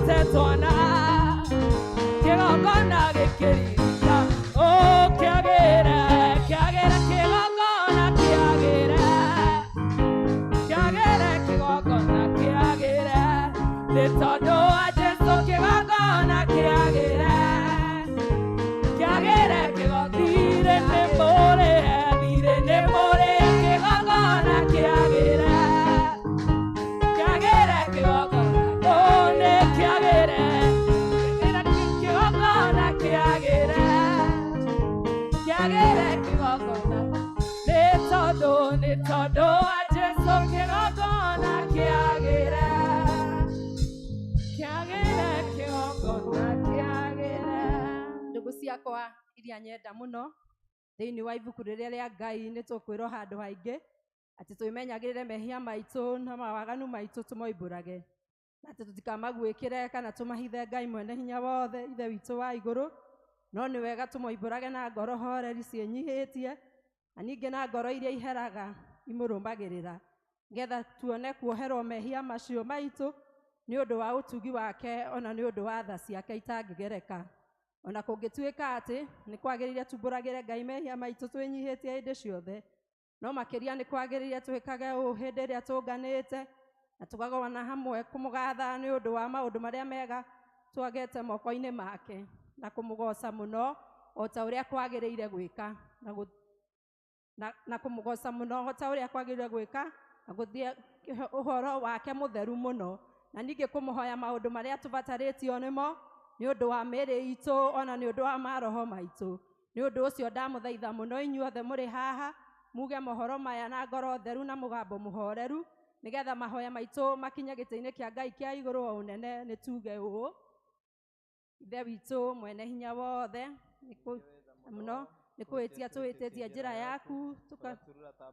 Gũte twana kĩgongona gĩkĩririka o kĩagĩre kĩagĩre kĩgongona kĩagĩre kĩagĩre kĩgongona kĩagĩre nĩ tondũ wa Jesũ kĩgongona kĩagĩre kĩagĩre kĩgongire nĩ mũrĩhe thirĩ nĩ mũrĩhe kĩgongona kĩagĩre kĩagĩre kĩgongona o nĩ kĩagĩre kĩgongona kĩagĩre kĩagĩre kĩgongona nĩ tondũ nĩ tondũ wa Jesũ kĩgongona kĩagĩre kĩagĩre kĩgongona kĩagĩre. Ndũgũ ciakwa iria nyenda mũno thĩinĩ wa ibuku rĩrĩa rĩa Ngai nĩ tũkwĩrwo handũ haingĩ atĩ twĩmenyagĩrĩre mehia maitũ na mawaganu maitũ tũmoimbũrage na atĩ tũtikamaguĩkĩre kana tũmahithe Ngai mwene hinya wothe ithe witũ wa igũrũ no nĩ wega tũmoimbũrage na ngoro horeri ciĩnyihĩtie na ningĩ na ngoro iria iheraga imũrũmagĩrĩra nĩgetha tuone kuoherwo mehia macio maitũ nĩ ũndũ wa ũtugi wake ona nĩ ũndũ wa tha ciake itangĩgereka. Ona kũngĩtuĩka atĩ nĩ kwagĩrĩire tumbũragĩre Ngai mehia maitũ twĩnyihĩtie hĩndĩ ciothe no makĩria nĩ kwagĩrĩire twĩkage ũũ hĩndĩ ĩrĩa tũnganĩte na tũkagomana hamwe kũmũgatha nĩ ũndũ wa maũndũ marĩa mega twagete moko-inĩ make na kũmũgoca mũno o ta ũrĩa kwagĩrĩire gwĩka na kũmũgoca mũno o ta ũrĩa kwagĩrĩire gwĩka na gũthiĩ ũhoro wake mũtheru mũno na ningĩ kũmũhoya maũndũ marĩa tũbatarĩtio nĩmo nĩ ũndũ wa mĩĩrĩ itũ ona nĩ ũndũ wa maroho maitũ. Nĩ ũndũ ũcio ndamũthaitha mũno inyuothe mũrĩ haha muge mohoro maya na ngoro theru na mũgambo mũhoreru nĩgetha mahoya maitũ makinye gĩtĩ-inĩ kĩa Ngai kĩa igũrũ o ũnene. Nĩ tuge ũũ: Ithe witũ mwene hinya wothe mũno nĩ kũhĩtia tũhĩtĩtie njĩra yaku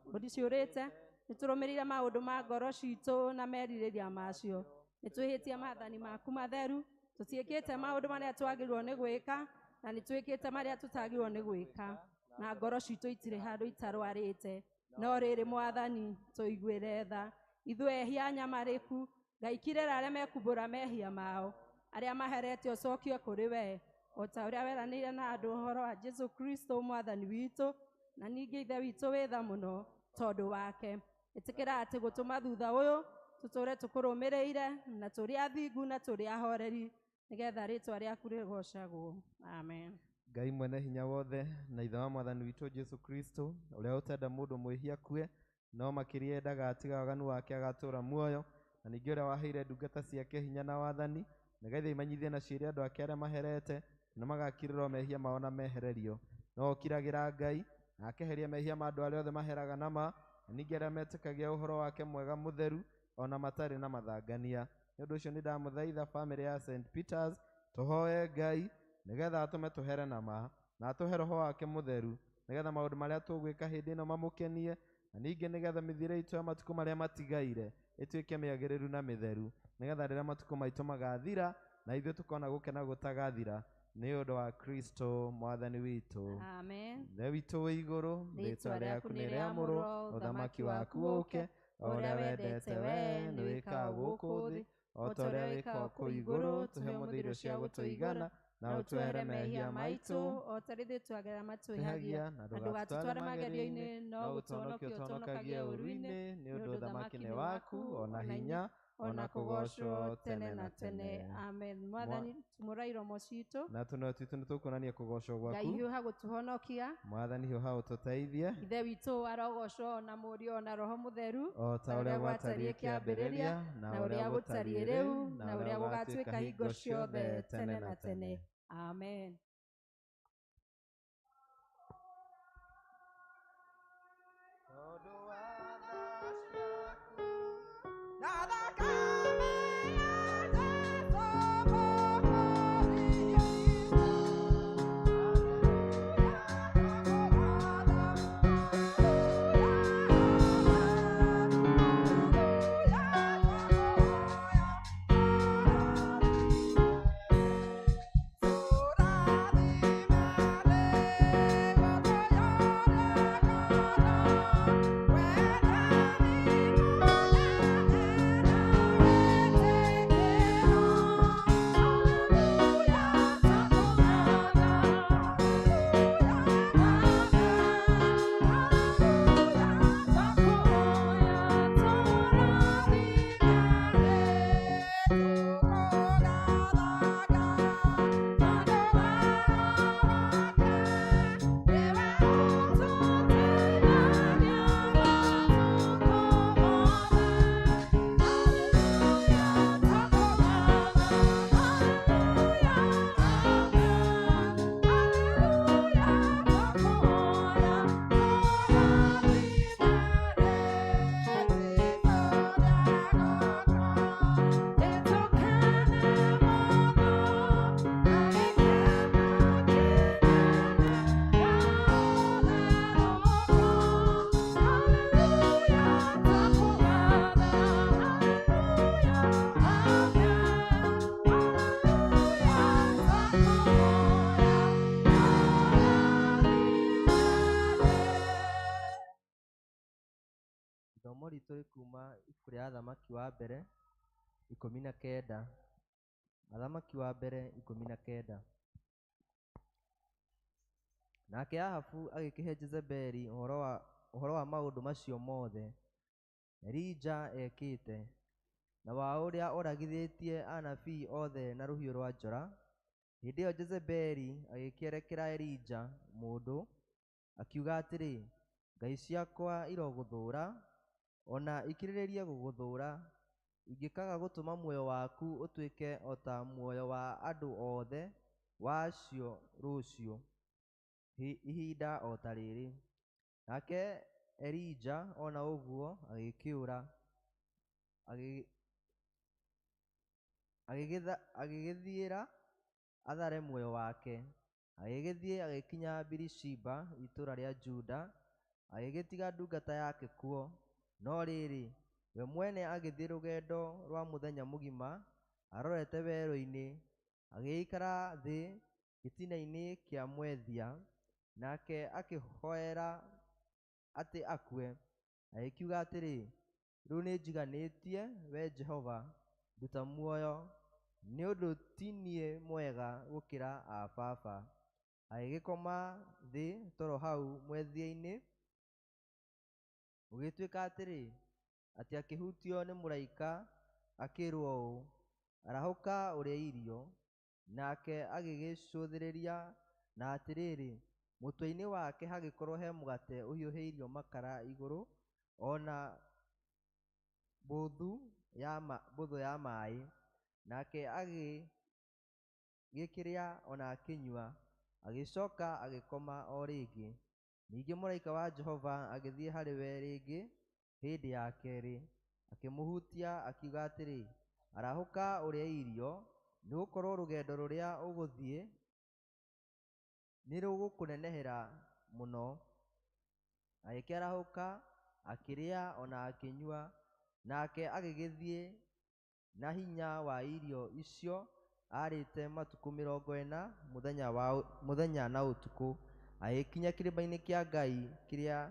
mbũri ciũrĩte nĩ tũrũmĩrĩire maũndũ ma ngoro citũ na merirĩria macio nĩ twĩhĩtie maathani maku matheru tũtiĩkĩte maũndũ marĩa twagĩrĩirwo nĩ gwĩka na nĩ twĩkĩte marĩa tũtagĩrĩirwo nĩ gwĩka na ngoro citũ itirĩ handũ itarwarĩte no rĩrĩ mwathani tũiguĩre tha ithuĩ ehia nyamarĩku. Ngai kirĩra arĩa mekumbũra mehia mao arĩa maherete ũcokie kũrĩ we o ta ũrĩa weranĩire na andũ ũhoro wa Jesu Kristo mwathani witũ na ningĩ ithe witũ wĩ tha mũno tondũ wake ĩtĩkĩra atĩ gũtũma thutha ũyũ tũtũre tũkũrũmĩrĩire na tũrĩ athingu na tũrĩ ahoreri nĩgetha rĩtwa rĩaku rĩgocagwo. Amen. Ngai mwene hinya wothe na ithe wa mwathani witũ Jesu Kristo ũrĩa ũtenda mũndũ mwĩhia akue no makĩria endaga atiga waganu wake agatũũra muoyo na ningĩ ũrĩa waheire ndungata ciake hinya na wathani nĩgetha imenyithie na ciĩre andũ ake arĩa maherete na magakirĩrwo mehia mao na mehererio no ũkiragĩra Ngai na akeheria mehia ma andũ arĩa othe maheraga na ma na ningĩ arĩa metĩkagia ũhoro wake mwega mũtheru ona matarĩ na mathangania. Nĩ ũndũ ũcio nĩ ndamũthaitha bamĩrĩ ya St Peters tũhoe Ngai nĩgetha atũme tũhere na ma na atũhe roho wake mũtheru nĩgetha maũndũ marĩa tũgwĩka hĩndĩ ĩno mamũkenie na ningĩ nĩgetha mĩthiĩre itũ ya matukũ marĩa matigaire ĩtuĩke mĩagĩrĩru na mĩtheru nĩgetha rĩrĩa matukũ maitũ magathira na ithuĩ tũkona gũkena gũtagathira nĩ ũndũ wa Kristo mwathani witũ. Amen. Ithe witũ wĩ igũrũ, rĩĩtwa rĩaku nĩ rĩamũrwo, ũthamaki waku ũũke, o ũrĩa wendete wee nĩ wĩkaga gũkũ thĩ o ta ũrĩa wĩkaga kũu igũrũ. Tũhe ũmũthĩ irio cia gũtũigana na ũtwehere mehia maitũ o ta rĩrĩa twagera matwĩhagia twĩhagia na na ndũgatũtware ndũgatũtware magerio-inĩ no gũtũhonokia ũtũhonokagie ũũru-inĩ nĩ ũndũ ũthamaki nĩ waku ona hinya ona kũgoocwo tene na tene. Amen. Mwathani tumũra iromo citũ na tũnua twitũ nĩ tũkuonania kũgoocwo Ngai gwaku. hiũha gũtũhonokia. Mwathani hiũha ũtũteithie. Ithe witũ arogocwo na Mũriũ na Roho Mũtheru o ta ũrĩa gwatariĩ kĩambĩrĩria na ũrĩa gũtariĩ rĩu na ũrĩa gũgatuĩka hingo ciothe tene na tene. Amen. Tondũ wa tha ciaku na thakame ya Jesũ Mwokozi witũ. Hallelujah, Ithomo ritũ rĩkuuma ibuku rĩa Athamaki wa mbere 19. Athamaki wa mbere 19. Nake Ahabu agĩkĩhe Jezebeli ũhoro wa maũndũ macio mothe Elija ekĩte, na wa ũrĩa oragithĩtie anabii othe na rũhiũ rwa njora. Hĩndĩ ĩyo Jezebeli agĩkĩerekera Elija mũndũ, akiuga atĩrĩ, Ngai ciakwa irogũthũũra, o na ikĩrĩrĩrie gũgũthũũra, ingĩkaaga gũtũma muoyo waku ũtuĩke o ta muoyo wa andũ othe wa acio rũciũ, ihinda o ta rĩrĩ. Nake Elija ona ũguo agĩkĩũra, agĩgĩthiĩra athare muoyo wake. Agĩgĩthiĩ agĩkinya Birishiba itũũra rĩa Juda, agĩgĩtiga ndungata yake kuo. No rĩrĩ, we mwene agĩthiĩ rũgendo rwa mũthenya mũgima arorete werũ-inĩ, agĩgĩikara thĩ gĩtina-inĩ kĩa mwethia, nake akĩhoera atĩ akue. Agĩkiuga atĩrĩ, Rĩu nĩnjiganĩtie, wee Jehova, nduta muoyo, nĩ ũndũ ti niĩ mwega gũkĩra aa baba. Agĩgĩkoma thĩ toro hau mwethia-inĩ. Gũgĩtuĩka atĩrĩ, atĩ akĩhutio nĩ mũraika akĩĩrwo ũũ, Arahũka ũrĩe irio. Nake agĩgĩcũthĩrĩria, na atĩrĩrĩ, mũtwe-inĩ wake hagĩkorwo he mũgate ũhiũhĩirio makara igũrũ, o na mbũthũ ya maaĩ. Nake agĩgĩkĩrĩa o na akĩnyua, agĩcoka agĩkoma o rĩngĩ. Ningĩ mũraika wa Jehova agĩthiĩ harĩ we rĩngĩ hĩndĩ ya keerĩ, akĩmũhutia akiuga atĩrĩ, Arahũka ũrĩe irio, nĩgũkorwo rũgendo rũrĩa ũgũthiĩ nĩrũgũkũnenehera mũno. Agĩkĩarahũka, akĩrĩa o na akĩnyua, nake agĩgĩthiĩ na hinya wa irio icio aarĩte matukũ 40 mũthenya na ũtukũ, agĩkinya kĩrĩma-inĩ kĩa Ngai kĩrĩa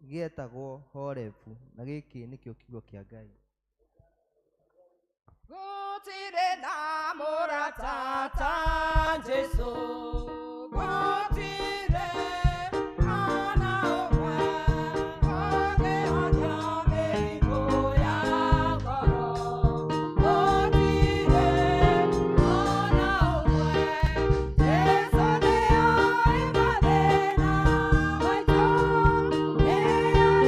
gĩetagwo Horebu. Na gĩkĩ nĩkĩo kiugo kĩa Ngai. Gũtirĩ na mũrata ta Jesũ, gũtirĩ ona ũmwe ũngĩhonia mĩrimũ ya ngoro. Gũtirĩ ona ũmwe, Jesũ nĩoĩ mathĩna maitũ, nĩarĩtũtongoragia.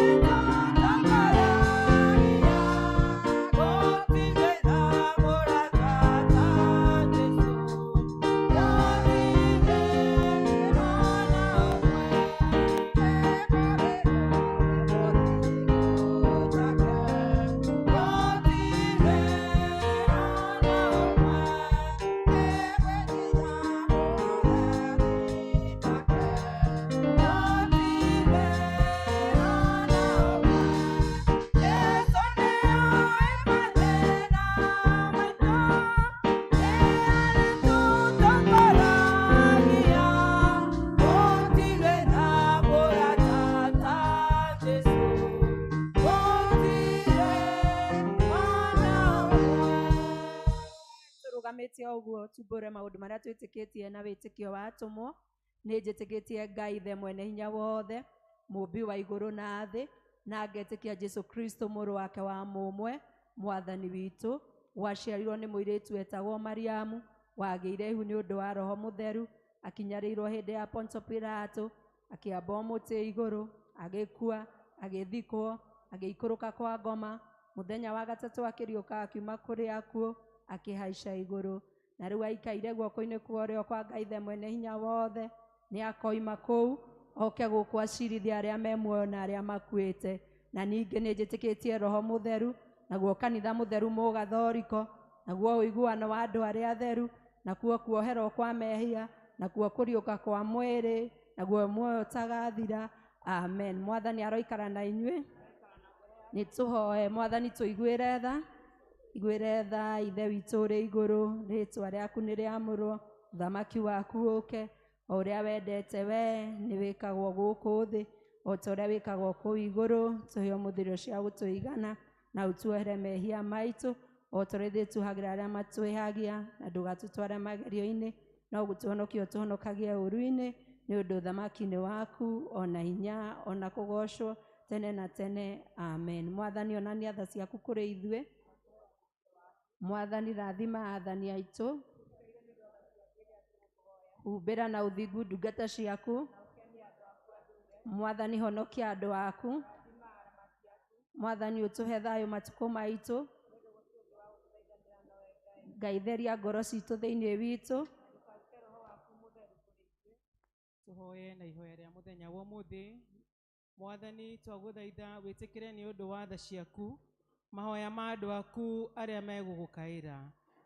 Gũtirĩ na mũrata ta Jesũ, gũtirĩ ona ũmwe. Tũrũgamĩte o ũguo tumbũre maũndũ marĩa twĩtĩkĩtie na wĩtĩkio wa atũmwo. Nĩ njĩtĩkĩtie Ngai Ithe mwene hinya wothe, mũũmbi wa igũrũ na thĩ, na ngetĩkia Jesũ Kristo mũrũ wake wa mũmwe, mwathani witũ, waciarirwo nĩ mũirĩtu wetagwo Mariamu, wagĩire ihu nĩ ũndũ wa Roho Mũtheru, akinyarĩirwo hĩndĩ ya Ponto Pilato, akĩambwo mũtĩ igũrũ, agĩkua, agĩthikwo, agĩikũrũka kwa ngoma, mũthenya wa gatatũ akĩriũka akiuma kũrĩ akuũ, akĩhaica igũrũ. Na rĩu aikaire guoko-inĩ kwa ũrĩo kwa Ngai Ithe mwene hinya wothe, nĩ akoima kũu oke gũkũ acirithie arĩa me muoyo na arĩa makuĩte. Na ningĩ nĩ njĩtĩkĩtie Roho Mũtheru, naguo kanitha mũtheru mũgathoriko, naguo ũiguano wa andũ arĩa atheru, nakuo kuoherwo kwa mehia, nakuo kũriũka kwa mwĩrĩ, naguo muoyo ũtagathira. Amen. Mwathani aroikara na inyuĩ. Nĩ tũhoe Mwathani tũiguĩre tha, iguĩre tha Ithe witũ ũrĩ igũrũ, rĩtwa rĩaku nĩ rĩamũrwo, ũthamaki waku ũke, o ũrĩa wendete we nĩ wĩkagwo gũkũ thĩ O ta ũrĩa wĩkagwo kũu igũrũ. Tũhe ũmũthĩ irio cia gũtũigana, na ũtuohere mehia maitũ o ta ũrĩa ithuĩ tuohagĩra arĩa matwĩhagia, na ndũgatũtware magerio-inĩ, no gũtũhonokia ũtũhonokagie ũũru-inĩ, nĩ ũndũ ũthamaki nĩ waku, ona hinya, ona kũgocwo tene na tene. Amen. Mwathani, onania tha ciaku kũrĩ ithuĩ. Mwathani, rathima athani aitũ. Humbĩra na ũthingu ndungata ciaku. Mwathani, honokia andũ aku. Mwathani, ũtũhe thayũ matukũ maitũ. Ngai, theria ngoro citũ thĩinĩ witũ. Tũhoye na ihoya rĩa mũthenya wa ũmũthĩ. Mwathani, twagũthaitha wĩtĩkĩre nĩ ũndũ wa tha ciaku mahoya ma andũ aku arĩa megũgũkaĩra,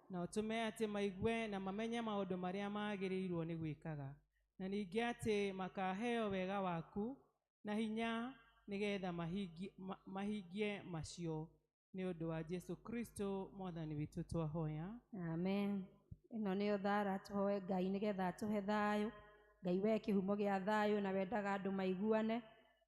na ũtũme atĩ maigue na mamenye maũndũ marĩa magĩrĩirwo nĩ gwĩkaga, na ningĩ atĩ makaheo wega waku na hinya nĩgetha mahingie macio, nĩ ũndũ wa Jesu Kristo Mwathani witũ twahoya. Amen. Ĩno nĩyo thara tũhoe Ngai nĩgetha atũhe thayũ. Ngai, we kĩhumo gĩa thayũ na wendaga andũ maiguane,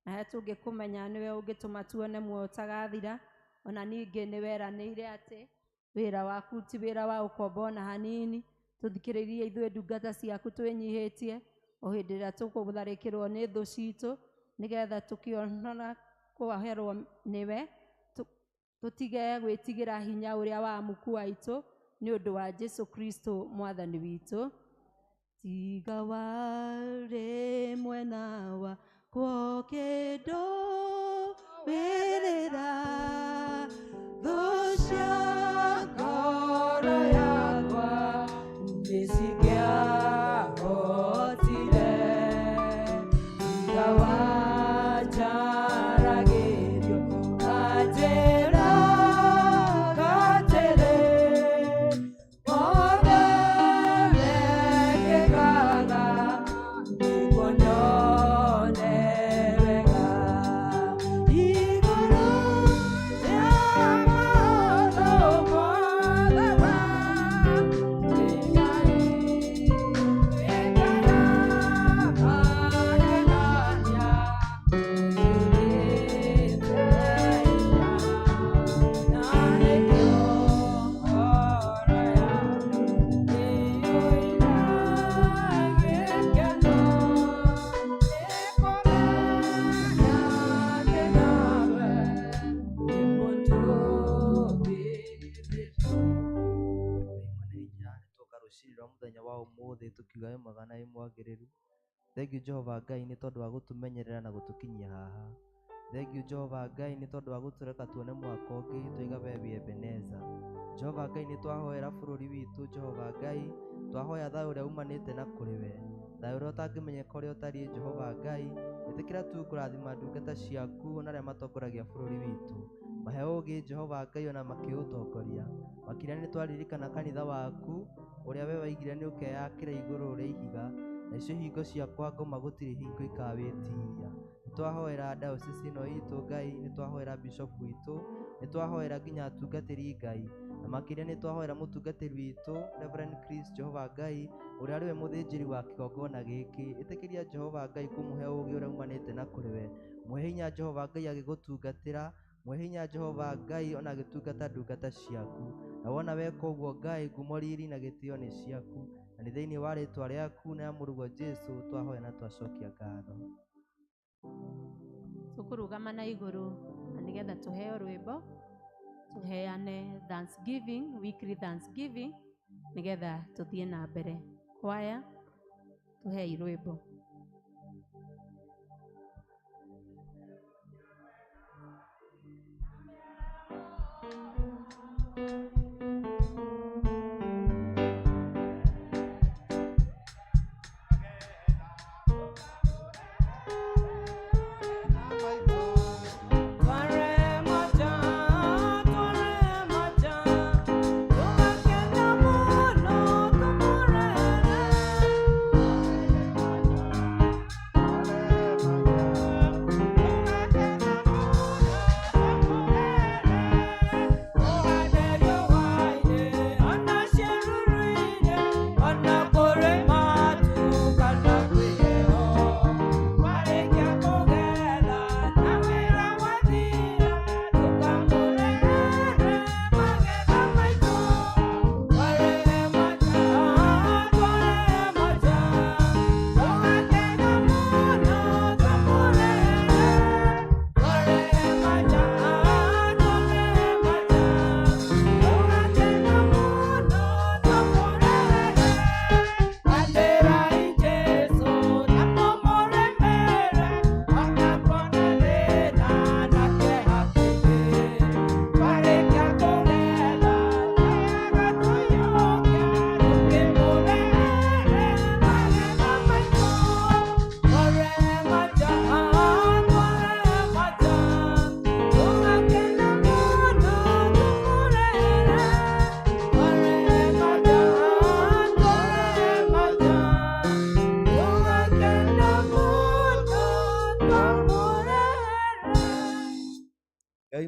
na harĩa tũngĩkũmenya nĩwe ũngĩtũma tuone muoyo ũtagathira. Ona ningĩ nĩ weranĩire atĩ wĩra waku ti wĩra wa ũkombo ona hanini. Tũthikĩrĩrie ithuĩ ndungata ciaku twĩnyihĩtie o hĩndĩ ĩrĩa tũkũtharĩkĩrwo nĩ thũ citũ, nĩgetha tũkĩonona kũherwo nĩwe tũtige gwĩtigĩra hinya ũrĩa wa muku waitũ, nĩ ũndũ wa Jesu Kristo Mwathani witũ. Tiga warĩ mwena wakwa ũkĩndũĩrĩra, thũ cia ngoro yakwa nĩcingĩahotire. Tiga wanjaragĩrio kanjĩra atĩrĩ, mothe mekĩkaga nĩguo nyone wega. Igũrũ rĩa maũndũ mothe Ngai wĩkaga magegania, ũiyũrĩte hinya, na nĩkĩo ngoro yakwa ĩiyũire gĩkeno nĩkũmenya atĩ nawe wĩ mũtũũgĩrĩrio. Mwene hinya, nĩtwoka rũcinĩ rwa mũthenya wa ũmũthĩ tũkiuga wĩ mwega na wĩ mwagĩrĩru. Thengiũ Jehova Ngai nĩ tondũ wa gũtũmenyerera na gũtũkinyia haha. Thengiũ Jehova Ngai nĩ tondũ wa gũtũreka tuone mwaka ũngĩ, twaiga we wĩ Ebeneza. Jehova Ngai, nĩ twahoera bũrũri witũ. Jehova Ngai, twahoya thayũ ũrĩa umanĩte na kũrĩ we, thayũ ũrĩa ũtangĩmenyeka ũrĩa ũtariĩ. Jehova Ngai, ĩtĩkĩra tu kũrathima ndungata ciaku ona arĩa matongoragia bũrũri witũ, mahe ũũgĩ Jehova Ngai ona makĩũtongoria. Makĩria nĩ twaririkana kanitha waku ũrĩa we waigire nĩ ũkeyakĩra igũrũ rĩa ihiga, na icio hingo cia kwa ngoma gũtirĩ hingo ikawĩtiria. Nĩ twahoera diocese ĩno itũ Ngai, nĩ twahoera bishop witũ, nĩ twahoera nginya atungatĩri Ngai, na makĩria nĩ twahoera mũtungatĩri witũ Reverend Chris. Jehova Ngai, ũrĩa arĩ we mũthĩnjĩri wa kĩgongona gĩkĩ, ĩtĩkĩria Jehova Ngai kũmũhe ũũgĩ ũrĩa umanĩte na kũrĩ we. Mũhe hinya Jehova Ngai agĩgũtungatĩra, mũhe hinya Jehova Ngai ona agĩtungata ndungata ciaku. Na wona weka ũguo Ngai, ngumo, riri na gĩtĩo nĩ ciaku, na nĩ thĩinĩ wa rĩtwa rĩaku na ya mũrũguo Jesu twahoya na twacokia ngatho. Tũkũrũgama na igũrũ na nĩgetha tũheo rwĩmbo, tũheane thanksgiving, weekly thanksgiving, nĩgetha tũthiĩ na mbere. Kwaya, tũhei rwĩmbo. Tware maja, tũgakena mũno tũmũrere. Tũgakena mũno tũmũrere.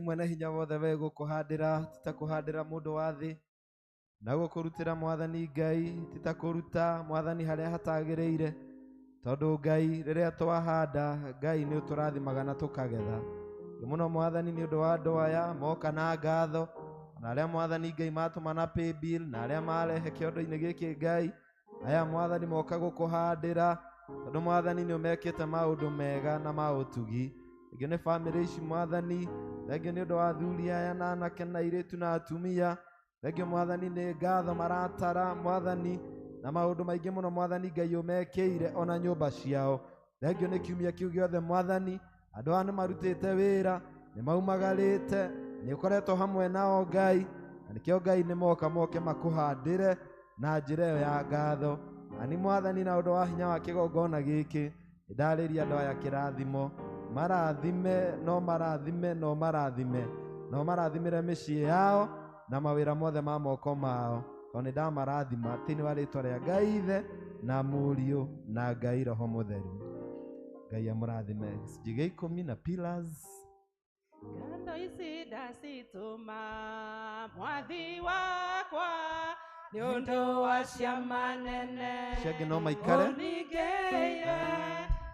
Mwene Hinya Wothe, we gũkũhandĩra ti ta kũhandĩra mũndũ wa thĩ, na gũkũrutĩra Mwathani Ngai ti ta kũruta Mwathani harĩa hatagĩrĩire, tondũ Ngai rĩrĩa twahanda Ngai nĩ ũtũrathimaga na tũkagetha. Nĩ mũno Mwathani nĩ ũndũ wa andũ aya moka na ngatho, na arĩa Mwathani Ngai matũma na paybill, na arĩa marehe kĩondo-inĩ gĩkĩ Ngai, aya Mwathani moka gũkũhandĩra, tondũ Mwathani nĩ ũmekĩte maũndũ mega na ma ũtugi. Rĩngĩ nĩ bamĩrĩ ici Mwathani, rĩngĩ nĩ ũndũ wa athuri aya na anake na airĩtu na atumia, rĩngĩ Mwathani nĩ ngatho maratara Mwathani na maũndũ maingĩ mũno Mwathani Ngai ũmekĩire ona nyũmba ciao. Rĩngĩ nĩ kiumia kĩu gĩothe Mwathani, andũ aya nĩ marutĩte wĩra, nĩ maumagarĩte, nĩ ũkoretwo hamwe nao Ngai, na nĩkĩo Ngai nĩ moka moke makũhandĩre na njĩra ĩyo ya ngatho. Na nĩ Mwathani na ũndũ wa hinya wa kĩgongona gĩkĩ, nĩndarĩria andũ aya kĩrathimo, marathime no marathime no marathime, no marathimĩre mĩciĩ yao na mawĩra mothe ma moko mao, tondũ nĩ ndamarathima thĩinĩ wa rĩtwa rĩa Ngai Ithe na Mũriũ na Ngai Roho Mũtheru. Ngai amũrathime. Gĩcunjĩ gĩa ikũmi na pillars. Ngatho ici ndacitũma mwathi wakwa nĩ ũndũ wa ciama nene Acio angĩ no maikare. ũningĩire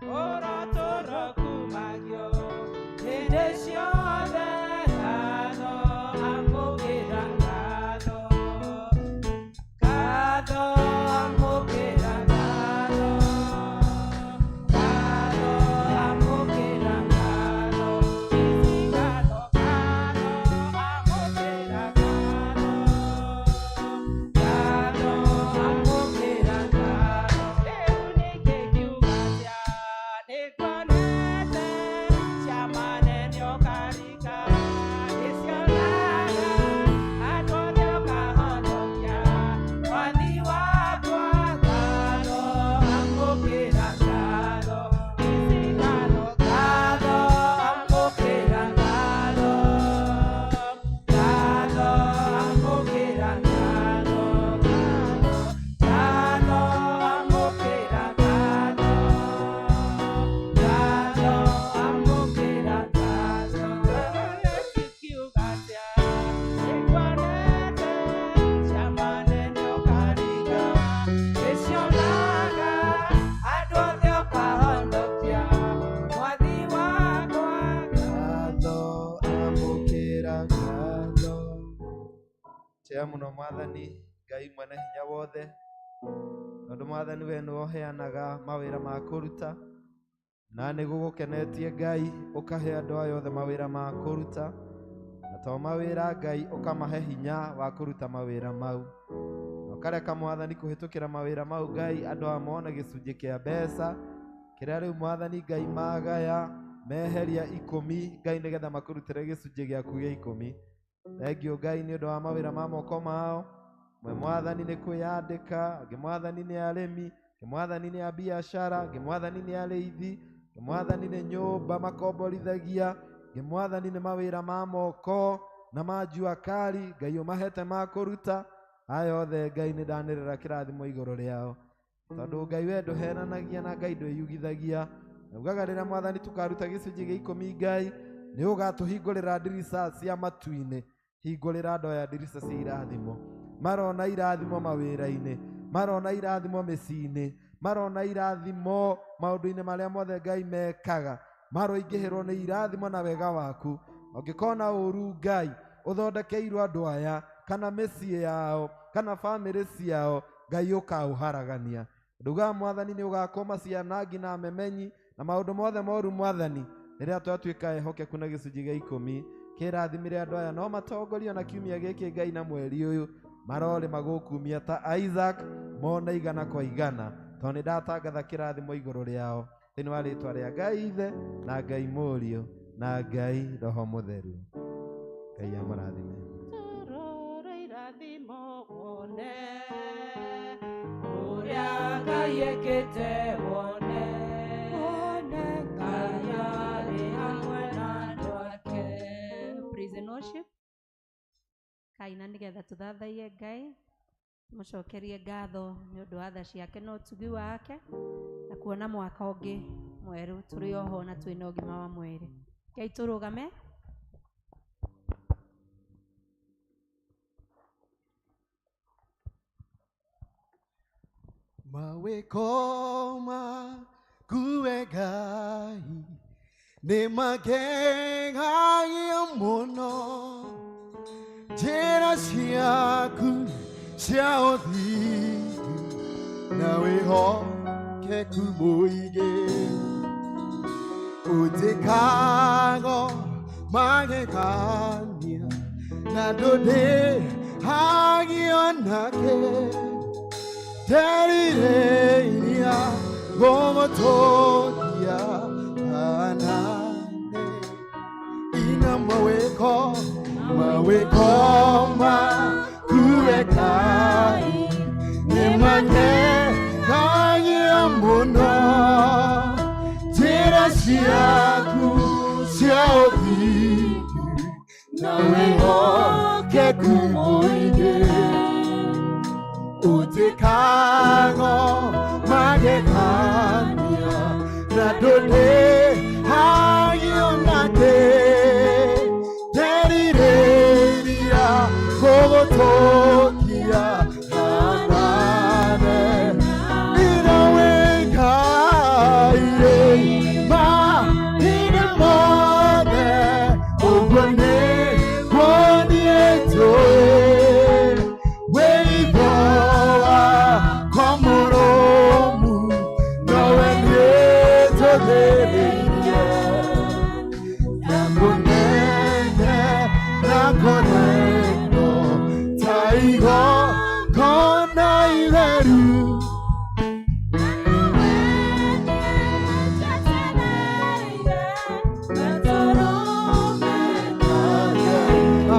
ũrotũro kumagio hĩndĩ ciothe. Ngatho amũkĩra ngatho, ngatho amũkĩra ngatho, ngatho amũkĩra ngatho, ici ngatho, ngatho amũkĩra ngatho, ngatho amũkĩra ngatho. Rĩu nĩkĩ ngiuga atĩa? Nĩnguonete ciama nene ũkarika, nĩcionaga andũ othe ũkahonokia. Mwathi wakwa, ngatho amũkĩra ngatho, ici ngatho, ngatho amũkĩra ngatho, ngatho amũkĩra ngatho, ngatho amũkĩra ngatho, ngatho amũkĩra ngatho. Kiuga atĩa? Nĩnguonete ciama nene ũkaringa, nĩcionaga andũ othe ũkahonokia. Mwathi wakwa, Ngatho amũkĩra ngatho. Tĩa mũno Mwathani Ngai Mwene Hinya Wothe, tondũ Mwathani we nĩwe ũheanaga mawĩra ma kũruta, na nĩ gũgũkenetie Ngai ũkahe andũ aya othe mawĩra ma kũruta, na to mawĩra Ngai ũkamahe hinya wa kũruta mawĩra mau, na ũkareka Mwathani kũhĩtũkĩra mawĩra mau Ngai andũ aya mone gĩcunjĩ kĩa mbeca kĩrĩa rĩu Mwathani Ngai magaya meheria ikũmi Ngai nĩgetha makũrutĩre gĩcunjĩ gĩaku gĩa ikũmi. Thengiũ Ngai nĩ ũndũ wa mawĩra ma moko mao. Mwe Mwathani nĩ kwĩyandĩka, angĩ Mwathani nĩ arĩmi, angĩ Mwathani nĩ a biacara, angĩ Mwathani nĩ arĩithi, angĩ Mwathani nĩ nyũmba makomborithagia, angĩ Mwathani nĩ mawĩra ma moko na ma jua kali Ngai ũmahete ma kũruta. Aya othe Ngai nĩ ndanĩrĩra kĩrathimo igũrũ rĩao, tondũ Ngai we ndũhenanagia na Ngai ndwĩyugithagia. Naugaga rĩrĩa Mwathani tũkaruta gĩcunjĩ gĩa ikũmi Ngai nĩ ũgatũhingũrĩra ndirica cia matu-inĩ. Hingũrĩra andũ aya ndirica cia irathimo, marona irathimo mawĩra-inĩ, marona irathimo mĩciĩ-inĩ, marona irathimo maũndũ-inĩ marĩa mothe Ngai mekaga, maroingĩhĩrwo nĩ irathimo na wega waku. Ũngĩkona ũru Ngai ũthondekeirwo andũ aya kana mĩciĩ yao kana bamĩrĩ ciao, Ngai ũkaũharagania. Ndugaga Mwathani nĩ ũgakũma ciana na memenyi na maũndũ mothe moru Mwathani rĩrĩa twatuĩka ehokeku na gĩcunjĩ gĩa ikũmi. Kĩrathimire andũ aya no matongorio na kiumia gĩkĩ Ngai na mweri ũyũ marorĩma gũkumia ta Isaac mone igana kwa igana, tondũ nĩ ndatangatha kĩrathimo igũrũ rĩao thĩinĩ wa rĩtwa rĩa Ngai Ithe na Ngai Mũriũ na Ngai Roho Mũtheru. Ngai amũrathime. Tũrore irathimo wone ũrĩa Ngai ekĩte, wone Ngai arĩ hamwe na andũ ake. Praise and worship kaina nĩgetha tũthathaiye Ngai, tũmũcokerie ngatho nĩ ũndũ wa tha ciake na ũtugi wake na kuona mwaka ũngĩ mwerũ tũrĩ oho na twĩna ũgima wa mwĩrĩ. Ngai tũrũgame. Mawĩko maku we Ngai nĩ magegagia mũno, njĩra ciaku cia ũthingu na wĩhokeku mũingĩ. Ũnjĩkago magegania na ndũndĩhagio nake, nderirĩiria gũgũtũũria hanane. Ina mawĩko, mawĩko maku we Ngai nĩ magegagia mũno, njĩra ciaku cia ũthingu na wĩhokeku mũingĩ. Ũnjĩkago magegania na ndũndĩhagio nake, nderirĩiria gũgũtũkia hanane. Ina we Ngai mahinda mothe, ũguo nĩguo niĩ njũĩ, wĩtho wakwa mũrũmu nowe niĩ njũthĩrĩirie. Nakũnene nakũrendo ta igongona itheru.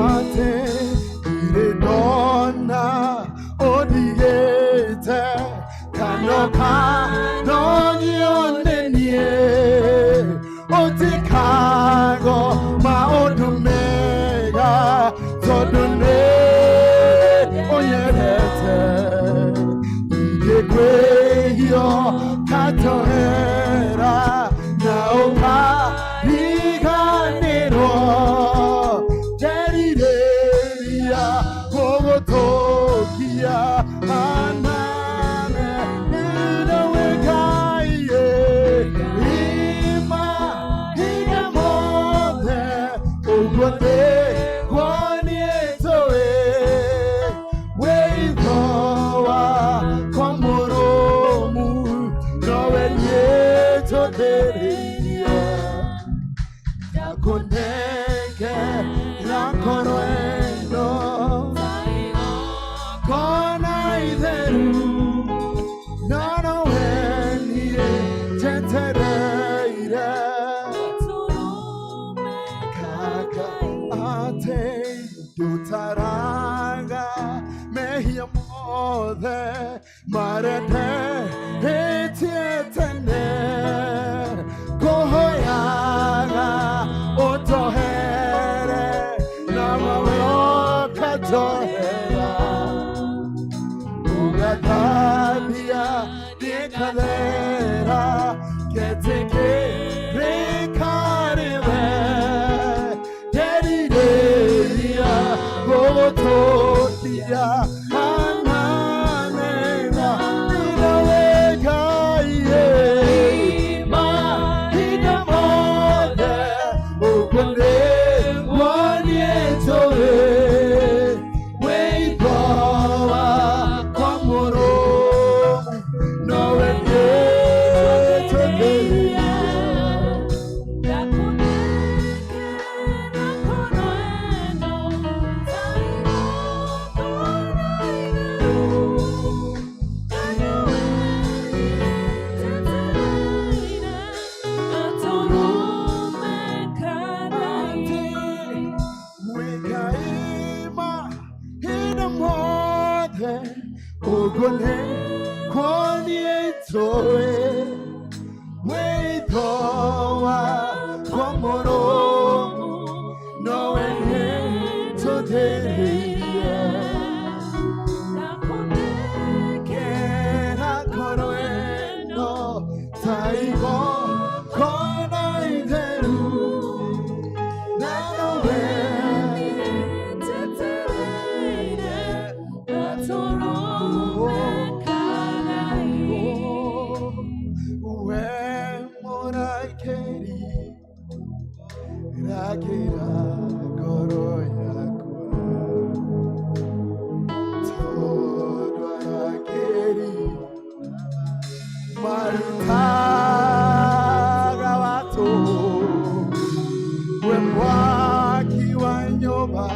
Ate irĩ ndona ũndigĩte kano kanogio nĩ niĩ, ũtikago maũndũ mega tondũ nĩ ũnyendete. Ingĩkwĩhio katohera na ũkariganĩrwo, nderirĩria gũgũtũkia hanane. Ina we Ngai mahinda mothe, ũguo nĩguo niĩ njũĩ, wĩtho wakwa mũrũmu nowe niĩ njũthĩrĩirie. Ndakũnengera ngoro ĩno kona itheru, no nowe niĩ njetereire. Kaka ate ndũtaraga mehia mothe marĩa ndehĩtie tene, ngũhoyaga ũnjohere na mawe ũkanjohera, ũgathambia ndikathera, ngetĩkĩrĩka nĩwe, nderirĩria gũgũtũkia hanane. Na ina we Ngai mahinda mothe, ũguo nĩguo niĩ njũĩ, wĩtho wakwa mũrũmu nowe niĩ njũthĩrĩirie. Wĩkaima hinda mothe, ũguo nĩguo niĩ njũĩ, wĩtho wakwa mũrũmu nowe niĩ njũthĩrĩirie. Kera ngoro ĩno ta igongona itheru, na nowe Marutaga watu we mwaki wa nyumba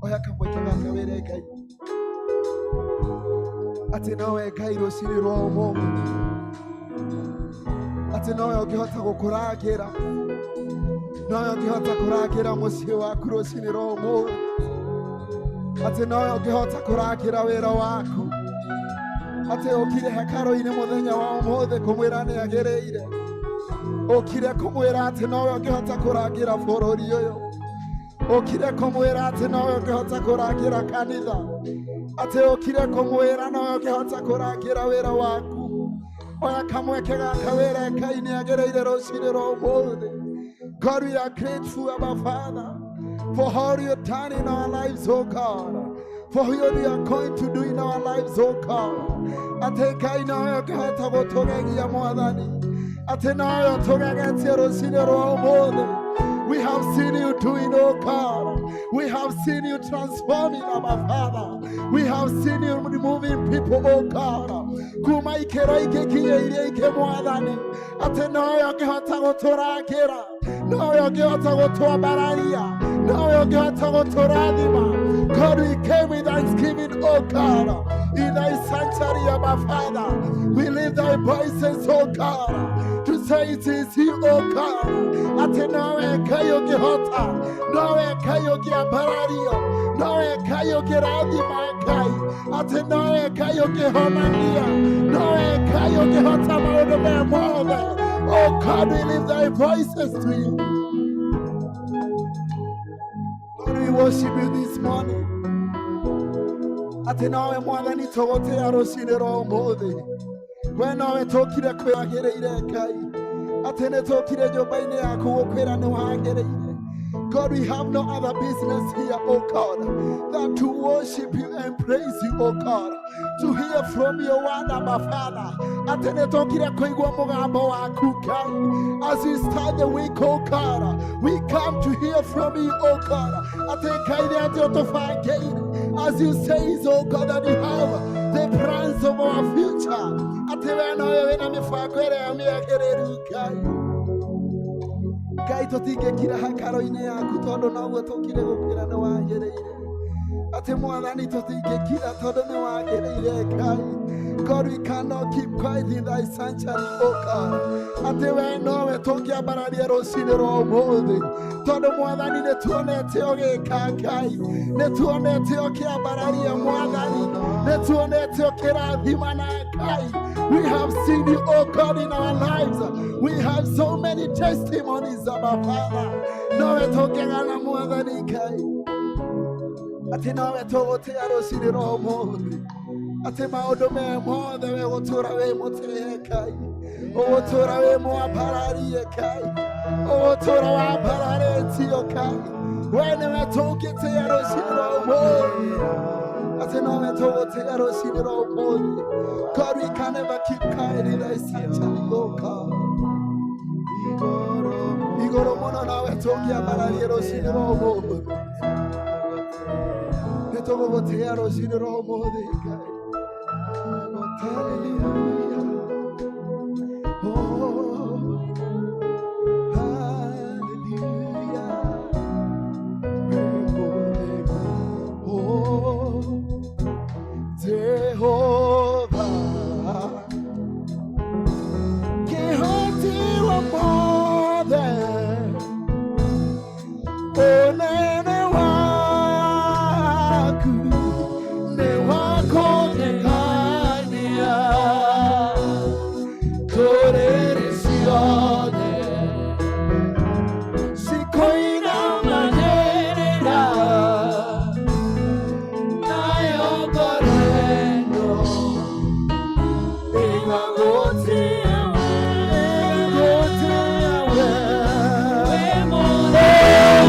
Oya kamweke gaka wĩre Ngai atĩ nowe Ngai rũcinĩ rwa ũmũthĩ, atĩ nowe ũngĩhota gũkũrangĩra, nowe ũngĩhota kũrangĩra mũciĩ waku rũcinĩ rwa ũmũthĩ, atĩ nowe ũngĩhota kũrangĩra wĩra waku, atĩ ũkire hekarũ-inĩ mũthenya wa ũmũthĩ kũmwĩra nĩ agĩrĩire, ũkire kũmwĩra atĩ nowe ũngĩhota kũrangĩra bũrũri ũyũ, ũkire kũmwĩra atĩ nowe ũngĩhota kũrangĩra kanitha, atĩ ũkire kũmwĩra nowe ũngĩhota kũrangĩra wĩra waku. Oya kamweke gaka wĩre Ngai nĩ agĩrĩire rũcinĩ rwa ũmũthĩ. God, we are grateful, Abba Father, for all you have done in our lives, oh God, for what you are going to do in our lives, oh God. Atĩ Ngai nowe ũngĩhota gũtũgegia Mwathani, atĩ nowe ũtũgegetie rũcinĩ rwa ũmũthĩ. We have seen you doing, oh God. We have seen you transforming, our Father. We have seen you removing people, oh God. Kuma ikĩro ingĩ nginya iria ingĩ Mwathani, atĩ nowe ũngĩhota gũtũrangĩra, nowe ũngĩhota gũtwambararia, nowe ũngĩhota gũtũrathima. God, we came with thanksgiving, oh God, in thy sanctuary, our Father. We lift thy voices, oh God, to say it is you, oh God. Atĩ nowe Ngai ũngĩhota, nowe Ngai ũngĩambararia, nowe Ngai ũngĩrathima Ngai, atĩ nowe Ngai ũngĩhonania, nowe Ngai ũngĩhota maũndũ maya mothe. Oh God, we lift thy voices to you. God, we worship you this morning. Atĩ nowe Mwathani tũgũtĩĩa rũcinĩ rwa ũmũthĩ, we nowe tũkire kwĩagĩrĩire Ngai, atĩ nĩ tũkire nyũmba-inĩ yaku gũkwĩra nĩ wagĩrĩire. God, we have no other business here, oh God, than to worship you and praise you, oh God, to hear from your word, Abba Father. Atĩ nĩ tũkire kũigua mũgambo waku Ngai. As we start the week, oh God, we come to hear from you, oh God. Atĩ Ngai nĩ atĩ ũtũbangĩire. As you say, oh God, that you have the plans of our future. Atĩ we nowe wĩna mĩbango ĩrĩa mĩagĩrĩru Ngai. Ngai tũtingĩkira hakaro-inĩ yaku tondũ noguo tũkire gũkwĩra nĩ wagĩrĩire. Atĩ mwathani tũtingĩkira tondũ nĩ wagĩrĩire Ngai. God, we cannot keep quiet in thy sanctuary, oh God. Atĩ we nowe tũngĩambararia rũcinĩ rwa ũmũthĩ tondũ mwathani nĩ tuonete ũgĩka Ngai, nĩ tuonete ũkĩambararia mwathani, nĩ tuonete ũkĩrathimana Ngai. We have seen you, oh God, in our lives. We have so many testimonies of our Father. Nowe tũngĩgana mwathani Ngai, atĩ nowe tũgũtĩa rũcinĩ rwa ũmũthĩ, atĩ maũndũ me mothe we gũtũra wĩ mũtĩe Ngai, ũgũtũra wĩ mwambararie Ngai, ũgũtũra wambararĩtio Ngai. We nĩwe tũngĩtĩa rũcinĩ rwa ũmũthĩ, atĩ nowe tũgũtĩa rũcinĩ rwa ũmũthĩ. God, we can never keep quiet in thy sanctuary, oh God. Igũrũ mũno nawe tũngĩambararie rũcinĩ rwa ũmũthĩ, nĩ tũgũgũtĩa rũcinĩ rwa ũmũthĩ Ngai. Hallelujah. Oh, hallelujah. Oh, Jehovah. Kĩhoti wa mothe, ũnene waku nĩ wa kũgegania. Ndũrĩrĩ ciothe cikoinamagĩrĩra, nayo ngoro ĩno ĩgagũtĩa we, ĩgagũtĩa we.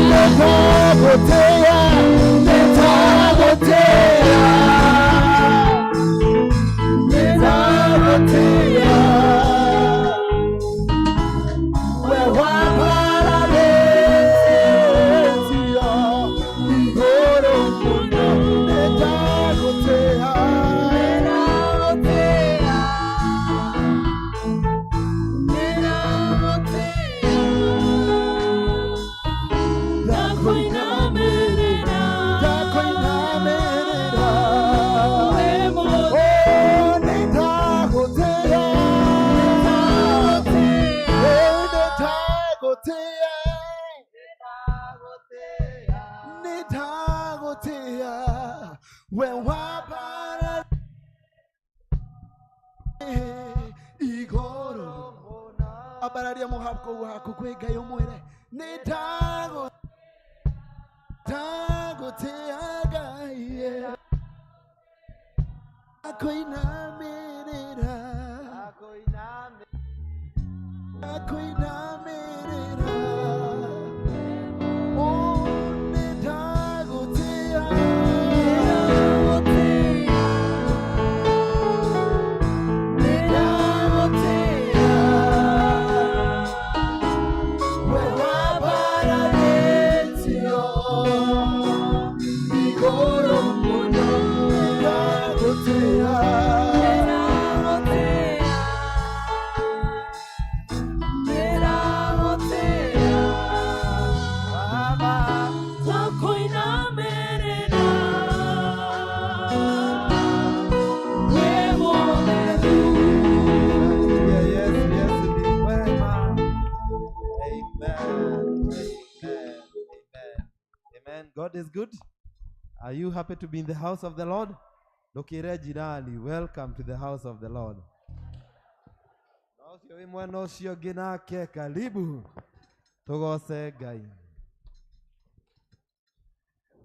Nĩtagũtĩa, nĩtagũtĩa, nĩtagũtĩa. We wambararĩtio igũrũ mũno, nĩtagũtĩa. Ndakoinamĩrĩra, ndakoinamĩrĩra. Oh, nĩndagũtĩa. Oh, nĩndagũtĩa. Nĩndagũtĩa. We wambara igũrũ. Ambararia mũhako waku kwĩ Ngai ũmwĩre nĩndagũtĩa Ngai, akoinamĩrĩra, akoinamĩrĩra. Oh, nĩndagũtĩa. Nĩndagũtĩa. We wambararĩtio igũrũ mũno, nĩndagũtĩa. Yeah, yes, yes, ni mwema. Amen. Amen. Amen. Amen. God is good. Are you happy to be in the house of the Lord? Ndũkĩre jirani, welcome to the house of the Lord. Na ũcio wĩ mwena ũcio ũngĩ nake, karibu. Tũgoce Ngai.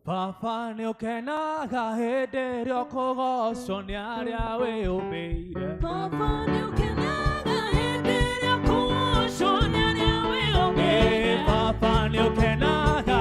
Baba nĩ ũkenaga hĩndĩ ĩrĩa ũkũgocwo nĩ arĩa wĩyũmbĩire. Baba nĩ ũkenaga hĩndĩ ĩrĩa ũkũgocwo nĩ arĩa Ĩ wĩyũmbĩire. Baba nĩ ũkenaga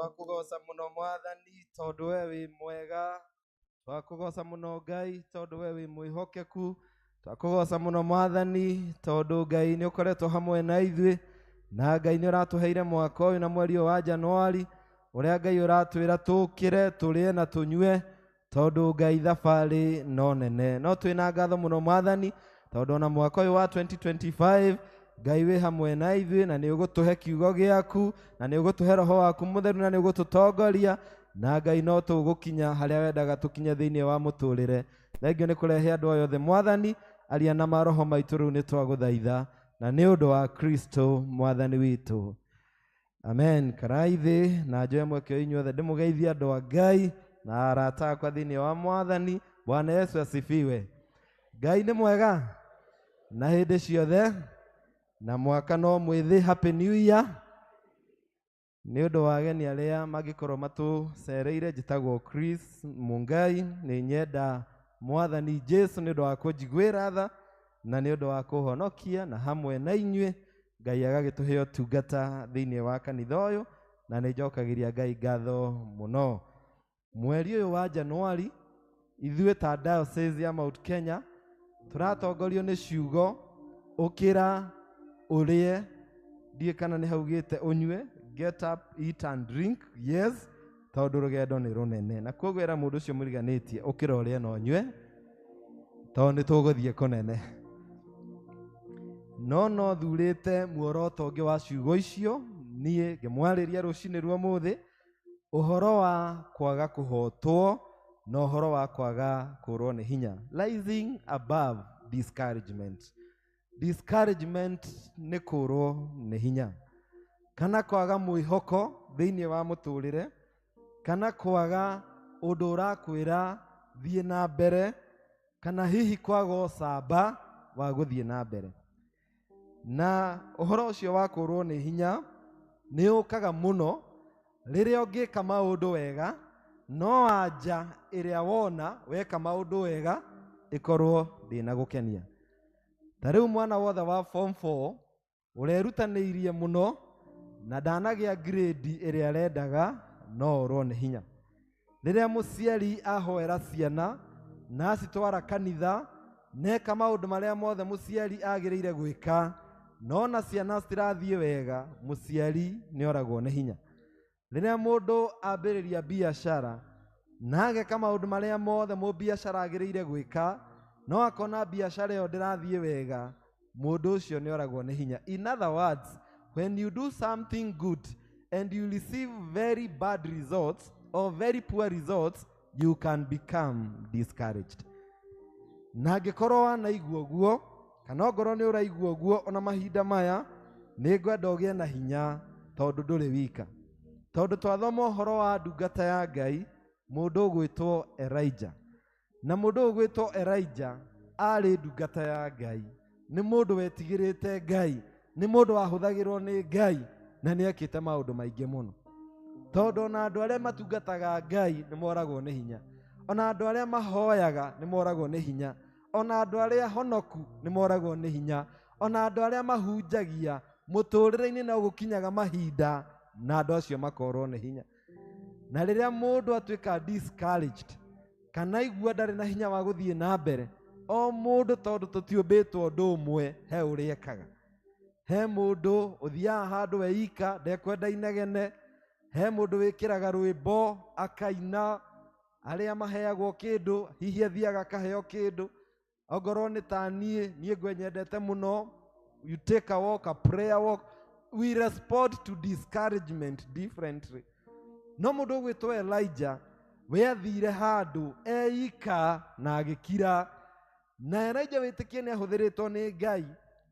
Twakũgoca mũno Mwathani tondũ we wĩ mwega. Twakũgoca mũno Ngai tondũ we wĩ mwĩhokeku. Twakũgoca mũno Mwathani tondũ Ngai nĩ ũkoretwo hamwe na ithuĩ, na Ngai nĩ ũratũheire mwaka ũyũ na mweri ũyũ wa Januari, ũrĩa Ngai ũratwĩra tũkĩre, tũrĩe na tũnyue, tondũ Ngai thabarĩ no nene. No twĩna ngatho mũno Mwathani tondũ ona mwaka ũyũ wa 2025 Ngai wĩ hamwe na ithuĩ, na nĩ ũgũtũhe kiugo gĩaku, na nĩ ũgũtũhe roho waku mũtheru, na nĩ ũgũtũtongoria, na Ngai no tũgũkinya harĩa wendaga tũkinye thĩinĩ wa mũtũrĩre. Thengio nĩ kũrehe andũ aya othe Mwathani, aria na maroho maitũ rĩu nĩ twagũthaitha, na nĩ ũndũ wa Kristo Mwathani witũ. Amen. Karaithi na njoe mweke ũyũ inyuothe ndĩmũgeithie andũ a Ngai na arata akwa thĩinĩ wa Mwathani. Bwana Yesu asifiwe. Ngai nĩ mwega na hĩndĩ ciothe, na mwaka no mwĩthĩ. Happy New Year. Nĩ ũndũ wa ageni arĩa mangĩkorwo matũcereire, njĩtagwo Chris Mungai. Nĩ nyenda Mwathani Jesu nĩ ũndũ wa kũnjiguĩra tha na nĩ ũndũ wa kũhonokia, na hamwe na inyuĩ Ngai agagĩtũhe ũtungata thĩinĩ wa kanitha ũyũ, na nĩ njokagĩria Ngai ngatho mũno. Mweri ũyũ wa Januari ithuĩ ta Diocese ya Mount Kenya tũratongorio nĩ ciugo ũkĩra ũrĩe, ndiĩ kana nĩ haugĩte ũnyue, get up, eat and drink, yes, tondũ rũgendo nĩ rũnene. Na koguo ĩra mũndũ ũcio mũriganĩtie ũkĩra ũrĩe na ũnyue, tondũ nĩ tũgũthiĩ kũnene. No thurĩte muoroto ũngĩ wa ciugo icio niĩ ngĩmwarĩria rũcinĩ rwa ũmũthĩ, ũhoro wa kwaga kũhotwo na ũhoro wa kwaga kũrwo nĩ hinya, rising above discouragement. Discouragement nĩ kũrwo nĩ hinya, kana kwaga mwĩhoko thĩinĩ wa mũtũrĩre, kana kwaga ũndũ ũrakwĩra thiĩ na mbere, kana hihi kwaga ũcamba wa gũthiĩ na mbere. Na ũhoro ũcio wa kũrwo nĩ hinya nĩ ũkaga mũno rĩrĩa ũngĩka maũndũ wega, no anja ĩrĩa wona weka maũndũ wega ĩkorwo ndĩnagũkenia. Ta rĩu mwana wothe wa form 4 ũrerutanĩirie mũno na ndanagĩa grade ĩrĩa arendaga, no ũrwo nĩ hinya. Rĩrĩa mũciari ahoera ciana na acitwara kanitha neka maũndũ marĩa mothe mũciari agĩrĩire gwĩka, no na ciana citirathiĩ wega, mũciari nĩ oragwo nĩ hinya. Rĩrĩa mũndũ ambĩrĩria biacara na ageka maũndũ marĩa mothe mũbiacara agĩrĩire gwĩka, no akona biacara ĩyo ndĩrathiĩ wega, mũndũ ũcio nĩ oragwo nĩ hinya. In other words, when you do something good and you receive very bad results or very poor results, you can become discouraged. Na angĩkorwo wanaigua ũguo, kana ongorwo nĩ ũraigua ũguo ona mahinda maya, nĩ ngwenda ũgĩe na hinya tondũ ndũrĩ wika. Tondũ twathoma ũhoro wa ndungata ya Ngai, mũndũ ũgwĩtwo Elijah. Na mũndũ ũgwĩtwo Elijah arĩ ndungata ya Ngai, nĩ mũndũ wetigĩrĩte Ngai, nĩ mũndũ wahũthagĩrwo nĩ Ngai, na nĩ ekĩte maũndũ maingĩ mũno. Tondũ ona andũ arĩa matungataga Ngai nĩ moragwo nĩ hinya, ona andũ arĩa mahoyaga nĩ moragwo nĩ hinya, ona andũ arĩa honoku nĩ moragwo nĩ hinya, ona andũ arĩa mahunjagia mũtũrĩre-inĩ no gũkinyaga mahinda na andũ acio makorwo nĩ hinya. Na rĩrĩa mũndũ atuĩka discouraged, kana igua ndarĩ na hinya wa gũthiĩ na mbere, o mũndũ tondũ tũtiũmbĩtwo ũndũ ũmwe, he ũrĩa ekaga. He mũndũ ũthiaga handũ eika ndekwenda inegene, he mũndũ wĩkĩraga rwĩmbo akaina, arĩa maheagwo kĩndũ hihi athiaga akaheo kĩndũ. Ongorwo nĩ ta niĩ, niĩ ngwenyendete mũno, you take a walk, a prayer walk. We respond to discouragement differently. No mũndũ ũgwĩtwo Elijah we athire handũ eika na agĩkira. Na Elijah wĩtĩkie nĩ ahũthĩrĩtwo nĩ Ngai.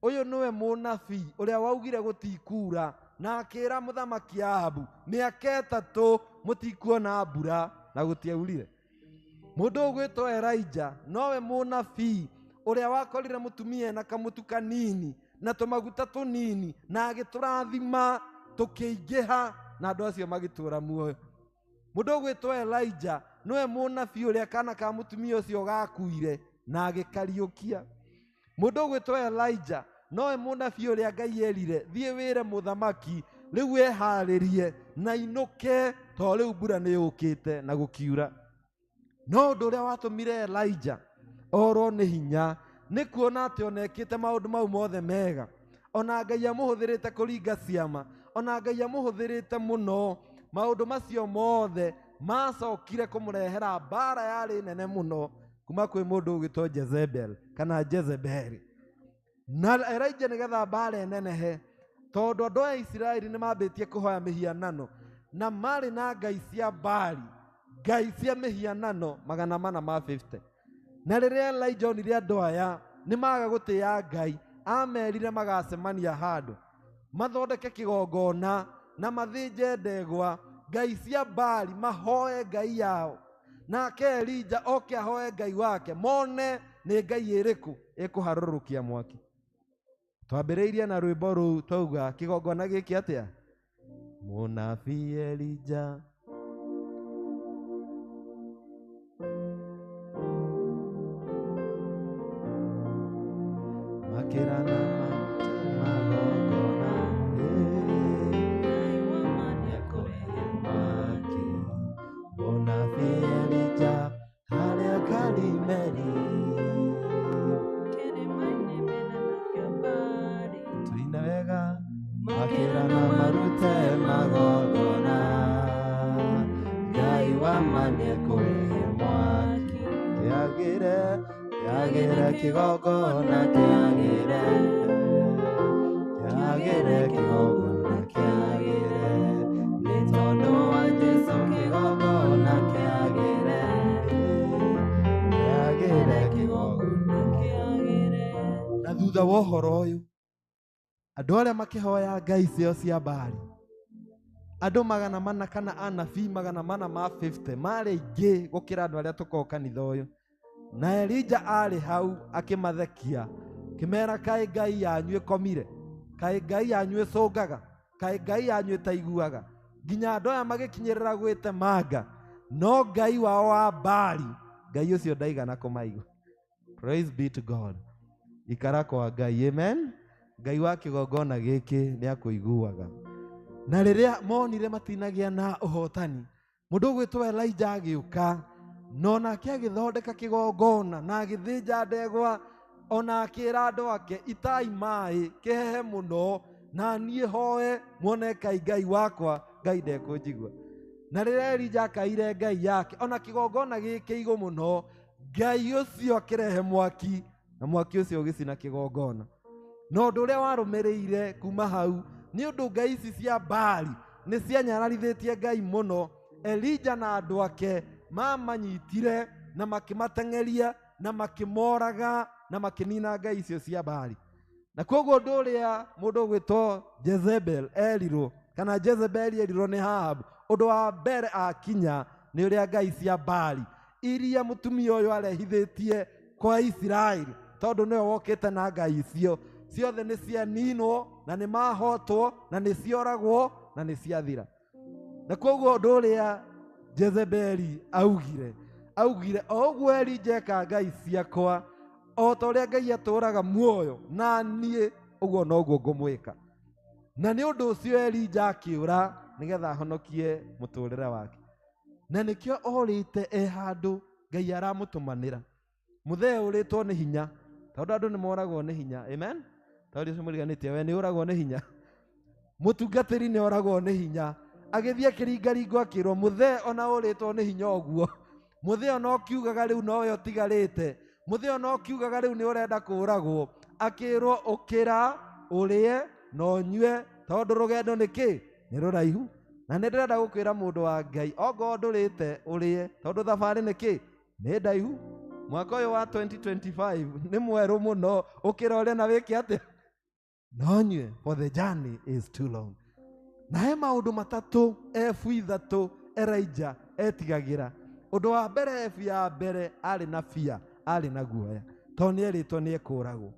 Ũyũ nĩwe mũnabii ũrĩa waugire gũtikura, na akĩra mũthamaki Ahabu mĩaka 3 mũtikuona mbura, na gũtiaurire. Mũndũ ũgwĩtwo Elijah nowe mũnabii ũrĩa wakorire mũtumia na kamũtu kanini na tũmaguta tũnini na agĩtũrathima tũkĩingĩha, na andũ acio magĩtũra muoyo. Mũndũ ũgwĩtwo Elijah nĩwe mũnabii ũrĩa kana ka mũtumia ũcio gakuire na agĩkariũkia. Mũndũ ũgwĩtwo Elijah nowe mũnabii ũrĩa Ngai erire thiĩ wĩre mũthamaki rĩu eharĩrie na inũke, To rĩu mbura nĩ yũkĩte na gũkiura. No ũndũ ũrĩa watũmire Elijah orwo nĩ hinya nĩ kuona atĩ ona ekĩte maũndũ mau mothe mega, ona Ngai amũhũthĩrĩte kũringa ciama, ona Ngai amũhũthĩrĩte mũno, maũndũ macio mothe macokire kũmũrehera mbara yarĩ nene mũno kuma kwĩ mũndũ ũgwĩtwo Jezebel kana Jezebeli. Na Elijah nĩgetha mbara ĩnenehe, tondũ andũ a Isiraeli nĩ mambĩtie kũhoya mĩhianano na marĩ na ngai cia Baali, ngai cia mĩhianano 450. Na rĩrĩa Elijah onire andũ aya nĩ maga gũtĩĩa Ngai, amerire magacemania handũ mathondeke kĩgongona na mathĩnje ndegwa ngai cia Baali, mahoe ngai yao. Nake Elijah oke ahoe ngai wake, mone nĩ ngai ĩrĩkũ ĩkũharũrũkia mwaki. Twambĩrĩirie na rwĩmbo rũu twauga kĩgongona gĩkĩ atĩa? Mũnabii Elijah makĩrana magongona, nĩekũrehe mwaki. Mũnabii Elijah harĩa Karimeli, tuine wega makĩrana marute magongona, Ngai wa ma nĩekũrehe mwaki. Kĩagĩre, kĩagĩre kĩgongona, kĩagĩre, kĩagĩre kĩgongona, kĩagĩre, nĩ tondũ wa Jesũ kĩgongona kĩagĩre, kĩagĩre kĩgongona. Na thutha wa ũhoro ũyũ, andũ arĩa makĩhoya ngai ciao cia Baali, andũ 400 kana anabii 450 marĩ aingĩ gũkĩra andũ arĩa tũkoragwo kanitha ũyũ. Na Elijah arĩ hau akĩmathekia, akĩmera kaĩ ngai yanyu ĩkomire, kaĩ ngai yanyu ĩcũngaga, kaĩ ngai yanyu ĩtaiguaga. Nginya andũ aya magĩkinyĩrĩra gwĩtemanga, no ngai wao wa Baali, ngai ũcio ndaigana kũmaigua. Praise be to God. Ikara kwa Ngai, amen. Ngai wa kĩgongona gĩkĩ nĩ akũiguaga. Na rĩrĩa monire matinagĩa na ũhotani, mũndũ ũgwĩtwo Elijah agĩũka, no nake agĩthondeka kĩgongona na agĩthĩnja ndegwa, ona akĩra andũ ake, itai maĩ kĩhehe mũno, na niĩ hoe muone kai Ngai wakwa, Ngai ndekũnjigua. Na rĩrĩa Elijah akaire ngai yake, ona kĩgongona gĩkĩ igũ mũno, Ngai ũcio akĩrehe mwaki, na mwaki ũcio ũgĩcina kĩgongona. Na ũndũ ũrĩa warũmĩrĩire kuma hau nĩ ũndũ ngai ici cia Baali nĩ cianyararithĩtie Ngai mũno. Elijah na andũ ake mamanyitire na makĩmateng'eria na makĩmoraga na makĩnina ngai icio cia Baali. Na koguo ũndũ ũrĩa mũndũ ũgwĩtwo Jezebel erirwo, kana Jezebeli erirwo nĩ Ahab, ũndũ wa mbere akinya nĩ ũrĩa ngai cia Baali iria mũtumia ũyũ arehithĩtie kwa Isiraeli, tondũ nĩwe wokĩte na ngai icio ciothe nĩ cianinwo na nĩ mahotwo na nĩ cioragwo na nĩ ciathira. Na koguo ũndũ ũrĩa Jezebeli augire, augire o ũguo Elijah eka ngai ciakwa, o ta ũrĩa Ngai atũũraga muoyo, na niĩ ũguo noguo ngũmwĩka. Na nĩ ũndũ ũcio Elijah akĩũra nĩgetha ahonokie mũtũũrĩre wake. Na nĩkĩo orĩte e handũ Ngai aramũtũmanĩra. Mũthee ũrĩtwo nĩ hinya, tondũ andũ nĩ moragwo nĩ hinya. Amen. Tondũ ũcio mũriganĩtie, we nĩ ũragwo nĩ hinya. Mũtungatĩri nĩ oragwo nĩ hinya. Agĩthiĩ akĩringaringwo akĩrwo, mũthee ona ũrĩtwo nĩ hinya ũguo, mũthee ona ũkiugaga rĩu nowe ũtigarĩte, mũthee ona ũkiugaga rĩu nĩ ũrenda kũũragwo, akĩrwo ũkĩra ũrĩe na ũnyue, tondũ rũgendo nĩ kĩ? Nĩ rũraihu. Na nĩ ndĩrenda gũkwĩra mũndũ wa Ngai, ongorwo ndũrĩte ũrĩe, tondũ thabarĩ nĩ kĩ? Nĩ ndaihu. Mwaka ũyũ wa 2025 nĩ mwerũ mũno, ũkĩra ũrĩe na wĩke atĩa? Na ũnyue, for the journey is too long. Na he maũndũ matatũ F ithatũ Elijah etigagĩra. Ũndũ wa mbere, F ya mbere arĩ na fear, arĩ na guoya, tondũ nĩ erĩtwo nĩ ekũũragwo.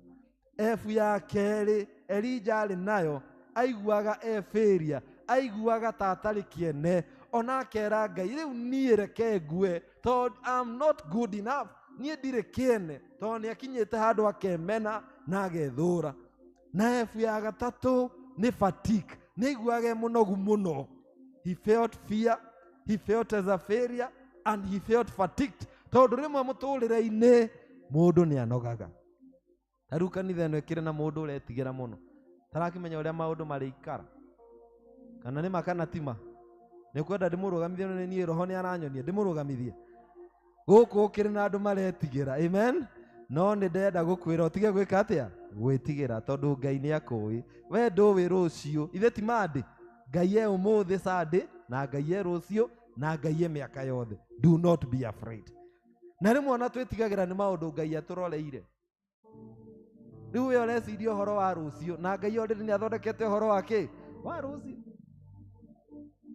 F ya kerĩ Elijah arĩ nayo, aiguaga e failure, aiguaga ta atarĩ kĩene, ona akera Ngai rĩu niĩ reke ngue, tondũ I'm not good enough, niĩ ndirĩ kĩene, tondũ nĩ akinyĩte handũ akemena na agethũra. Na F ya gatatũ nĩ fatigue, nĩ aiguaga e mũnogu mũno. He felt fear, He felt as a failure and he felt fatigued. Tondu rimwe muturire-ini mundu ni anogaga. Ta riu kanitha ĩno ĩkĩrĩ na mũndũ ũretigĩra mũno, tarakĩmenya ũrĩa maũndũ marĩikara, kana nĩ ma kana ti ma. Nĩ kwenda ndĩmũrũgamithie, no nĩ niĩ roho nĩ aranyonia ndĩmũrũgamithie. Gũkũ gũkĩrĩ na andũ maretigĩra, amen. No nĩ ndĩrenda gũkwĩra ũtige gwĩka atĩa? Gwĩtigĩra, tondũ Ngai nĩ akũĩ. We ndũĩ rũciũ, ithe ti Monday. Ngai e ũmũthĩ Sunday, na Ngai e rũciũ, na Ngai e mĩaka yothe. Do not be afraid. Na rĩmwe ona twĩtigagĩra nĩ maũndũ Ngai atũroreire. Rĩu we ũreciria ũhoro wa rũciũ, na Ngai already nĩ athondekete ũhoro wa kĩ? Wa rũciũ.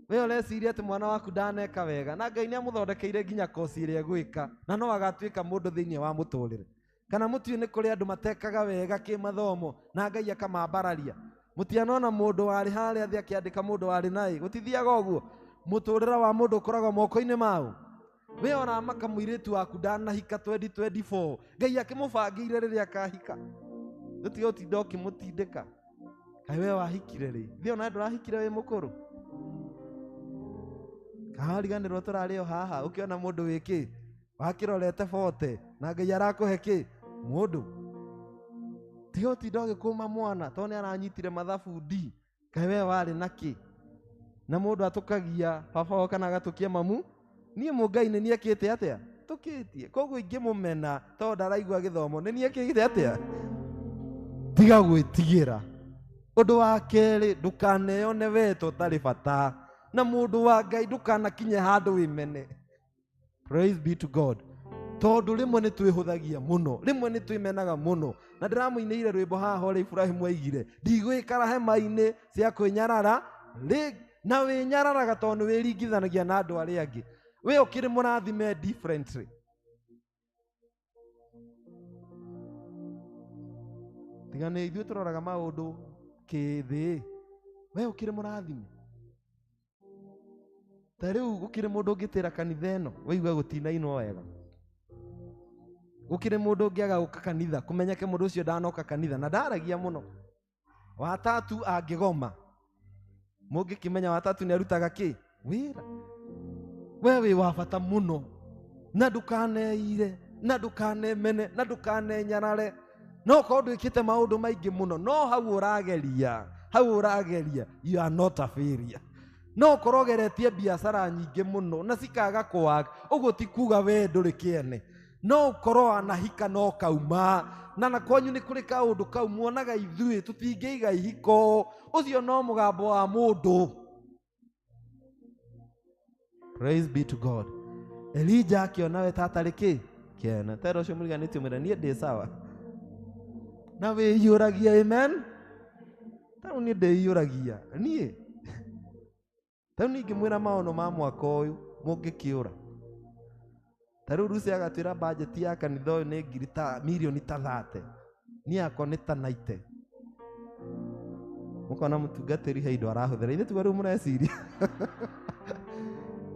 We ũreciria atĩ mwana waku ndaneka wega, na Ngai nĩ amũthondekeire nginya kosi ĩrĩa egwĩka, na no agatuĩka mũndũ thĩinĩ wa mũtũrĩre. Kana mũtiũĩ nĩ kũrĩ andũ matekaga wega kĩmathomo, na Ngai akamambararia. Mũtianona mũndũ warĩ harĩa thĩ akĩandĩka mũndũ warĩ naĩ, gũtithiaga ũguo. Mũtũrĩre wa mũndũ ũkoragwo moko-inĩ mao. We ũramaka mũirĩtu waku ndanahika 2024, Ngai akĩmũbangĩire rĩrĩa akahika. Gũtiga ũtinda ũkĩmũtindĩka. Kaĩ we wahikire rĩ? Thiĩ ona ndũrahikire wĩ mũkũrũ. Kawariganĩrwo tũrarĩ o haha ũkĩona mũndũ wĩ kĩ? Wakĩrorete 40 na Ngai arakũhe kĩ? Mũndũ. Tiga ũtinda ũgĩkũma mwana tondũ nĩ aranyitire mathabu D. Kaĩ we warĩ na kĩ? Na mũndũ atũkagia baba wao kana agatũkia mamu. Niĩ mũngai nĩ niĩ ekĩte atĩa? Tũkĩtie. Koguo ingĩmũmena tondũ ndaraigua gĩthomo nĩ niĩ ekĩte atĩa? Tiga gwĩtigĩra. Ũndũ wa kerĩ, ndũkaneyone we ta ũtarĩ bata. Na mũndũ wa Ngai ndũkanakinye handũ wĩmene. Praise be to God. Tondũ rĩmwe nĩ twĩhũthagia mũno, rĩmwe nĩ twĩmenaga mũno. Na ndĩramũinĩire rwĩmbo haha ũrĩa Ibrahimu aigire, ndigũikara hema-inĩ cia kwĩnyarara rĩ, na wĩnyararaga tondũ nĩ wĩringithanagia na andũ arĩa angĩ. We ũkĩrĩ mũrathime differently. Tiga nĩ ithuĩ tũroraga maũndũ kĩthĩ. We ũkĩrĩ mũrathime. Ta rĩu gũkĩrĩ mũndũ ũngĩtĩra kanitha ĩno, waigua gũtinainwo wega. Gũkĩrĩ mũndũ ũngĩaga gũka kanitha, kũmenyeke mũndũ ũcio ndanoka kanitha, na ndaragia mũno. Watatu angĩgoma, mũngĩkĩmenya watatu nĩ arutaga kĩ? Wĩra. We wĩ wa bata mũno, na ndũkaneire, na ndũkanemene, na ndũkanenyarare. No korwo ndwĩkĩte maũndũ maingĩ mũno, no hau ũrageria, hau ũrageria, you are not a failure. No ũkorwo ũgeretie biacara nyingĩ mũno na cikaga kũwaka, ũguo ti kuga we ndũrĩ kĩene. No ũkorwo wanahika no kauma, na kwanyu nĩ kũrĩ kaũndũ kau muonaga ithuĩ tũtingĩiga ihiko, ũcio no mũgambo wa mũndũ. Praise be to God. Elijah akĩona we tatarĩ kĩ? Kĩene. Tera ũcio mũriganĩtie mwĩre niĩ ndĩ sawa. Na wĩiyũragia, amen. Ta rĩu niĩ ndĩiyũragia. Niĩ. Ta rĩu ningĩmwĩra maono ma mwaka ũyũ mũngĩkĩũra. Ta rĩu Lucy agatwĩra budget ya kanitha ũyũ nĩ ngiri ta mirioni ta 30. Niĩ yakwa nĩ ta 90. Mũkona mũtungatĩri he indo arahũthĩra. Ithe tiguo rĩu mũreciria.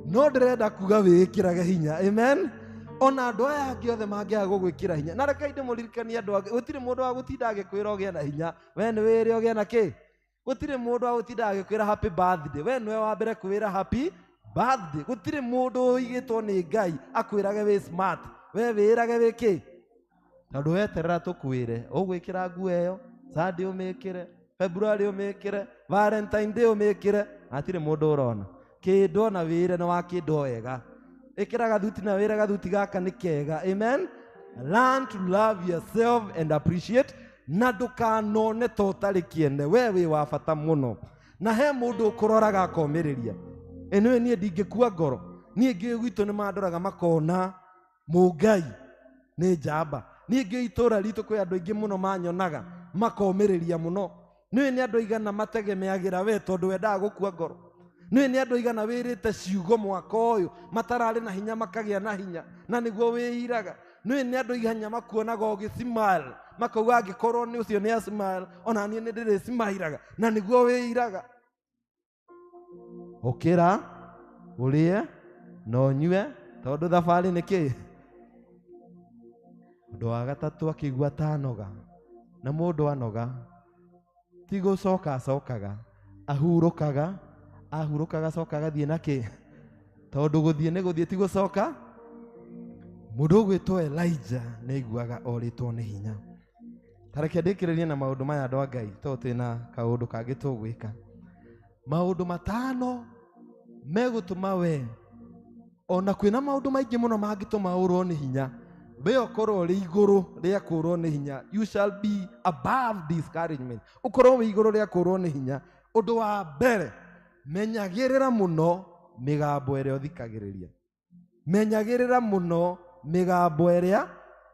No ndĩrenda kuga wĩĩkĩrage hinya, amen. Ona andũ aya angĩ othe mangĩaga gũgwĩkĩra hinya. Na reke ndĩmũririkanie andũ angĩ, gũtirĩ mũndũ wa gũtinda agĩkwĩra ũgĩe na hinya. We nĩ wĩre ũgĩe na kĩ? Gũtirĩ mũndũ wa gũtinda agĩkwĩra happy birthday. We nĩwe wa mbere kwĩra happy birthday. Gũtirĩ mũndũ ũigĩtwo nĩ Ngai akwĩrage wĩ smart. We wĩrage wĩ kĩ? Tondũ weterera tũkwĩre, ũgwĩkĩra nguo ĩyo, Sunday ũmĩkĩre, February ũmĩkĩre, Valentine Day ũmĩkĩre, hatirĩ mũndũ ũrona. Kĩndũ ona wĩre nĩ wakĩndwo wega. Ĩkĩra gathuti na wĩre gathuti gaka nĩ kega. Amen. Learn to love yourself and appreciate, na ndũkanone ta ũtarĩ kĩene. We wĩ wa bata mũno. Na he mũndũ ũkũroraga akomĩrĩria. Ĩnĩwe niĩ ndingĩkua ngoro. Niĩ ngĩũĩ gwitũ nĩ mandoraga makona mũngai nĩ njamba. Niĩ ngĩũĩ itũũra ritũ kwĩ andũ aingĩ mũno manyonaga makomĩrĩria mũno. Nĩũĩ nĩ andũ aigana mategemeagĩra we tondũ wendaga gũkua ngoro. Nĩũĩ nĩ andũ aigana wĩrĩte ciugo mwaka ũyũ matararĩ na hinya makagĩa na hinya, na nĩguo wĩiraga. Nĩũĩ nĩ andũ aigana makuonaga ũgĩsmile, makauga angĩkorwo nĩ ũcio nĩ asmile, ona niĩ nĩ ndĩrĩsmilaga, na nĩguo wĩiraga. Ũkĩra, ũrĩe, na ũnyue, tondũ thabarĩ nĩ kĩ? Ũndũ wa gatatũ akĩigua ta anoga, na mũndũ anoga ti gũcoka acokaga, ahurũkaga, ahurũkaga acoka agathiĩ na kĩ? Tondũ gũthiĩ nĩ gũthiĩ ti gũcoka. Mũndũ ũgwĩtwo Elijah nĩ aiguaga orĩtwo nĩ hinya. Ta reke ndĩkĩrĩrie na maũndũ maya andũ a Ngai, tondũ twĩna kaũndũ kangĩ tũgwĩka. Maũndũ matano megũtũma we ona kwĩna maũndũ maingĩ mũno mangĩtũma ũrwo nĩ hinya, we ũkorwo ũrĩ igũrũ rĩa kũrwo nĩ hinya. You shall be above discouragement. Ũkorwo wĩ igũrũ rĩa kũrwo nĩ hinya. Ũndũ wa mbere, menyagĩrĩra mũno mĩgambo ĩrĩa ũthikagĩrĩria. Menyagĩrĩra mũno mĩgambo ĩrĩa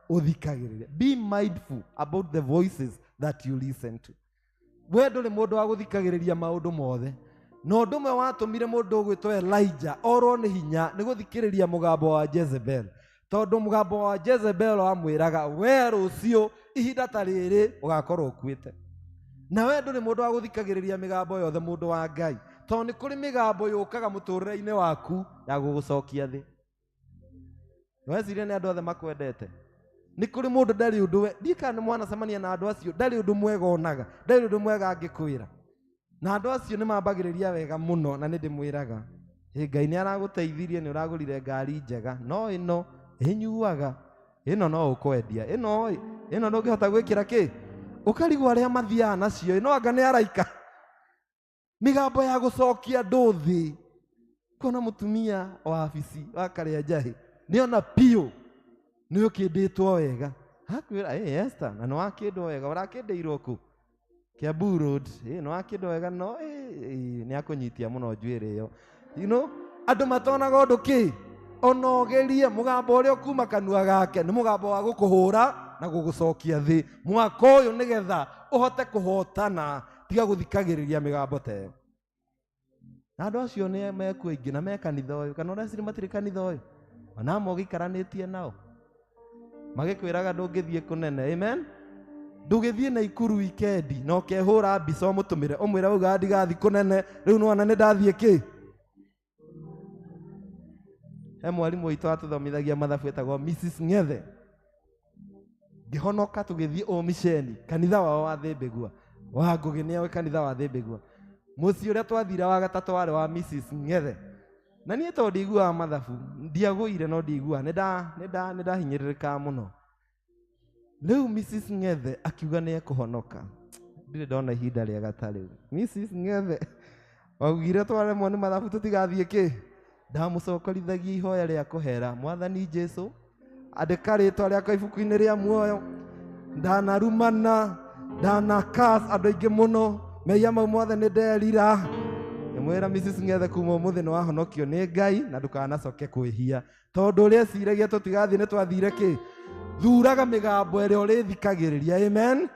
ũthikagĩrĩria. Be mindful about the voices that you listen to. We ndũrĩ mũndũ wa gũthikagĩrĩria maũndũ mothe. Na ũndũ ũmwe watũmire mũndũ ũgwĩtwo Elijah orwo nĩ hinya nĩ gũthikĩrĩria mũgambo wa Jezebel. Tondũ mũgambo wa Jezebel wamwĩraga we rũciũ ihinda ta rĩrĩ ũgakorwo ũkuĩte. Na we ndũrĩ mũndũ wa gũthikagĩrĩria mĩgambo yothe, mũndũ wa Ngai, tondũ nĩ kũrĩ mĩgambo yũkaga mũtũrĩre-inĩ waku ya gũgũcokia thĩ. Weciria nĩ andũ othe makwendete. Nĩ kũrĩ mũndũ ndarĩ ũndũ we, ndiũĩ kana nĩ mwanacemania na andũ acio, ndarĩ ũndũ mwega onaga, ndarĩ ũndũ mwega angĩkwĩra. Na andũ acio nĩ mambagĩrĩria wega mũno, na nĩ ndĩmwĩraga, ĩ Ngai nĩ aragũteithirie, nĩ ũragũrire ngari njega, no ĩno ĩnyuaga, ĩno no ũkwendia, ĩno ĩ, ĩno ndũngĩhota gwĩkĩra kĩ, ũkarigwo arĩa mathiaga nacio, ĩno anga nĩ araika. Mĩgambo ya gũcokia andũ thĩ. Kuona mũtumia wa wabici wa Karĩa Njahĩ nĩona piũ nĩ ũkĩndĩtwo wega, akwĩra ĩ Esther, na nĩ wakĩndwo wega, ũrakĩndĩirwo kũ? Kiambu Road. Ĩ nĩ wakĩndwo wega, no ĩ nĩ akũnyitia mũno njuĩrĩ ĩyo. You know, andũ matonaga ũndũ kĩ, ona ũgerie mũgambo ũrĩa ũkuma kanua gake nĩ mũgambo wa gũkũhũra na gũgũcokia thĩ mwaka ũyũ, nĩgetha ũhote kũhotana. Tiga gũthikagĩrĩria mĩgambo ta ĩyo. Na andũ acio nĩ mekuo aingĩ na me kanitha ũyũ, kana ũreciria matirĩ kanitha ũyũ, ona amwe ũgĩikaranĩtie nao magĩkwĩraga ndũngĩthiĩ kũnene. Amen. Ndũgĩthiĩ Naikuru wikendi na ũkehũra mbica ũmũtũmĩre ũmwĩre uga ndigathiĩ kũnene, rĩu nĩwona nĩ ndathiĩ kĩ. He mwarimũ witũ atũthomithagia mathabu etagwo Mrs Ng'ethe. Ngĩhonoka tũgĩthiĩ ũmiceni kanitha wao wa Thĩmbĩgua, wa Ngũgĩ nĩoĩ kanitha wa Thĩmbĩgua. Mũciĩ ũrĩa twathire wa gatatũ warĩ wa Mrs Ng'ethe. Na niĩ tondũ ndiguaga mathabu, ndiagũire no ndiguaga, nĩ ndahinyĩrĩrĩkaga mũno. Rĩu Mrs Ng'ethe akiuga nĩ ekũhonoka. Ndirĩ ndona ihinda rĩega ta rĩu. Mrs Ng'ethe augire twaremwo nĩ mathabu tũtigathiĩ kĩ. Ndamũcokorithagia ihoya rĩa kũhera, Mwathani Jesu, andĩka rĩtwa rĩakwa ibuku-inĩ rĩa muoyo. Ndanarumana, ndanakas andũ aingĩ mũno, mehia mau mothe nĩ nderira. Ngĩmwĩra Mrs Ng'ethe kuma ũmũthĩ nĩ wahonokio nĩ Ngai na ndũkanacoke kwĩhia. Tondũ ũrĩa eciragia tũtigathiĩ nĩ twathire kĩ. Thuraga mĩgambo ĩrĩa ũrĩthikagĩrĩria. Amen.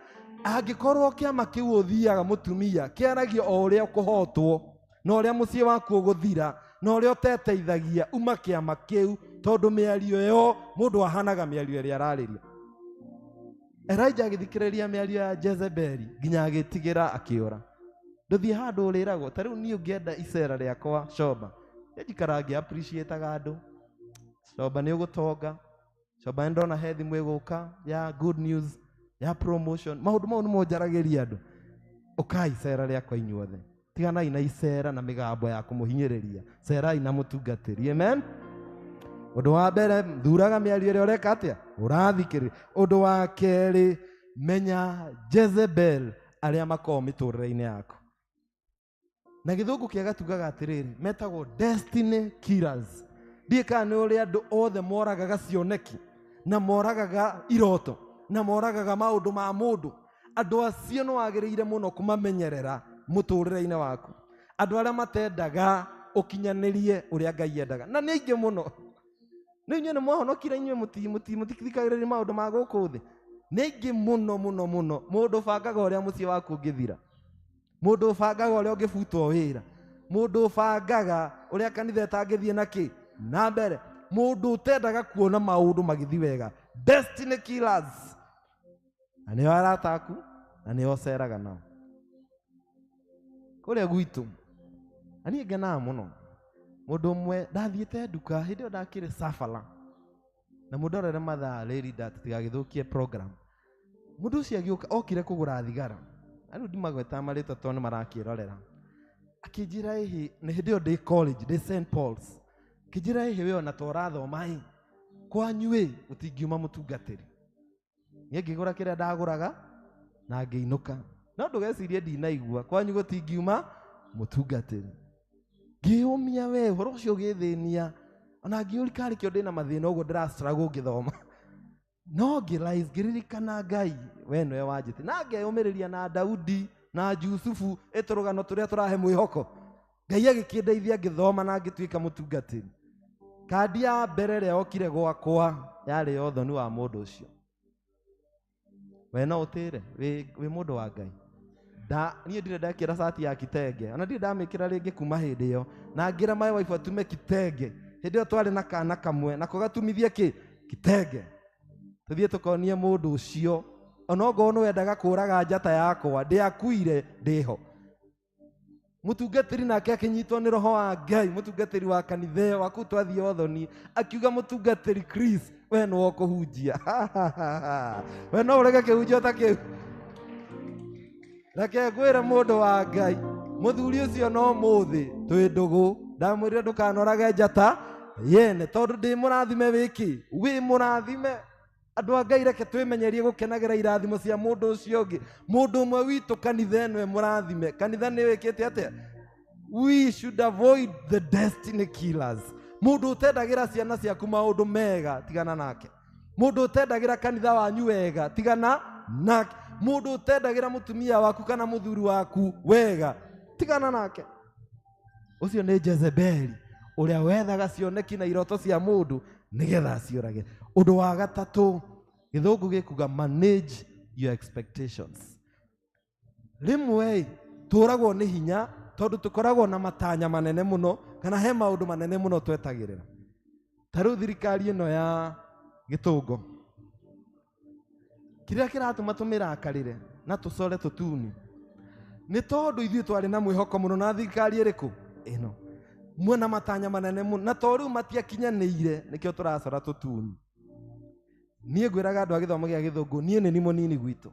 Angĩkorwo kĩama kĩu ũthiaga mũtumia kĩaragia o ũrĩa ũkũhotwo na ũrĩa mũciĩ waku ũgũthira na ũrĩa ũteteithagia, uma kĩama kĩu, tondũ mĩario ĩyo mũndũ ahanaga mĩario ĩrĩa ararĩria. Elijah agĩthikĩrĩria mĩario ya Jezebeli nginya agĩtigĩra akĩũra. Ndũthiĩ handũ ũrĩragwo. Ta rĩu niĩ ũngĩenda icera rĩakwa Coba, njikaraga ngĩ appreciate-aga andũ. Coba nĩ ũgũtonga, Coba nĩ ndona he thimũ ĩgũka ya good news, ya promotion. Maũndũ mau nĩmo njaragĩria andũ. Ũkai icera rĩakwa inyuothe. Tiganai na icera na mĩgambo ya kũmũhinyĩrĩria. Cerai na mũtungatĩri. Amen. Ũndũ wa mbere, thuraga mĩario ĩrĩa ũreka atĩa? Ũrathikĩrĩria. Ũndũ wa kerĩ, menya Jezebel arĩa makoragwo mĩtũrĩre-inĩ yaku. Na gĩthũngũ kĩega tugaga atĩrĩrĩ, metagwo destiny killers. Ndiũĩ kana nĩ ũrĩa andũ othe moragaga cioneki, na moragaga iroto, na moragaga maũndũ ma mũndũ. Andũ acio nĩ wagĩrĩire mũno kũmamenyerera mũtũrĩre-inĩ waku. Andũ arĩa matendaga ũkinyanĩrie ũrĩa Ngai endaga, na nĩ aingĩ mũno. Nĩ inyuĩ nĩ mwahonokire, inyuĩ mũtithikagĩrĩria maũndũ ma gũkũ thĩ. Nĩ aingĩ mũno mũno mũno. Mũndũ ũbangaga ũrĩa mũciĩ waku ũngĩthira, mũndũ ũbangaga ũrĩa ũngĩbutwo wĩra, mũndũ ũbangaga ũrĩa kanitha ĩtangĩthiĩ na kĩ na mbere, mũndũ ũtendaga kuona maũndũ magĩthiĩ wega. Destiny killers. Na nĩo arata aku, na nĩo ũceraga nao. Kũrĩa gwitũ, na niĩ ngenaga mũno. Mũndũ ũmwe ndathiĩte nduka, hĩndĩ ĩyo ndakĩrĩ Safala, na mũndũ arore mathaa rĩri ndatigagĩthũkie program. Mũndũ ũcio agĩũka, okire kũgũra thigara. Na rĩu ndimagwetaga marĩtwa tondũ nĩmarakĩrorera. Akĩnjĩra ĩhĩ, nĩ hĩndĩ ĩyo ndĩ college, ndĩ St Paul's. Kĩnjĩra ĩhĩ we ona ta ũrathoma ĩ kwanyu ĩ gũtingiuma mũtungatĩri. Niĩ ngĩgũra kĩrĩa ndagũraga na ngĩinũka. No ndũgecirie ndinaigua kwanyu gũtingiuma mũtungatĩri. Ngĩũmia we ũhoro ũcio ũgĩthĩnia ona ngĩũria karĩ kĩo ndĩna mathĩna ũguo ndĩrastruggle ngĩthoma. No ngĩrealize ngĩririkana Ngai we nĩwe wanjĩte na ngeyũmĩrĩria na Daudi na Jusufu ĩtũrũgano tũrĩa tũrahe mwĩhoko. Ngai agĩkĩndeithia ngĩthoma na ngĩtuĩka mũtungatĩri. Kandi ya mbere ĩrĩa yokire gwakwa yarĩ ya ũthoni wa mũndũ ũcio. We no ũtĩre wĩ mũndũ wa Ngai. Niĩ ndirĩ ndekĩra cati ya kitenge ona ndirĩ ndamĩkĩra rĩngĩ kuma hĩndĩ ĩyo na ngĩra my wife atume kitenge. Hĩndĩ ĩyo twarĩ na kana kamwe nako gatumithie kĩ kitenge tũthiĩ tũkonie mũndũ ũcio ona ongorwo nĩ wendaga kũraga njata yakwa ndĩakuire ndĩho. Mũtungatĩri nake akĩnyitwo nĩ roho wa Ngai, mũtungatĩri wa kanitha ĩyo wa kũu twathiĩ ũthoni akiuga mũtungatĩri Chris we nĩwe ũkũhunjia. We no ũrege kĩhunjio ta kĩu. Reke ngwĩre mũndũ wa Ngai mũthuri ũcio no mũthĩ twĩ ndũgũ ndamwĩrire ndũkanorage njata yene tondũ ndĩ mũrathime wĩkĩ wĩ mũrathime. Andũ a Ngai reke twĩmenyerie gũkenagĩra irathimo cia mũndũ ũcio ũngĩ. Mũndũ ũmwe witũ kanitha ĩno e mũrathime. Kanitha nĩ wĩkĩte atĩa? We should avoid the destiny killers. Mũndũ ũtendagĩra ciana ciaku maũndũ mega tigana nake. Mũndũ ũtendagĩra kanitha wanyu wega tigana nake. Mũndũ ũtendagĩra mũtumia waku kana mũthuri waku wega tigana nake. Ũcio nĩ Jezebeli ũrĩa wethaga cioneki na iroto cia mũndũ nĩgetha aciũrage. Ũndũ wa gatatũ gĩthũngũ gĩkuga manage your expectations. Rĩmwe tũragwo nĩ hinya tondũ tũkoragwo na matanya manene mũno kana he maũndũ manene mũno twetagĩrĩra. Ta rĩu thirikari ĩno ya gĩtũngo kĩrĩa kĩratũma tũmĩrakarĩre na tũcore tũtuni nĩ tondũ ithuĩ twarĩ na mwĩhoko mũno na thirikari ĩrĩkũ ĩno mwena matanya manene mũno na to rĩu matiakinyanĩire nĩkĩo tũracora tũtuni. Niĩ ngwĩraga andũ a gĩthomo gĩa gĩthũngũ niĩ nĩ ni mũnini gwitũ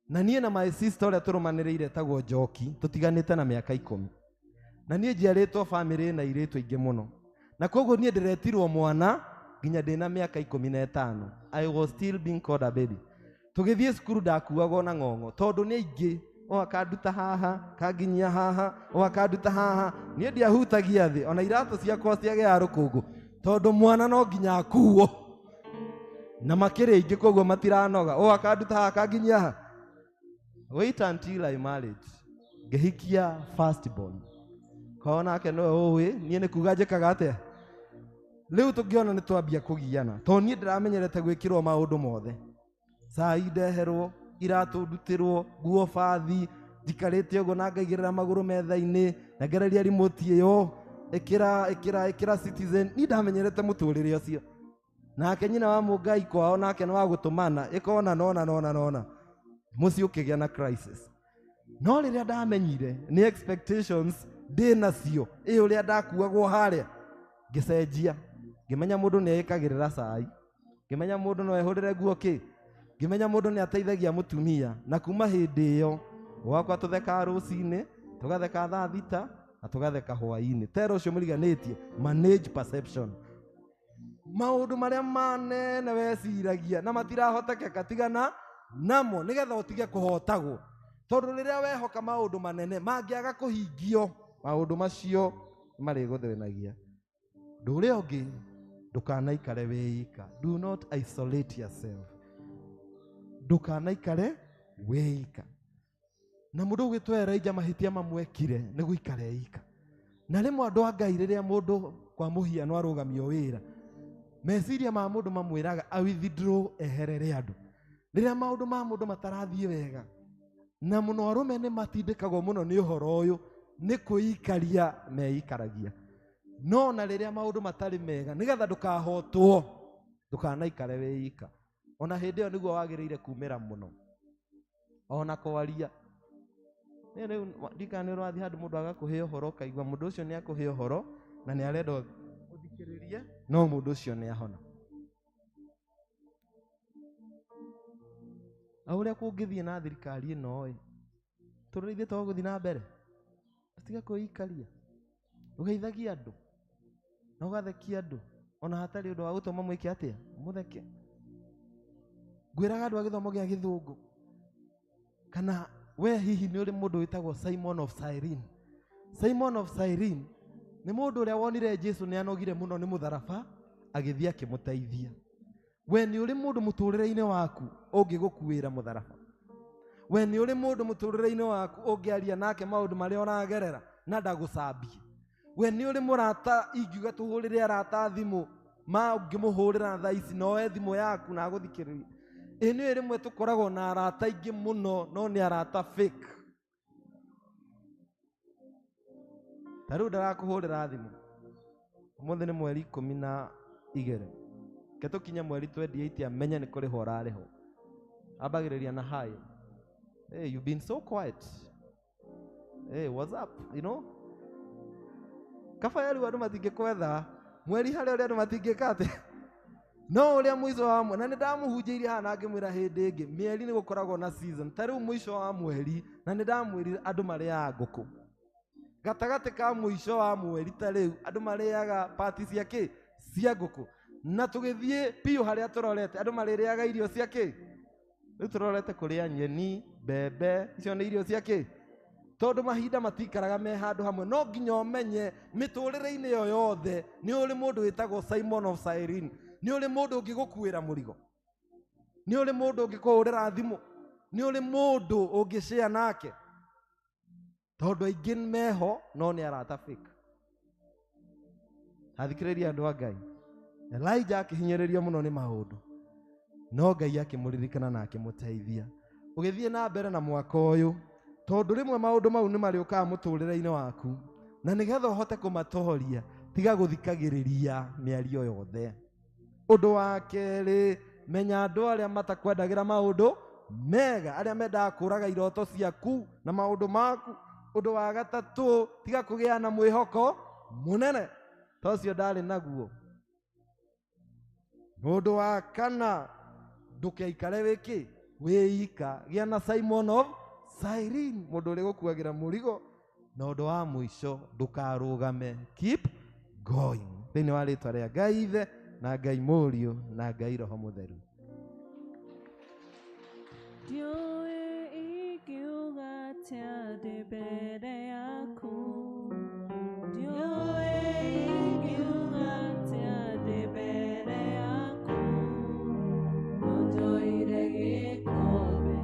na niĩ na my sister ũrĩa tũrũmanĩrĩire etagwo Njoki tũtiganĩte na mĩaka 10 na niĩ njiarĩtwo bamĩrĩ ĩna airĩtu aingĩ mũno na koguo niĩ ndĩretirwo mwana nginya ndĩna mĩaka 15. I was still being called a baby. Tũgĩthiĩ cukuru ndakuagwo na ng'ong'o tondũ nĩ aingĩ o akanduta haha kanginyia haha o akanduta haha niĩ ndiahutagia thĩ ona iratũ ciakwa ciagĩaga rũkũngũ tondũ mwana no nginya akuo na makĩrĩ aingĩ koguo matiranoga o akanduta haha kanginyia haha. Wait until I married ngĩhikia first born kwao nake nĩwe ũĩ niĩ nĩ kuga njĩkaga atĩa. Rĩu tũngĩona nĩ twambia kũgiana tondũ niĩ ndĩramenyerete gwĩkĩrwo maũndũ mothe cai ndeherwo iratũ ndutĩrwo nguo bathi njikarĩte ũguo na ngaigĩrĩra magũrũ metha-inĩ na ngereria remote ĩyo ĩkĩra ĩkĩra ĩkĩra Citizen. Niĩ ndamenyerete mũtũrĩre ũcio nake nyina wa mũngai kwao nake nĩ wa gũtũmana ĩkona nona nona nona mũciĩ ũkĩgĩa na crisis. No rĩrĩa ndamenyire nĩ expectations ndĩ nacio ĩ ũrĩa ndakuagwo harĩa ngĩcenjia ngĩmenya mũndũ nĩ ĩkagĩrĩra cai ngĩmenya mũndũ no ehũrĩre nguo kĩ ngĩmenya mũndũ nĩ ateithagia mũtumia na kuma hĩndĩ ĩyo gwakwa tũthekaga rũcinĩ tũgatheka thaa 6 na tũgatheka hwaĩ-inĩ. Tero ũcio mũriganĩtie manage perception. Maũndũ marĩa manene weciragia na matirahotekeka tigana namo nĩgetha ũtige kũhotagwo tondũ rĩrĩa wehoka maũndũ manene mangĩaga kũhingio maũndũ macio marĩgũthĩnagia. Ũndũ ũrĩa ũngĩ ndũkanaikare wĩika. Do not isolate yourself. Ndũkanaikare wĩika. Na mũndũ ũgwĩtwo Elijah mahĩtia mamwekire nĩ gũikara eika. Na rĩmwe andũ a Ngai rĩrĩa mũndũ kwa mũhiano arũgamio wĩra meciria ma mũndũ mamwĩraga a withdraw eherere andũ. Rĩrĩa maũndũ ma mũndũ matarathiĩ wega na mũno arũme nĩ matindĩkagwo mũno nĩ ũhoro ũyũ nĩ kwĩikaria meikaragia. No na rĩrĩa maũndũ matarĩ mega nĩgetha ndũkahotwo ndũkanaikare wĩika. Ona hĩndĩ ĩyo nĩguo wagĩrĩire kumĩra mũno ona kwaria. Rĩu ndikana nĩ ũrathiĩ handũ mũndũ agakũhe ũhoro ũkaigua mũndũ ũcio nĩ akũhe ũhoro na nĩ arenda ũthikĩrĩrie no mũndũ ũcio nĩ ahona. Na ũrĩa kũngĩthiĩ na thirikari ĩno ĩ tũrĩ ithuĩ tũgũthiĩ na mbere tũtige kwĩikaria ũgeithagia andũ. Na ũgathekia andũ ona hatarĩ ũndũ wa gũtũma mwĩke atĩa mũtheke. Ngwĩraga andũ a gĩthomo gĩa gĩthũngũ kana we hihi nĩ ũrĩ mũndũ wĩtagwo Simon of Cyrene. Simon of Cyrene nĩ mũndũ ũrĩa wonire Jesu nĩ anogire mũno nĩ mũtharaba agĩthiĩ akĩmũteithia. We nĩ ũrĩ mũndũ mũtũrĩre-inĩ waku ũngĩgũkuĩra mũtharaba. We nĩ ũrĩ mũndũ mũtũrĩre-inĩ waku ũngĩaria nake maũndũ marĩa ũragerera na ndagũcambie. We nĩ ũrĩ mũrata ingiuga tũhũrĩre arata thimũ ma ũngĩmũhũrĩra thaa ici na oe thimũ yaku na agũthikĩrĩrie. Ĩ nĩ rĩmwe tũkoragwo na arata aingĩ mũno no nĩ arata fake. Ta rĩu ndarakũhũrĩra thimũ ũmũthĩ nĩ mweri 12, ke tũkinye mweri 28 amenye nĩ kũrĩhwo ũrarĩhwo. Ambagĩrĩria na hi. Hey, you've been so quiet. Hey, what's up? You know? Kaba rĩu andũ matingĩkwetha mweri harĩa ũrĩa andũ matingĩka atĩ no ũrĩa mũico wa mweri, na nĩ ndamũhunjĩirie haha na ngĩmwĩra hĩndĩ ĩngĩ mĩeri nĩ gũkoragwo na season. Ta rĩu mũico wa mweri, na nĩ ndamwĩrire andũ marĩaga ngũkũ gatagatĩ ka mũico wa mweri. Ta rĩu andũ marĩaga pati cia kĩ cia ngũkũ, na tũgĩthiĩ biũ harĩa tũrorete andũ marĩrĩaga irio cia kĩ. Rĩu tũrorete kũrĩa nyeni, mbembe, icio nĩ irio cia kĩ, tondũ mahinda matikaraga me handũ hamwe. No nginya ũmenye mĩtũrĩre-inĩ ĩyo yothe nĩ ũrĩ mũndũ wĩtagwo Simon of Cyrene, nĩ ũrĩ mũndũ ũngĩgũkuĩra mũrigo, nĩ ũrĩ mũndũ ũngĩkũhũrĩra thimũ, nĩ ũrĩ mũndũ ũngĩshare nake, tondũ aingĩ meho no nĩ arata fake. Athikĩrĩria andũ a Ngai, Elijah akĩhinyĩrĩrio mũno nĩ maũndũ, no Ngai akĩmũririkana na akĩmũteithia. Ũgĩthiĩ na mbere na mwaka ũyũ, tondũ rĩmwe maũndũ mau nĩ marĩũkaga mũtũrĩre-inĩ waku, na nĩgetha ũhote kũmatoria tiga gũthikagĩrĩria mĩario yothe. Ũndũ wa kerĩ, menya andũ arĩa matakwendagĩra maũndũ mega, arĩa mendaga kũraga iroto ciaku na maũndũ maku. Ũndũ wa gatatũ, tiga kũgĩa na mwĩhoko mũnene, ta ũcio ndarĩ naguo. Ũndũ wa kana, ndũkeikare wĩkĩ wĩika, gĩa na Simon of Cyrene, mũndũ ũrĩa gũkuagĩra mũrigo. Na ũndũ wa mũico, ndũkarũgame, keep going. Thĩinĩ wa rĩtwa rĩa Ngai Ithe na Ngai Mũriũ na Ngai Roho Mũtheru. Ndiũĩ ingiuga atĩa ndĩ mbere yaku, ndiũĩ ingiuga atĩa ndĩ mbere yaku, no njoire gĩkombe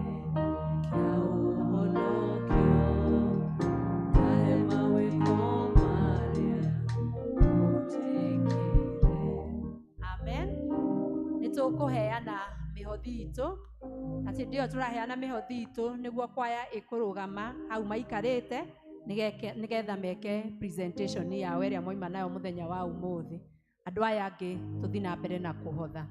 kĩa ũhonokio, ndahe mawĩko marĩa ũnjĩkĩire. Amen. Nĩ tũkũheana mĩhothi itũ, na hĩndĩ ĩyo tũraheana mĩhothi itũ nĩguo kwaya ĩkũrũgama hau maikarĩte nĩgetha meke presentation yao ĩrĩa moima nayo mũthenya wa ũmũthĩ. Andũ aya angĩ tũthiĩ na mbere na kũhotha.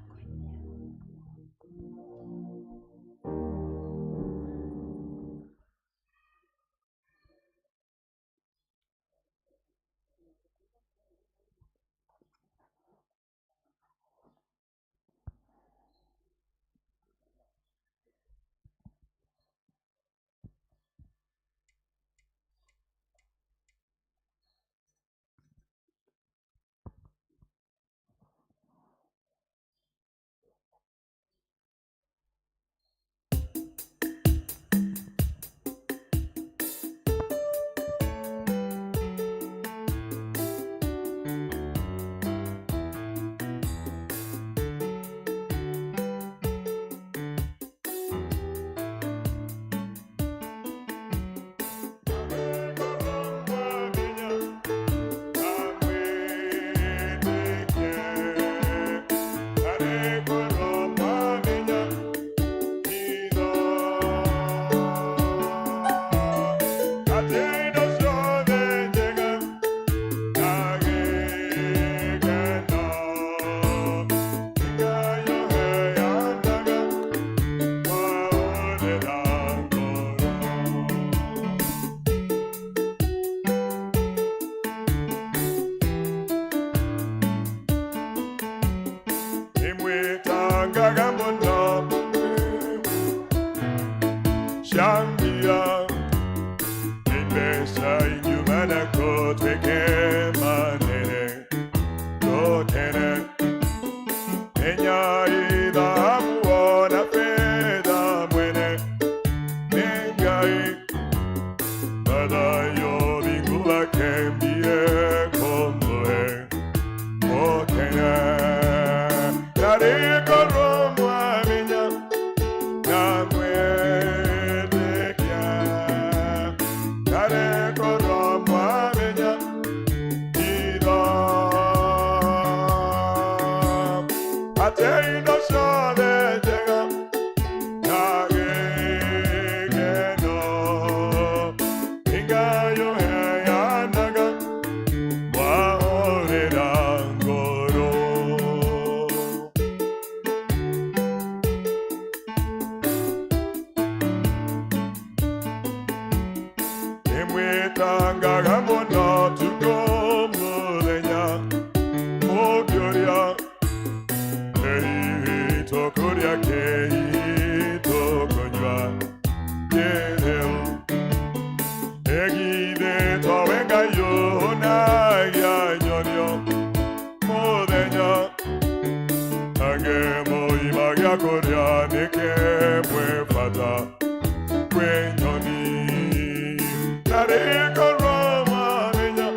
Shambia, imesa inyumana kotweke manene. Imwitangaga mũno tukũ mũthenya mũngĩũria ĩ tũkũrĩa kĩ tũkũnyua kĩrĩu ĩgithĩ towe Ngai ũhũnagia nyonio mũthenya angĩ moima gĩa kũrĩa nĩkĩ mwĩ bata kwĩ nyoni narĩ korwo mwamenya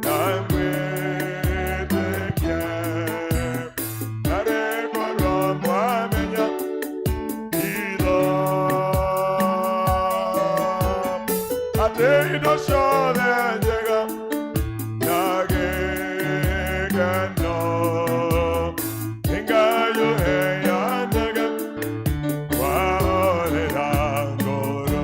na mwĩtĩkie narĩ korwo mwamenya itho atĩ indo ciothe njega na gĩkeno nĩ Ngai ũheanaga wahorera ngoro.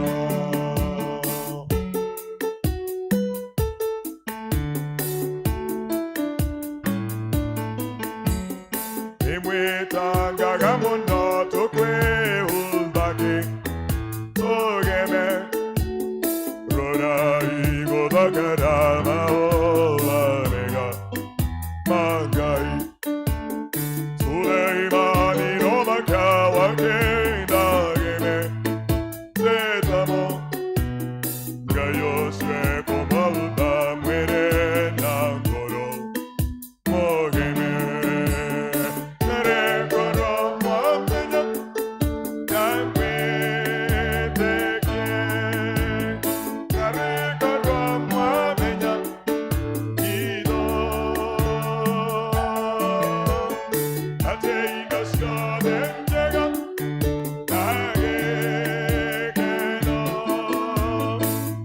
Imwitangaga mũno tũkwĩhumbagĩ tũgeme rora igũthakara maũa mega ma Ngai Suleimani no makawa kendageme tetamo Ngai ũcio ekũmauta mwĩrĩ na ngoro mũgime narĩ korwo mwamenya na mwĩtĩkie narĩ korwo mwamenya itho atĩ indo ciothe njega na gĩkeno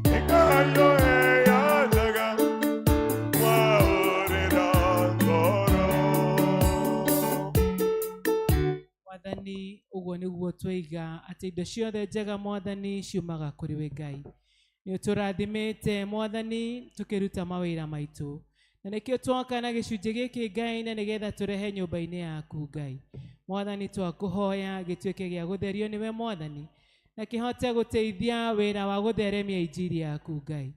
nĩ Ngai ũheanaga mwahũrĩra ngoro. Mwathani ũguo nĩguo twaiga atĩ indo ciothe njega mwathani ciumaga kũrĩ we Ngai. Nĩ ũtũrathimĩte mwathani tũkĩruta mawĩra maitũ na nĩkĩo twoka na gĩcunjĩ gĩkĩ Ngai na nĩgetha tũrehe nyũmba-inĩ yaku Ngai. Mwathani twakũhoya gĩtuĩke gĩa gũtherio nĩwe mwathani na kĩhote gũteithia wĩra wa gũtheremia injiri yaku Ngai.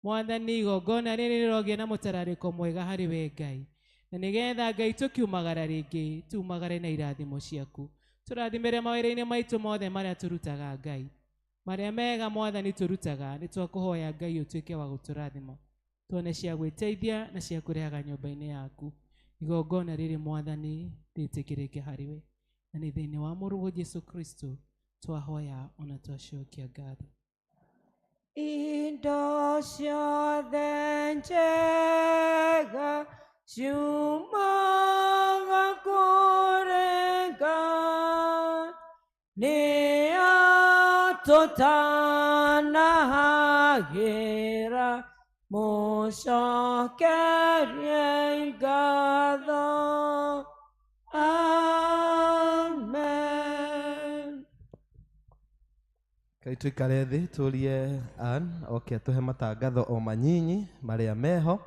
Mwathani igongona rĩrĩ rĩrogĩa na mũtararĩko mwega harĩ we Ngai na nĩgetha Ngai tũkiumagara rĩngĩ tumagare na irathimo ciaku tũrathimĩre mawĩra-inĩ maitũ mothe marĩa tũrutaga Ngai marĩa mega mwathani tũrutaga nĩ twakũhoya Ngai ũtuĩke wa gũtũrathima tuone cia gwĩteithia na cia kũrehaga nyũmba-inĩ yaku igongona rĩrĩ mwathani rĩtĩkĩrĩke harĩ we na nĩ thĩinĩ wa mũrũguo Jesu Kristo twahoya ona twacokia ngatho. Indo ciothe njega ciumaga kũrĩ Ngai nĩ atũtanahagĩra mũcokerie ngatho. Amen. Kai tuikare thĩ tũrie Ann oke atũhe matangatho o manyinyi marĩa meho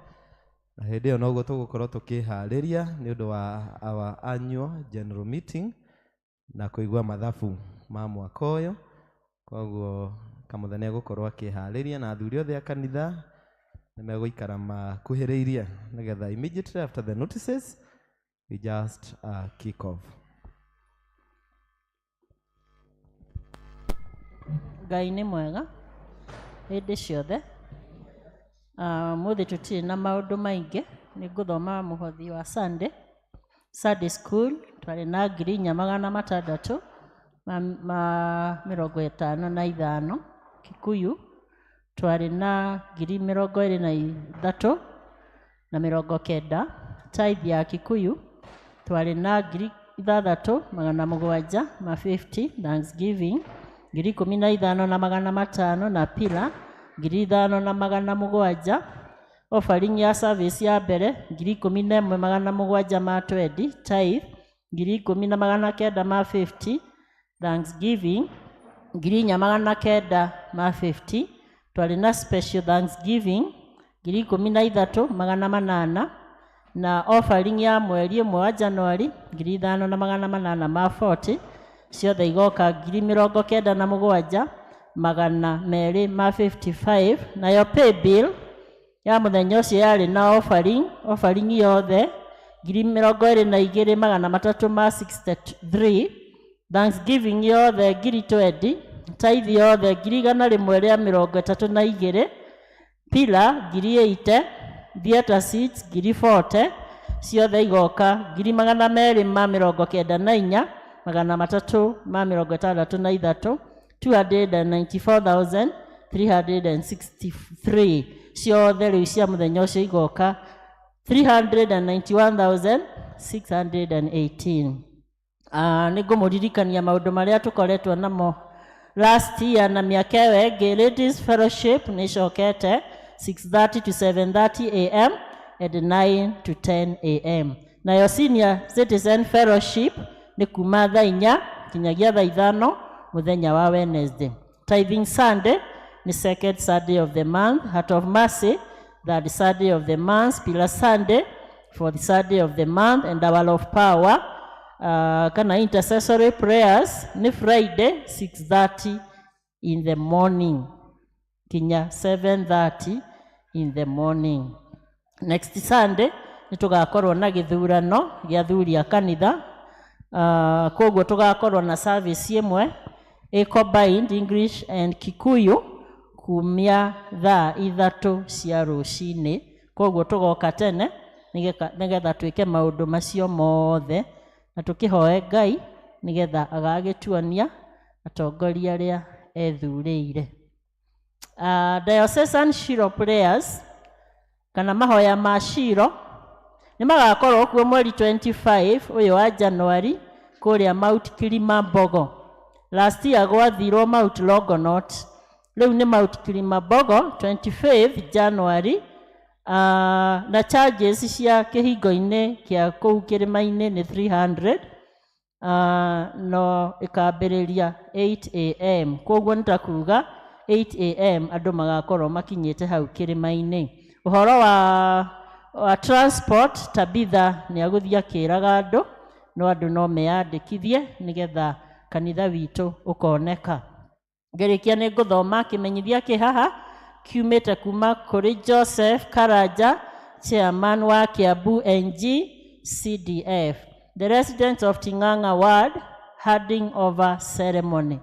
na hĩndĩ ĩyo noguo tũgũkorwo tũkĩharĩria nĩ ũndũ wa our annual general meeting na kũigua mathabu ma mwaka ũyũ. Koguo Kamũtha nĩ egũkorwo akĩharĩria na athuri othe a kanitha nĩ megũikara makuhĩrĩirie nĩgetha immediately after the notices we just kick off. Ngai nĩ mwega hĩndĩ ciothe. Mũthĩ tũtirĩ na maũndũ maingĩ, nĩ ngũthoma mũhothi wa Sunday. Sunday school twarĩ na 4655 ma 55. Kikuyu twarĩ na 23 na 90. Tithe ya Kikuyu twarĩ na 6750 ma 50. Thanksgiving 15,500 na pila 5,700. Offering ya service ya mbere 11,700 ma 20. Tithe 10,900 ma 50. Thanksgiving 4,900 ma 50. Twarĩ na special Thanksgiving 13,800 na offering ya mweri ũmwe wa January 5,800 ma 40. Ciothe igoka 97,000. magana merĩ ma 55. Nayo pay bill ya mũthenya ũcio yarĩ na offering, offering yothe ngiri mĩrongo ĩrĩ na igĩrĩ magana matatũ ma 63, thanksgiving yothe ngiri 20, tithe yothe ngiri igana rĩmwe rĩa mĩrongo ĩtatũ na igĩrĩ, pila ngiri 80, theatre seats ngiri 40, ciothe igoka ngiri magana merĩ ma mĩrongo kenda na inya magana matatũ ma mĩrongo ĩtandatũ na ithatũ, 294,363. Ciothe rĩu cia mũthenya ũcio igoka 391,618. Nĩ ngũmũririkania maũndũ marĩa tũkoretwo namo last year na mĩaka ĩyo ĩngĩ. Ladies Fellowship nĩ ĩcokete 6:30 to 7:30 a.m. and 9 to 10 a.m. Nayo Senior Citizen Fellowship nĩ kuma thaa 4 kinyagia thaa 5 mũthenya wa Wednesday. Tithing Sunday nĩ second Sunday of the month, Heart of Mercy third Sunday of the month, Pillar Sunday fourth Sunday of the month, and Hour of Power kana intercessory prayers nĩ Friday 6:30 in the morning kinya 7:30 in the morning. Next Sunday nĩ tũgakorwo na gĩthurano gĩa athuri a kanitha, koguo tũgakorwo na service ĩmwe ĩ combined English and Kikuyu kumia thaa 3 cia rũcinĩ. Koguo tũgoka tene nĩgetha twĩke maũndũ macio mothe na tũkĩhoe Ngai nĩgetha agagĩtuonia atongoria arĩa ethurĩire. Diocesan Shiro prayers kana mahoya ma Shiro nĩ magakorwo kuo mweri 25 ũyũ wa January kũrĩa Mount Kilimambogo. Last year gwathirwo Mount Longonot, rĩu nĩ Mount Kilimambogo 25 January, na charges cia kĩhingo-inĩ kĩa kũu kĩrĩma-inĩ nĩ 300, no ĩkambĩrĩria 8 a.m. Koguo nĩ ta kuga 8 a.m. andũ magakorwo makinyĩte hau kĩrĩma-inĩ. Ũhoro wa transport, Tabitha nĩ agũthiĩ akĩraga andũ, no andũ no meyandĩkithie nĩgetha kanitha witũ ũkoneka. Ngĩrĩkia nĩ ngũthoma kĩmenyithia kĩ haha kiumĩte kuma kũrĩ Joseph Karanja, chairman wa Kiambu NG CDF. The residents of Ting'ang'a Ward handing over ceremony.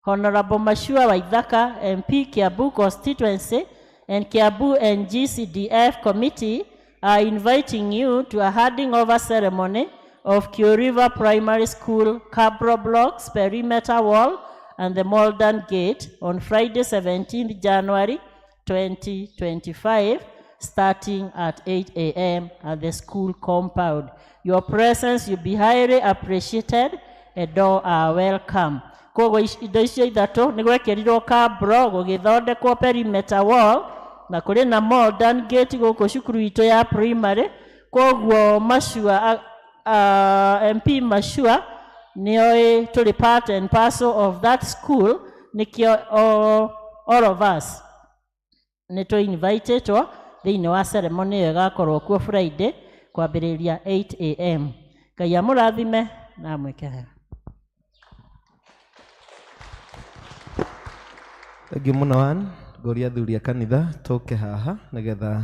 Honorable Mashua Waithaka, MP Kiambu constituency, and Kiambu NG CDF committee are inviting you to a handing over ceremony of Kio River Primary School, Cabro Blocks, Perimeter Wall, and the Malden Gate on Friday, 17th January 2025, starting at 8 a.m. at the school compound. Your presence will be highly appreciated and all are welcome. Koguo indo icio ithatũ nĩ gwekĩrirwo kabro, gũgĩthondekwo perimeter wall, na kũrĩ na modern gate gũkũ cukuru itũ ya primary. Koguo Mashua, MP Mashua nĩoĩ tũrĩ part and parcel of that school, nĩkĩo all of us nĩ tũ invitetwo thĩinĩ wa ceremony ĩyo ĩgakorwo kuo Friday kwambĩrĩria 8 a.m. Ngai amũrathime na amwĩke wega. Thengiũ mũno Ann, ngũria athuri a kanitha tũke haha nĩgetha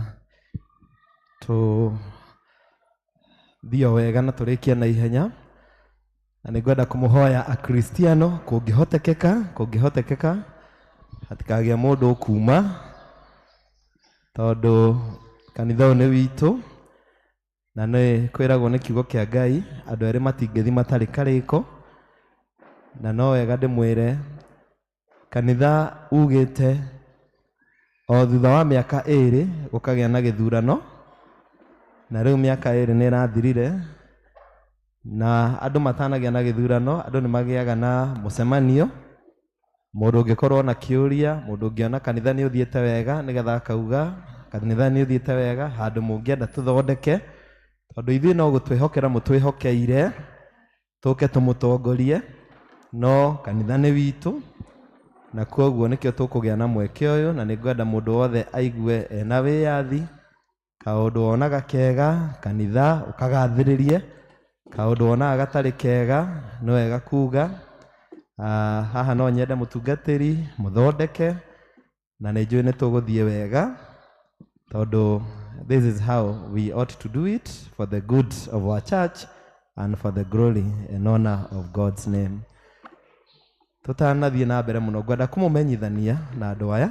tũthiĩ o wega na tũrĩkie na ihenya. Na nĩngwenda kũmũhoya akristiano, kũngĩhotekeka hatikagĩa mũndũ ũkuma, tondũ kanitha ũyũ nĩ witũ na nĩ kwĩragwo nĩ kiugo kĩa Ngai andũ erĩ matingĩthiĩ matarĩ karĩko, na no wega ndĩmwĩre kanitha ugĩte o thutha wa mĩaka 2 gũkagĩa na gĩthurano, na rĩu mĩaka 2 nĩ ĩrathirire, na andũ matanagĩa na gĩthurano andũ nĩ magĩaga na mũcemanio. Mũndũ ũngĩkorwo na kĩũria, mũndũ ũngĩona kanitha nĩ ũthiĩte wega nĩgetha akauga kanitha nĩ ũthiĩte wega, handũ mũngĩenda tũthondeke, tondũ ithuĩ no gũtwĩhokera mũtwĩhokeire tũke tũmũtongorie, no kanitha nĩ witũ, na koguo nĩkĩo tũkũgĩa na mweke ũyũ, na nĩngwenda mũndũ wothe aigue ena wĩyathi. Kaũndũ wonaga kega kanitha ũkagathĩrĩrie, kaũndũ wonaga gatarĩ kega nĩ wega kuga. Haha no nyende mũtungatĩri mũthondeke na nĩ njũĩ nĩ tũgũthiĩ wega tondũ this is how we ought to do it for the good of our church and for the glory and honor of God's name. Tũtanathiĩ na mbere mũno ngwenda kũmũmenyithania na andũ aya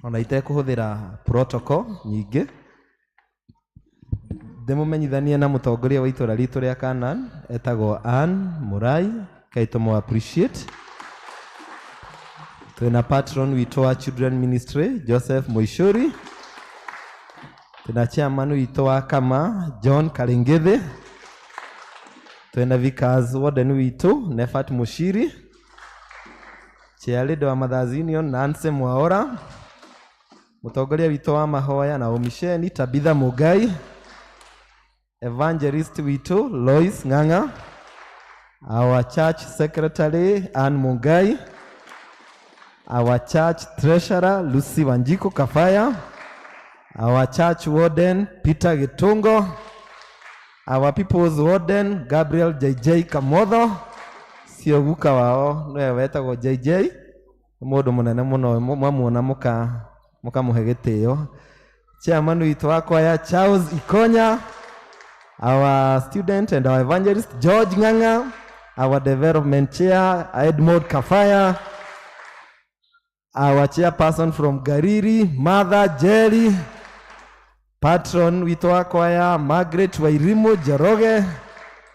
ona itekũhũthĩra protocol nyingĩ, ndĩmũmenyithanie na mũtongoria wa itũra ritũ rĩa Canaan etagwo Ann Murai, kai tũmũ appreciate. Twĩna patron witũ wa Children Ministry Joseph Moishuri, twĩna chairman witũ wa Kama John Karingithi, twĩna vicars warden witũ Nefat Mushiri, chair leader wa Mothers Union Nancy Mwaora, mũtongoria witũ wa mahoya na ũmisheni Tabitha Mugai, evangelist witũ Lois Ng'ang'a, our church secretary Ann Mungai, our church treasurer Lucy Wanjiku Kafaya, our church warden Peter Gitungo, our people's warden Gabriel JJ Kamotho, cio guka wao nĩwe wetagwo JJ, nĩ mũndũ mũnene mũno, mwamuona mũkamũhe gĩtĩo. Chairman witũ wa kwaya Charles Ikonya, our student and our evangelist George Ng'ang'a, our development chair Edmond Kafaya, our chairperson from Gariri Martha Jerry, patron witũ wa kwaya Margaret Wairimu Njoroge,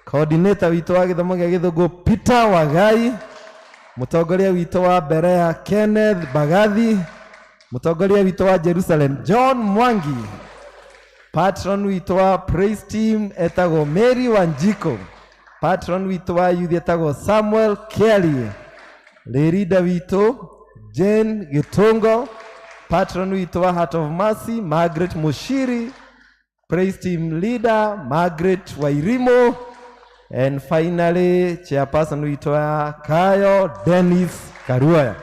coordinator witũ wa gĩthomo gĩa gĩthũngũ Peter Wagai, mũtongoria witũ wa Berea Kenneth Bagathi, mũtongoria witũ wa Jerusalem John Mwangi, patron witũ wa praise team etagwo Mary Wanjiko, patron witũ wa youth etagwo Samuel Kelly, leader witũ Jane Gitungo, patron witũ wa Heart of Mercy Margaret Mushiri, praise team leader Margaret Wairimu, and finally chairperson witũ wa Kayo Dennis Karuaya.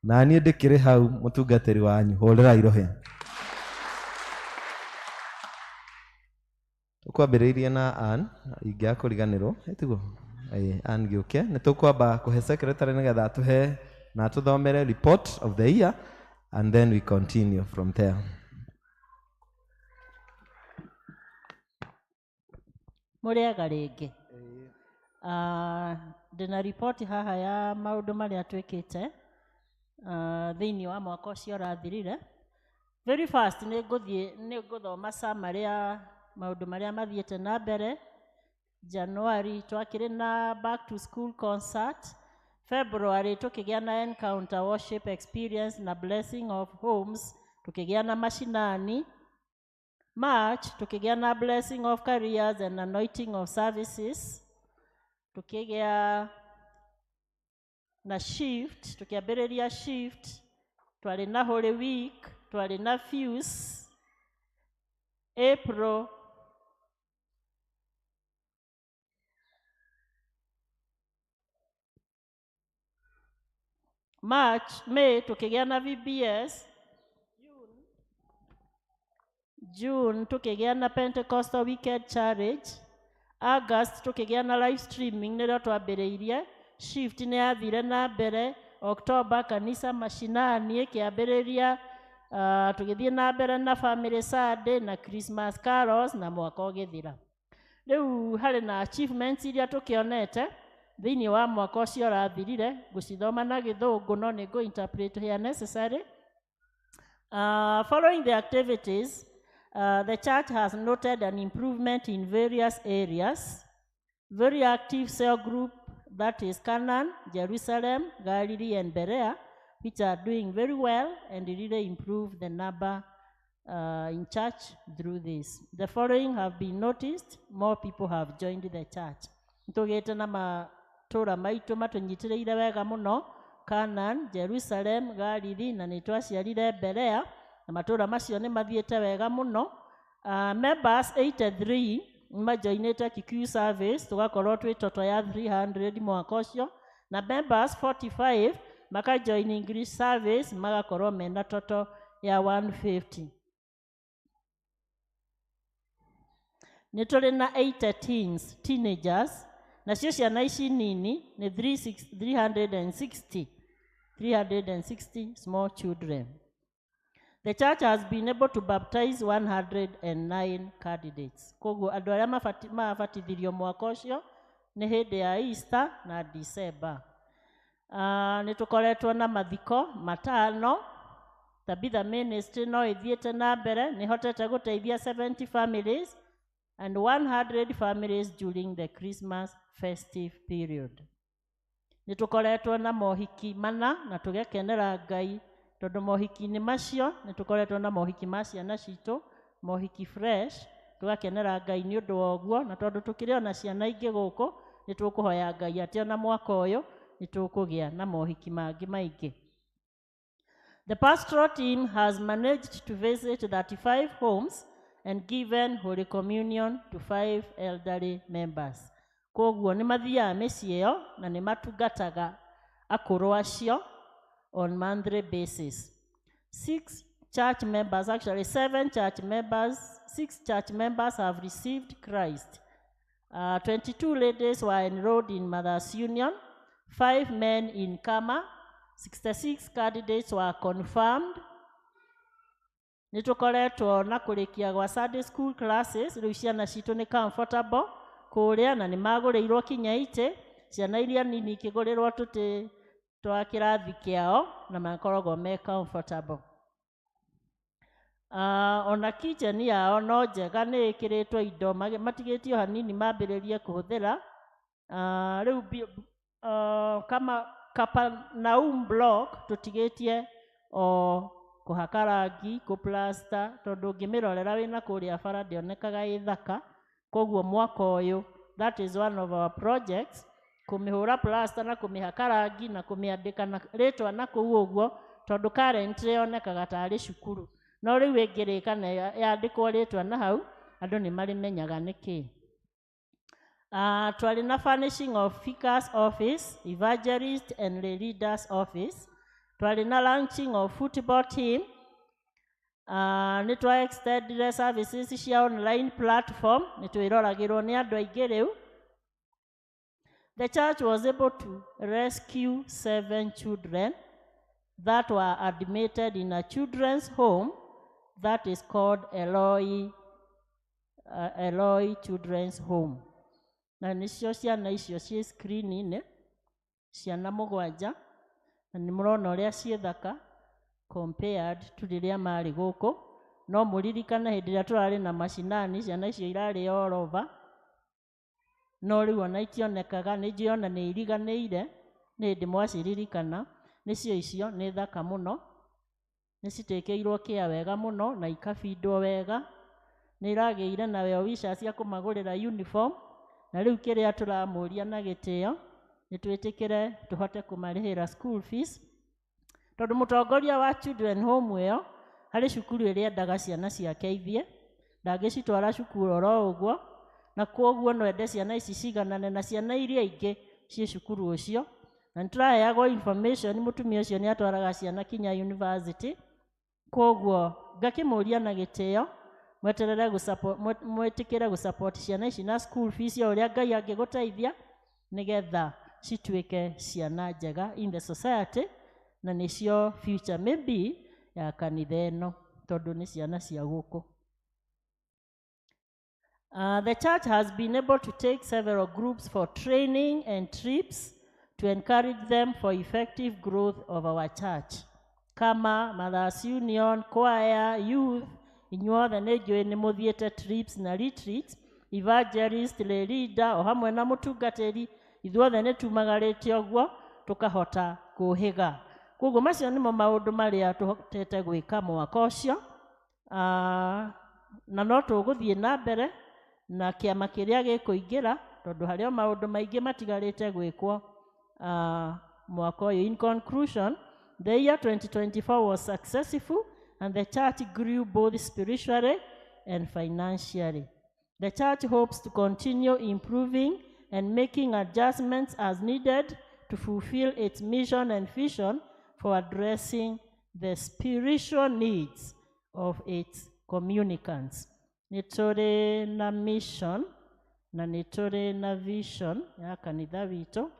Na niĩ ndĩkĩrĩ hau mũtungatĩri wanyu, hũrĩra irohe. Tũkwambĩrĩirie na Ann, ingĩaga kũriganĩrwo, ĩtiguo? Ann gĩũke. Nĩ tũkwamba kũhe secretary nĩgetha atũhe na atũthomere report of the year, and then we continue from there. Mũrĩega rĩngĩ. Ndĩna riboti haha ya maũndũ marĩa twĩkĩte thĩinĩ wa mwaka ũcio ũrathirire. Very fast nĩ ngũthoma summary ya maũndũ marĩa mathiĩte na mbere. January twakĩrĩ na back to school concert. February tũkĩgĩa na encounter worship experience na blessing of homes, tũkĩgĩa na mashinani. March tukigĩa na blessing of careers and anointing of services, tukigĩa na shift, tukiambĩrĩria shift, twarĩ na Holy Week, twarĩ na Fuse. April March, May tukigĩa na VBS. June tukigĩa na Pentecostal Weekend Challenge. August tukigĩa na live streaming nĩrĩo twambĩrĩirie. Shift nĩ yathire na mbere. October kanisa mashinani ĩkĩambĩrĩria. Tũgĩthiĩ na mbere na Family Sunday na Christmas carols na mwaka ũgĩthira. Rĩu harĩ na achievements iria tũkĩonete thĩinĩ wa mwaka ũcio ũrathirire, ngũcithoma na gĩthũngũ no nĩ ngũ interpret here necessary. Following the activities, the church has noted an improvement in various areas. Very active cell group, that is Canaan, Jerusalem, Galilee, and Berea, which are doing very well and really improve the number in church through this. The following have been noticed. More people have joined the church. Tũgĩte na matũra maitũ matũnyitĩrĩire wega mũno, Canaan, Jerusalem, Galilee, na nĩ twaciarire Berea, na matũra macio nĩ mathiĩte wega mũno. Members 83 majoinĩte Kikuyu service, tũgakorwo twĩ total ya 300 mwaka ũcio, na members 45 makajoin English service, magakorwo mena total ya 150. Nĩ tũrĩ na 80 teens, teenagers Nacio ciana ici nini nĩ 360, 360 small children. The church has been able to baptize 109 candidates. Koguo andũ arĩa mabatithirio mwaka ũcio nĩ hĩndĩ ya Easter na December. Nĩ tũkoretwo na mathiko 5. Tabitha Ministry no ĩthiĩte na mbere, nĩ hotete gũteithia 70 families and 100 families during the Christmas festive period. Nĩ tũkoretwo na mohiki 4 na tũgekenera Ngai tondũ mohiki-inĩ macio nĩ tũkoretwo na mohiki ma ciana citũ, mohiki fresh, tũgakenera Ngai nĩ ũndũ wa ũguo, na tondũ tũkĩrĩ ona ciana ingĩ gũkũ nĩ tũkũhoya Ngai atĩ ona mwaka ũyũ nĩ tũkũgĩa na mohiki mangĩ maingĩ. The pastoral team has managed to visit 35 homes and given Holy Communion to 5 elderly members. Koguo nĩ mathiaga mĩciĩ ĩyo na nĩ matungataga akũrũ acio on monthly basis. 6 church members, actually 7 church members, 6 church members have received Christ. 22 ladies were enrolled in Mothers Union, 5 men in Kama, 66 candidates were confirmed. Nĩ tũkoretwo na kũrĩkia gwa Sunday school classes, rĩu ciana citũ nĩ comfortable kũrĩa na nĩ magũrĩirwo kinya itĩ, ciana iria nini ikĩgũrĩrwo tũtĩ twa kĩrathi kĩao na makoragwo me comfortable. Ona kitchen yao no njega, nĩ ĩkĩrĩtwo indo matigĩtio hanini mambĩrĩrie kũhũthĩra. Rĩu kama Capernaum block tũtigĩtie o kũhaka rangi, kũplasta, tondũ ũngĩmĩrorera wĩna kũrĩa bara ndĩonekaga ĩ thaka. Koguo mwaka ũyũ that is one of our projects, kũmĩhũra plaster na kũmĩhaka rangi na kũmĩandĩka na rĩtwa na kũu ũguo, tondũ currently yonekaga tarĩ cukuru, no rĩu ĩngĩrĩka na yandĩkwo rĩtwa na hau andũ nĩ marĩmenyaga nĩkĩ. Twarĩ na furnishing of vicar's office, evangelist and the leaders office. Twarĩ na launching of football team. Nĩ twa extended services cia online platform, nĩ twĩroragĩrwo nĩ andũ aingĩ rĩu. The church was able to rescue 7 children that were admitted in a children's home that is called Eloi Children's Home. Na nĩcio ciana icio ciĩ screen-inĩ, ciana 7, na nĩ mũrona ũrĩa ciĩ thaka compared to rĩrĩa marĩ gũkũ. No mũririkane hĩndĩ ĩrĩa tũrarĩ na macinani, ciana icio irarĩ all over, no rĩu ona itionekaga, nĩ njũĩ ona nĩ iriganĩire, nĩ hĩndĩ mwaciririkana. Nĩcio icio nĩ thaka mũno, nĩ citĩkĩirwo kĩa wega mũno na ikabindwo wega, nĩ iragĩire na well wishers cia kũmagũrĩra uniform, na rĩu kĩrĩa tũramũria na gĩtĩo nĩ twĩtĩkĩre tũhote kũmarĩhĩra school fees, tondũ mũtongoria wa children home ĩyo harĩ cukuru ĩrĩa endaga ciana ciake ithiĩ, ndangĩcitwara cukuru oro ũguo, na kwoguo no ende ciana ici ciganane na ciana iria ingĩ ciĩ cukuru ũcio. Na nĩtũraheagwo information mũtumia ũcio nĩ atwaraga ciana kinya university, kwoguo ngakĩmũria na gĩtĩo mweterere mwĩtĩkĩre gũsupport ciana ici na school fees o ũrĩa Ngai angĩgũteithia, nĩgetha cituĩke ciana njega in the society, na nĩcio future maybe ya kanitha ĩno, tondũ nĩ ciana cia gũkũ. The church has been able to take several groups for training and trips to encourage them for effective growth of our church. Kama Mothers Union, choir, youth, inyuothe nĩ njũĩ nĩ mũthiĩte trips na retreats, evangelist, lay leader, o hamwe na mũtungatĩri, ithuothe nĩ tumagarĩte ũguo tũkahota kũhĩga. Koguo macio nĩmo maũndũ marĩa tũhotete gwĩka mwaka ũcio. Na no tũgũthiĩ na mbere na kĩama kĩrĩa gĩkũingĩra, tondũ harĩ o maũndũ maingĩ matigarĩte gwĩkwo mwaka ũyũ. In conclusion, the year 2024 was successful and the church grew both spiritually and financially. The church hopes to continue improving and making adjustments as needed to fulfill its mission and vision for addressing the spiritual needs of its communicants. Nĩ tũrĩ na mission Na nĩ tũrĩ na vision ya kanitha witũ.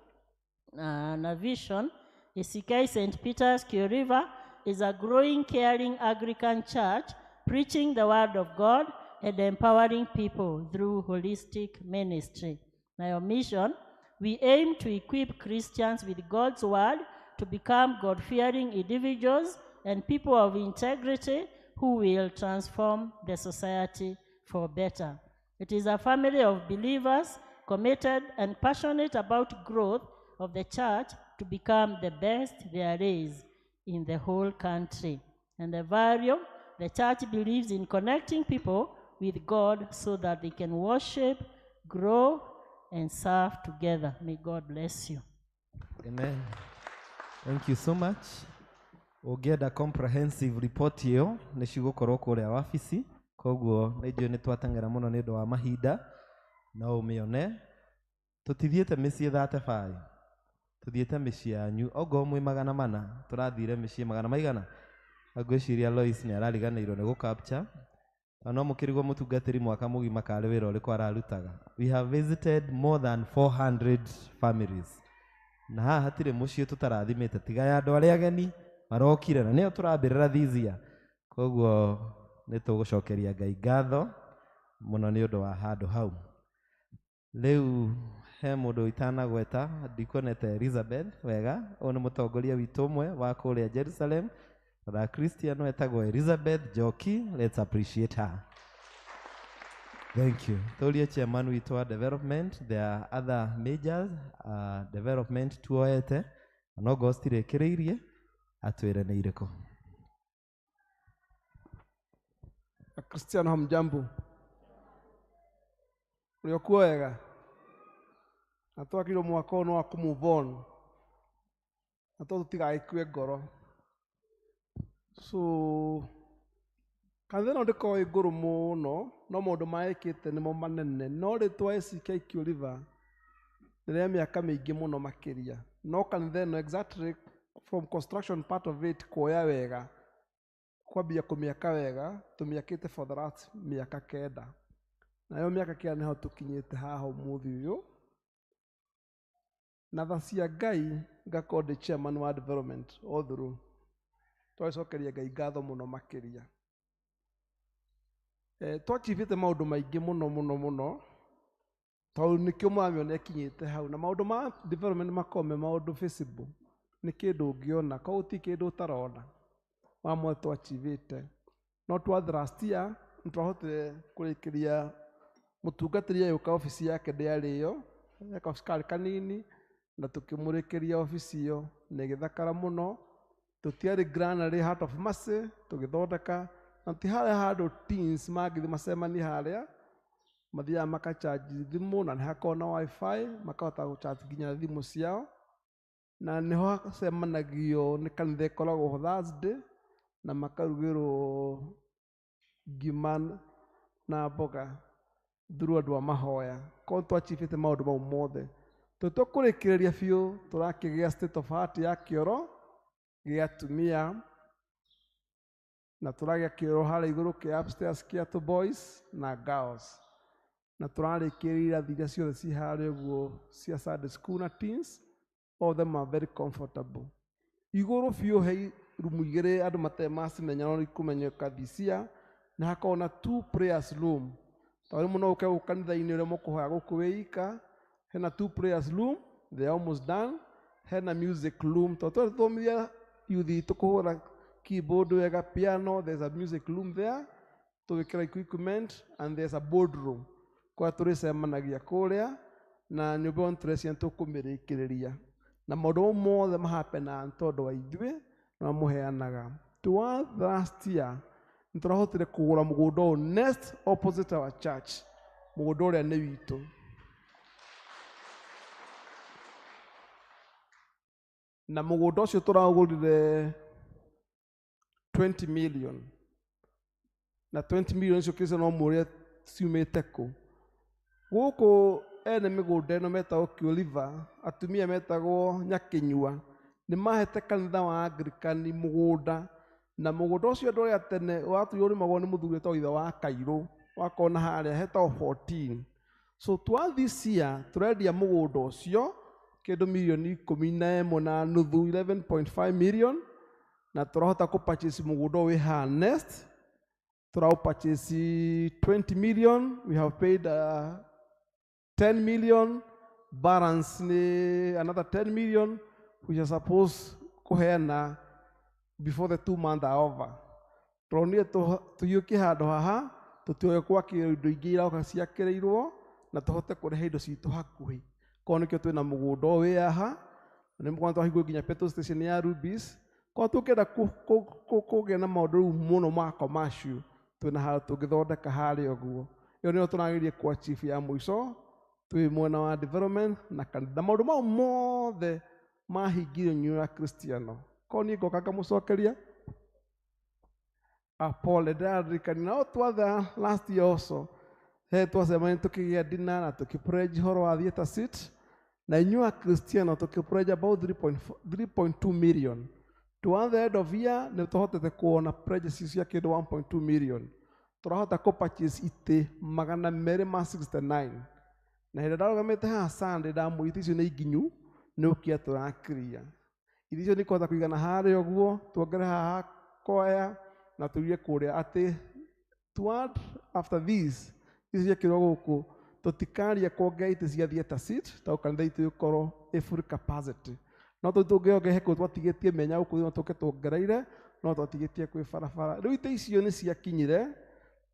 Na vision, ACK St. Peter's Kew River is a growing, caring Anglican church preaching the word of God and empowering people through holistic ministry. Nayo mission, we aim to equip Christians with God's word to become God-fearing individuals and people of integrity who will transform the society for better. It is a family of believers committed and passionate about growth of the church to become the best there is in the whole country. And the value, the church believes in connecting people with God so that they can worship, grow, and serve together. May God bless you. Amen. Thank you so much. Ũngĩenda comprehensive report ĩyo nĩ cigũkorwo kũrĩa wabici, koguo nĩ njũĩ nĩ twateng'era mũno nĩ ũndũ wa mahinda, no ũmĩone. Tũtithiĩte mĩciĩ 35, tũthiĩte mĩciĩ yanyu ongorwo mwĩ 400, tũrathire mĩciĩ magana maigana. Ngwĩciria Lois nĩ arariganĩirwo nĩ gũ-capture. No mũkĩrigwo mũtungatĩri mwaka mũgima karĩ wĩra ũrĩkũ ararutaga. We have visited more than 400 families. Na haha hatirĩ mũciĩ tũtarathimĩte tiga ya andũ arĩa ageni marokire na nĩo tũrambĩrĩra this year. Koguo nĩ tũgũcokeria Ngai ngatho mũno nĩ ũndũ wa handũ hau. Rĩu he mũndũ itanagweta, ndikuonete Elizabeth wega, ũyũ nĩ mũtongoria witũ ũmwe wa kũrĩa Jerusalem. Na Christian wetagwo Elizabeth Njoki, let's appreciate her. Thank you. Tũrie chairman witũ wa development, there are other major development tuoete, na no ngorwo citirĩkĩrĩirie, atwĩre nĩ irĩkũ. Akristiano hamjambo. Mliokuwa wega. Na twakirwo mwaka ũyũ nĩ wa kũ move on. Na to tũtigagĩkue ngoro. So kanitha ĩno ndĩkoragwo ĩ ngũrũ mũno, no maũndũ maĩkĩte nĩmo manene. No rĩtwa ACK Kew River nĩ rĩa mĩaka mĩingĩ mũno makĩria. No kanitha ĩno exactly from construction part of it kuoya wega, kwambia kũmĩaka wega, tũmĩakĩte for the last mĩaka 9. Nayo mĩaka 9 nĩho tũkinyĩte haha ũmũthĩ ũyũ. Na tha cia Ngai ngakorwo ndĩ chairman wa development all through. Twacokeria Ngai ngatho mũno makĩria. Twachivĩte maũndũ maingĩ mũno mũno mũno, tondũ nĩkĩo mũramĩona ĩkinyĩte hau. Na maũndũ ma development makoragwo me maũndũ visible, nĩ kĩndũ ũngĩona, koguo ti kĩndũ ũtarona. Mamwe twachivĩte. No twa last year nĩ twahotire kũrĩkĩria mũtungatĩri agĩũka obici yake ndĩarĩ ĩyo, kaobici karĩ kanini, na tũkĩmũrĩkĩria obici ĩyo na ĩgĩthakara mũno. Tũtiarĩ granary Heart of Mercy tũgĩthondeka, na ti harĩa handũ teens mangĩthiĩ macemanie harĩa, mathiaga makacharge thimũ, na nĩ hakoragwo na wifi, makahota gũcharge nginya thimũ ciao. Na nĩho hacemanagio nĩ kanitha ĩkoragwo Thursday, na makarugĩrwo ngima na mboga through andũ a mahoya. Koguo twachivĩte maũndũ mau mothe. Tũtũkũrĩkĩrĩria biũ, tũrakĩgĩa state of heart ya kĩoro gĩa atumia, na tũragĩa kĩoro harĩa igũrũ kĩa upstairs kĩa two boys na girls. Na tũrarĩkĩrĩria irathi iria ciothe ci harĩa ũguo cia Sunday school na teens, all of them are very comfortable. Igũrũ biũ he rumu igĩrĩ andũ matarĩ macimenya no ikũmenyeka this year, na hakoragwo na 2 prayers room. Tondũ rĩmwe no ũke gũkũ kanitha-inĩ ũrĩa mũkũhoya gũkũ wĩ ika, hena 2 prayers room, they are almost done. Hena music room, tondũ tũrathomithia youth itũ kũhũra keyboard wega, piano, there's a music room there, tũgĩkĩra equipment, and there's a boardroom kũrĩa tũrĩcemanagia kũrĩa, na nyũmba ĩyo nĩtũreciria nĩtũkũmĩrĩkĩrĩria. Na maũndũ mau mothe mahapenaga nĩ tondũ wa ithuĩ na mũheanaga. Twa last year nĩtũrahotire kũgũra mũgũnda ũyũ next opposite our church, mũgũnda ũrĩa nĩ witũ. Na mũgũnda ũcio tũragũrire 20 million. Na 20 million icio kĩrĩa no mũrĩe ciumĩte kũ. Gũkũ ene mĩgũnda ĩno metagwo Kew River, atumia metagwo Nyakĩnyua, nĩ mahete kanitha wa Anglican mũgũnda, na mũgũnda ũcio andũ arĩa tene watũire ũrĩmagwo nĩ mũthuri wetagwo ithe wa Kairũ, wakona harĩa hetagwo 14. So twa this year tũrendia mũgũnda ũcio kĩndũ mirioni 11.5, 11.5 million, na tũrahota kũ purchase mũgũnda wĩ haha next. Tũraũ purchase 20 million, we have paid 10 million, balance ni another 10 million which are supposed kũheana before the 2 months are over. Tũronire tũiyũkie handũ haha tũtioe gwakĩrwo indo ingĩ iroka ciakĩrĩirwo na tũhote kũrehe indo citũ hakuhĩ. Koguo nĩkĩo twĩna mũgũnda ũyũ wĩ haha, na nĩ mũgũnda twahingũrire nginya petrol station ya Rubis. Koguo tũngĩenda kũgĩa na maũndũ rĩu mũno ma commercial, twĩna handũ tũngĩthondeka harĩa ũguo. Ĩyo nĩyo tũrageria kũ achieve ya mũico twĩ mwena wa development na kanitha. Na maũndũ mau mothe mahingirio nĩ ya Kristiano. Koguo niĩ ngoka ngamũcokeria pole ndĩraririkania no twatha last year also he twacemania tũkĩgĩa dinner na tũkĩpledge ũhoro wa theatre seat, na inyuĩ Akristiano tũkĩpledge about 3.2 million. Towards the end of year nĩ tũhotete kuona pledges cia kĩndũ 1.2 million. Tũrahota kũ purchase itĩ 269. Na hĩndĩ ndarũgamĩte haha Sunday ndamwĩrire icio nĩ nginyu nĩ ũkia tũrakiria. Itĩ icio nĩ ikũhota kũigana harĩa ũguo, tuongere haha kwaya na tũirie kũrĩa atĩ toward after this ici ciekĩrwo gũkũ tũtikaria kuongerera itĩ cia theatre seat tondũ kanitha itũ ĩkorwo ĩ full capacity. No tũngĩongerera kũu twatigĩtie mĩanya gũkũ no tũke tuongereire, no twatigĩtie kwĩ barabara. Rĩu itĩ icio nĩ ciakinyire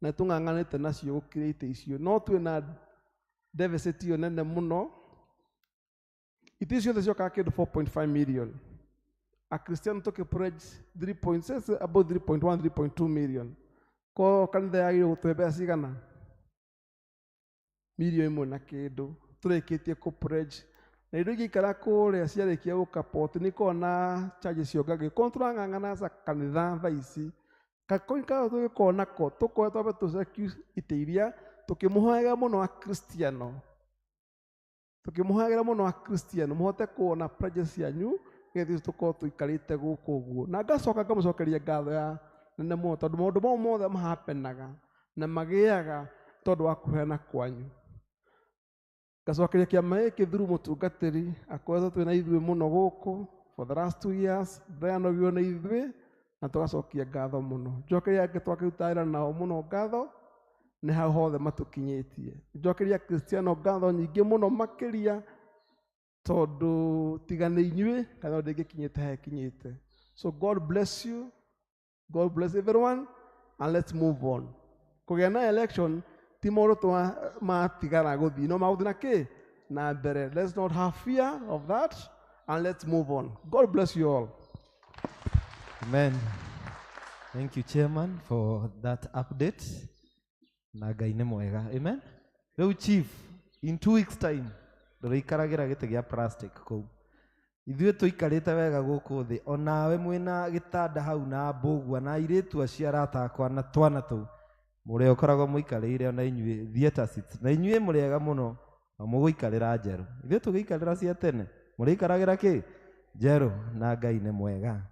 na tũng'ang'anĩte nacio gũkĩria itĩ icio, no twĩna deficit ĩyo nene mũno. Itĩ ciothe ciokaga kĩndũ 4.5 million. Akristiano tũkĩ pledge 3.6, about 3.1, 3.2 million. Koguo kanitha yagĩrĩirwo gũtũhe mbeca cigana? Mirioni ĩmwe na kĩndũ tũrĩkĩtie kũ pledge. Na indo ingĩikara kũrĩa ciarĩkia gũka port nĩ ikoragwo na charges ciongagĩrĩrwo. Koguo tũrang'ang'ana as a kanitha thaa ici kakoini karĩa tũngĩkorwo nako tũkoe twambe tũ secure itĩ iria tũkĩmũhoyaga mũno Akristiano, tũkĩmũhoyagĩra mũno Akristiano mũhote kuona pledges cianyu nĩgetha ithuĩ tũkorwo tũikarĩte gũkũ ũguo. Na ngacoka ngamũcokeria ngatho ya nene mũno tondũ maũndũ mau mothe mahapenaga na magĩaga tondũ wa kũheana kwanyu. Ngacokeria kĩama gĩkĩ through mũtungatĩri akoretwo twĩna ithuĩ mũno gũkũ for the last 2 years, ndayanogio nĩ ithuĩ na tũgacokia ngatho mũno. Njokeria angĩ twakĩruta wĩra nao mũno ngatho nĩ hau hothe matũkinyĩtie. Njokeria Kristiano ngatho nyingĩ mũno makĩria tondũ tiga nĩ inyuĩ kana ndĩngĩkinyĩte harĩa ĩkinyĩte. So God bless you, God bless everyone, and let's move on. Kũgĩa na election ti maũndũ matigara gũthiĩ, no magũthiĩ na kĩ na mbere. Let's not have fear of that and let's move on. God bless you all. Amen. Thank you, Chairman, for that update. Na Ngai nĩ mwega. Amen. Rĩu Chief, in 2 weeks time ndũrĩikaragĩra gĩtĩ gĩa plastic kũu. Ithuĩ tũikarĩte wega gũkũ thĩ, onawe mwĩna gĩtanda hau na mbũgua na airĩtu acio arata akwa na twana tũu mũrĩa ũkoragwo mũikarĩire ona inyuĩ theatre seats, na inyuĩ mũrĩega mũno na mũgũikarĩra njerũ. Ithuĩ tũgĩikarĩra cia tene, mũrĩikaragĩra kĩ? Njerũ. Na Ngai nĩ mwega.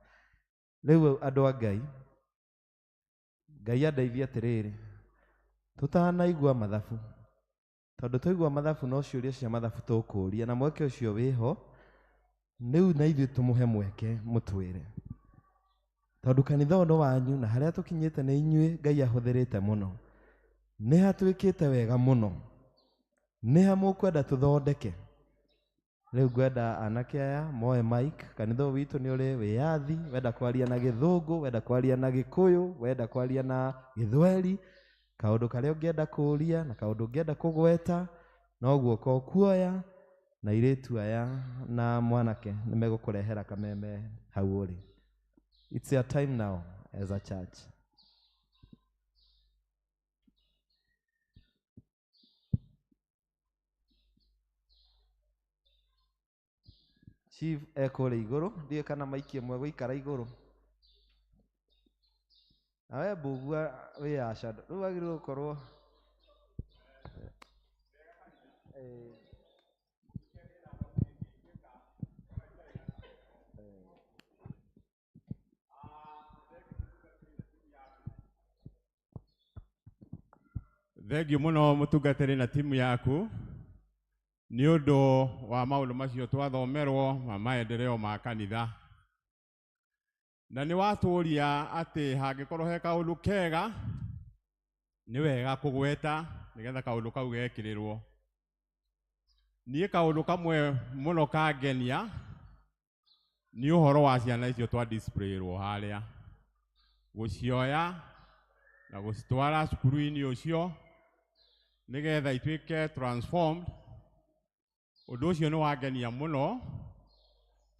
Rĩu andũ a Ngai, Ngai andeithie atĩrĩrĩ, tũtanaigua mathabu, tondũ twaigua mathabu no ciũria cia mathabu tũkũria, na mweke ũcio wĩho rĩu na ithuĩ tũmũhe mweke mũtwĩre, tondũ kanitha ũyũ nĩ wanyu na harĩa tũkinyĩte nĩ inyuĩ Ngai ahũthĩrĩte mũno. Nĩ hatwĩkĩte wega mũno, nĩ ha mũkwenda tũthondeke. Rĩu ngwenda anake aya moe mic. Kanitha ũyũ witũ nĩ ũrĩ wĩyathi, wenda kwaria na Gĩthũngũ, wenda kwaria na Gĩkũyũ, wenda kwaria na Gĩthweri, kaũndũ karĩa ũngĩenda kũũria na kaũndũ ũngĩenda kũgweta no guoko ũkuoya, na airĩtu aya na mwanake nĩ megũkũrehera kameme hau ũrĩ. It's your time now as a church. Chief ekũrĩa igũrũ, ndiũĩ kana maiki ĩmwe gũikara igũrũ. Nawe mbũgua wĩ aca, rĩu wagĩrĩirwo gũkorwo Thengiũ mũno mũtungatĩri na timu yaku. Nĩ ũndũ wa maũndũ macio twathomerwo ma maendeleo ma kanitha. Na nĩ watũria atĩ hangĩkorwo he kaũndũ kega nĩ wega kũgweta nĩgetha kaũndũ kau gekĩrĩrwo. Niĩ kaũndũ kamwe mũno kangenia nĩ ũhoro wa ciana icio twa displayirwo harĩa, gũcioya na gũcitwara cukuru-inĩ ũcio nĩgetha ituĩke transformed. Ũndũ ũcio nĩ wangenia mũno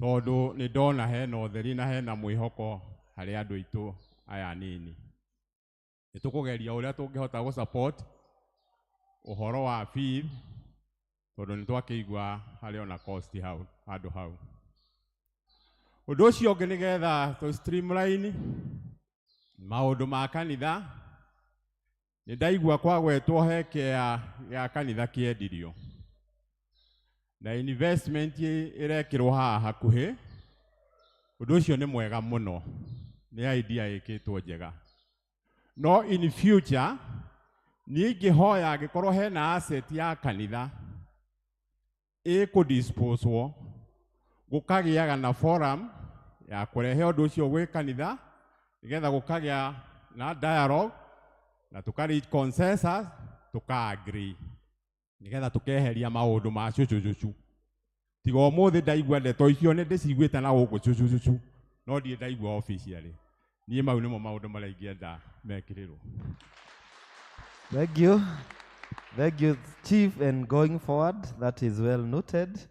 tondũ nĩ ndona hena ũtheri na hena mwĩhoko harĩ andũ aitũ aya anini. Nĩ tũkũgeria ũrĩa tũngĩhota gũ support ũhoro wa fees tondũ nĩ twakĩigua harĩ ona cost hau handũ hau. Ũndũ ũcio ũngĩ nĩgetha tũ streamline maũndũ ma kanitha, nĩ ndaigua kwagwetwo he kĩa gĩa kanitha kĩendirio na investment ĩrekĩrwo haha hakuhĩ. Ũndũ ũcio nĩ mwega mũno, nĩ idea ĩkĩtwo njega. No in future niĩ ingĩhoya angĩkorwo hena asset ya kanitha ĩkũdisposwo, gũkagĩaga na forum ya kũrehe ũndũ ũcio gwĩ kanitha nĩgetha gũkagĩa na dialogue na tũka reach consensus, tũka agree nĩgetha tũkeheria maũndũ ma cucucucu. Tiga ũmũthĩ ndaigua ndeto icio nĩ ndĩciguĩte na gũkũ cucucucu, no ndirĩ ndaigua officially. Niĩ mau nĩmo maũndũ marĩa ingĩenda mekĩrĩrwo. Thank you. Thank you, Chief, and going forward, that is well noted.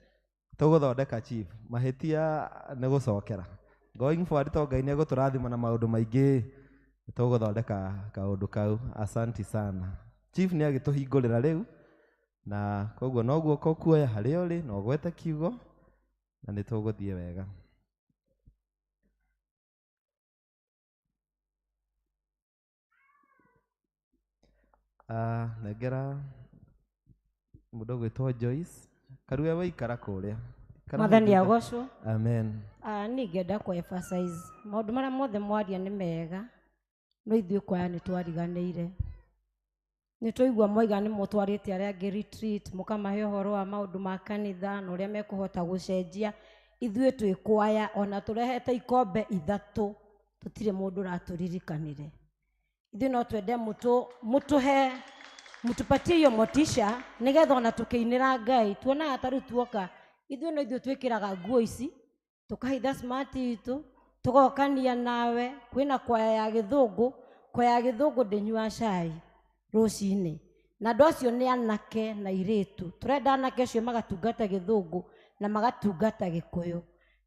Tũgũthondeka Chief, mahĩtia nĩ gũcokera. Going forward, to Ngai nĩ egũtũrathima na maũndũ maingĩ, tũgũthondeka kaũndũ kau. Asanti sana. Chief nĩ agĩtũhingũrĩra rĩu, na koguo noguo ũkuoya harĩa ũrĩ na ũgwete kiugo, na nĩ tũgũthiĩ wega. Nengera mũndũ ũgwĩtwo Joyce. Karue waikara kũrĩa. Mwathani agocwo. Amen. Niĩ ingĩenda kũ emphasize maũndũ marĩa mothe mwaria nĩ mega, no ithuĩ kwaya nĩ twariganĩire. Nĩ twaigua mwaiga nĩ mũtwarĩte arĩa angĩ retreat, mũkamahe ũhoro wa maũndũ ma kanitha na ũrĩa mekũhota gũcenjia. Ithuĩ twĩ kwaya ona tũrehete ikombe ithatũ, tũtirĩ mũndũ ũratũririkanire. Ithuĩ no twende mũtũhe, mũtũpatie hiyo motisha nĩgetha ona tũkĩinĩra Ngai tuonaga ta rĩu tuoka ithuĩ no ithuĩ twĩkĩraga nguo ici, tũkahitha smart itũ, tũgokania nawe. Kwĩna kwaya ya gĩthũngũ, kwaya ya gĩthũngũ ndĩnyuaga cai rũcinĩ, na andũ acio nĩ anake na airĩtu. Tũrenda anake acio magatungata gĩthũngũ na magatungata gĩkũyũ.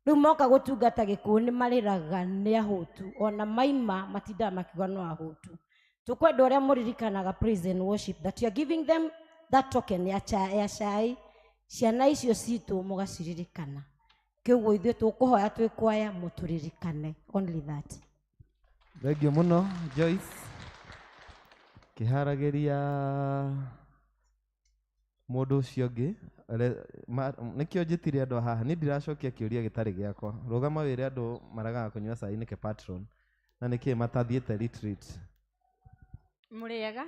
Rĩu moka gũtungata gĩkũyũ nĩ marĩraga nĩ ahũtu, ona maima matindaga makiuga no ahũtu. Tũkwenda ũrĩa mũririkanaga praise and worship, that you are giving them that token ya cai. Ciana icio citũ mũgaciririkana. Kĩoguo ithuĩ tũkũhoya twĩ kwaya mũtũririkane. Only that. Thank you mũno Joyce. Kĩharagĩria mũndũ ũcio ũngĩ. Nĩkĩo njĩtire andũ haha, niĩ ndiracokia kĩũria gĩtarĩ gĩakwa. Rũgama wĩre andũ maragaga kũnyua cai nĩkĩ patron, na nĩkĩ matathiĩte retreat. Mũrĩega?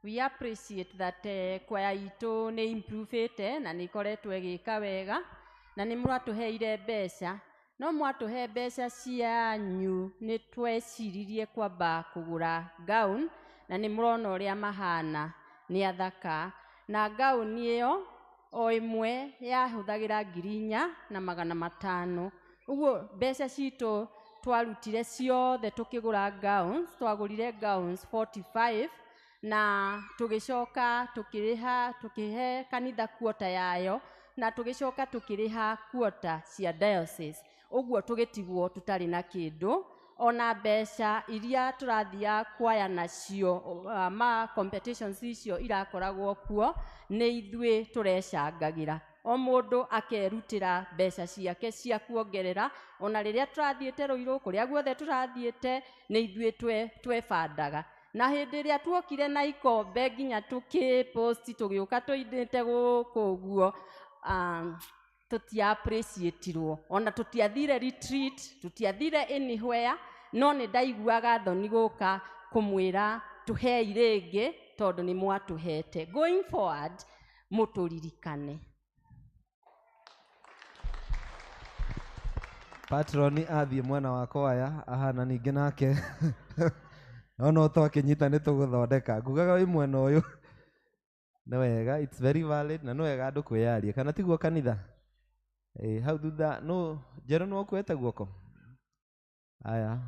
We appreciate that kwaya itũ nĩ improvete na nĩ ĩkoretwo ĩgĩka wega, na nĩ mwatũheire mbeca. No mwatũhe mbeca cianyu nĩ tweciririe kwamba kũgũra gown, na nĩ mũrona ũrĩa mahana nĩ athaka. Na gown ĩyo o ĩmwe yahũthagĩra 4,500. Ũguo mbeca citũ twarutire ciothe tũkĩgũra gowns, twagũrire gowns 45 na tũgĩcoka tũkĩrĩha, tũkĩhe kanitha quota yayo, na tũgĩcoka tũkĩrĩha quota cia diocese. Ũguo tũgĩtigwo tũtarĩ na kĩndũ, ona mbeca iria tũrathiaga kwaya nacio, ma competitions icio irakoragwo kuo, nĩ ithuĩ tũrecangagĩra. O mũndũ akerutĩra mbeca ciake cia kuongerera, ona rĩrĩa tũrathiĩte Rũirũ, kũrĩa guothe tũrathiĩte, nĩ ithuĩ twebandaga. Na hĩndĩ ĩrĩa tuokire na ikombe nginya tũkĩpost tũgĩũka tũinĩte gũkũ ũguo, tũtia appreciatirwo, ona tũtiathire retreat, tũtiathire anywhere, no nĩ ndaiguaga thoni gũka kũmwĩra tũhei rĩngĩ tondũ nĩ mwatũhete. Going forward mũtũririkane. Patroni athiĩ mwena wa kwaya ahana ningĩ nake no no twakĩnyita nĩ tũgũthondeka ngugaga wĩ mwena ũyũ. Nĩ wega, it's very valid na nĩ wega andũ kwĩyaria kana tiguo kanitha? Ĩ hau thutha no Njerũ nĩ ũkuĩte guoko. Aya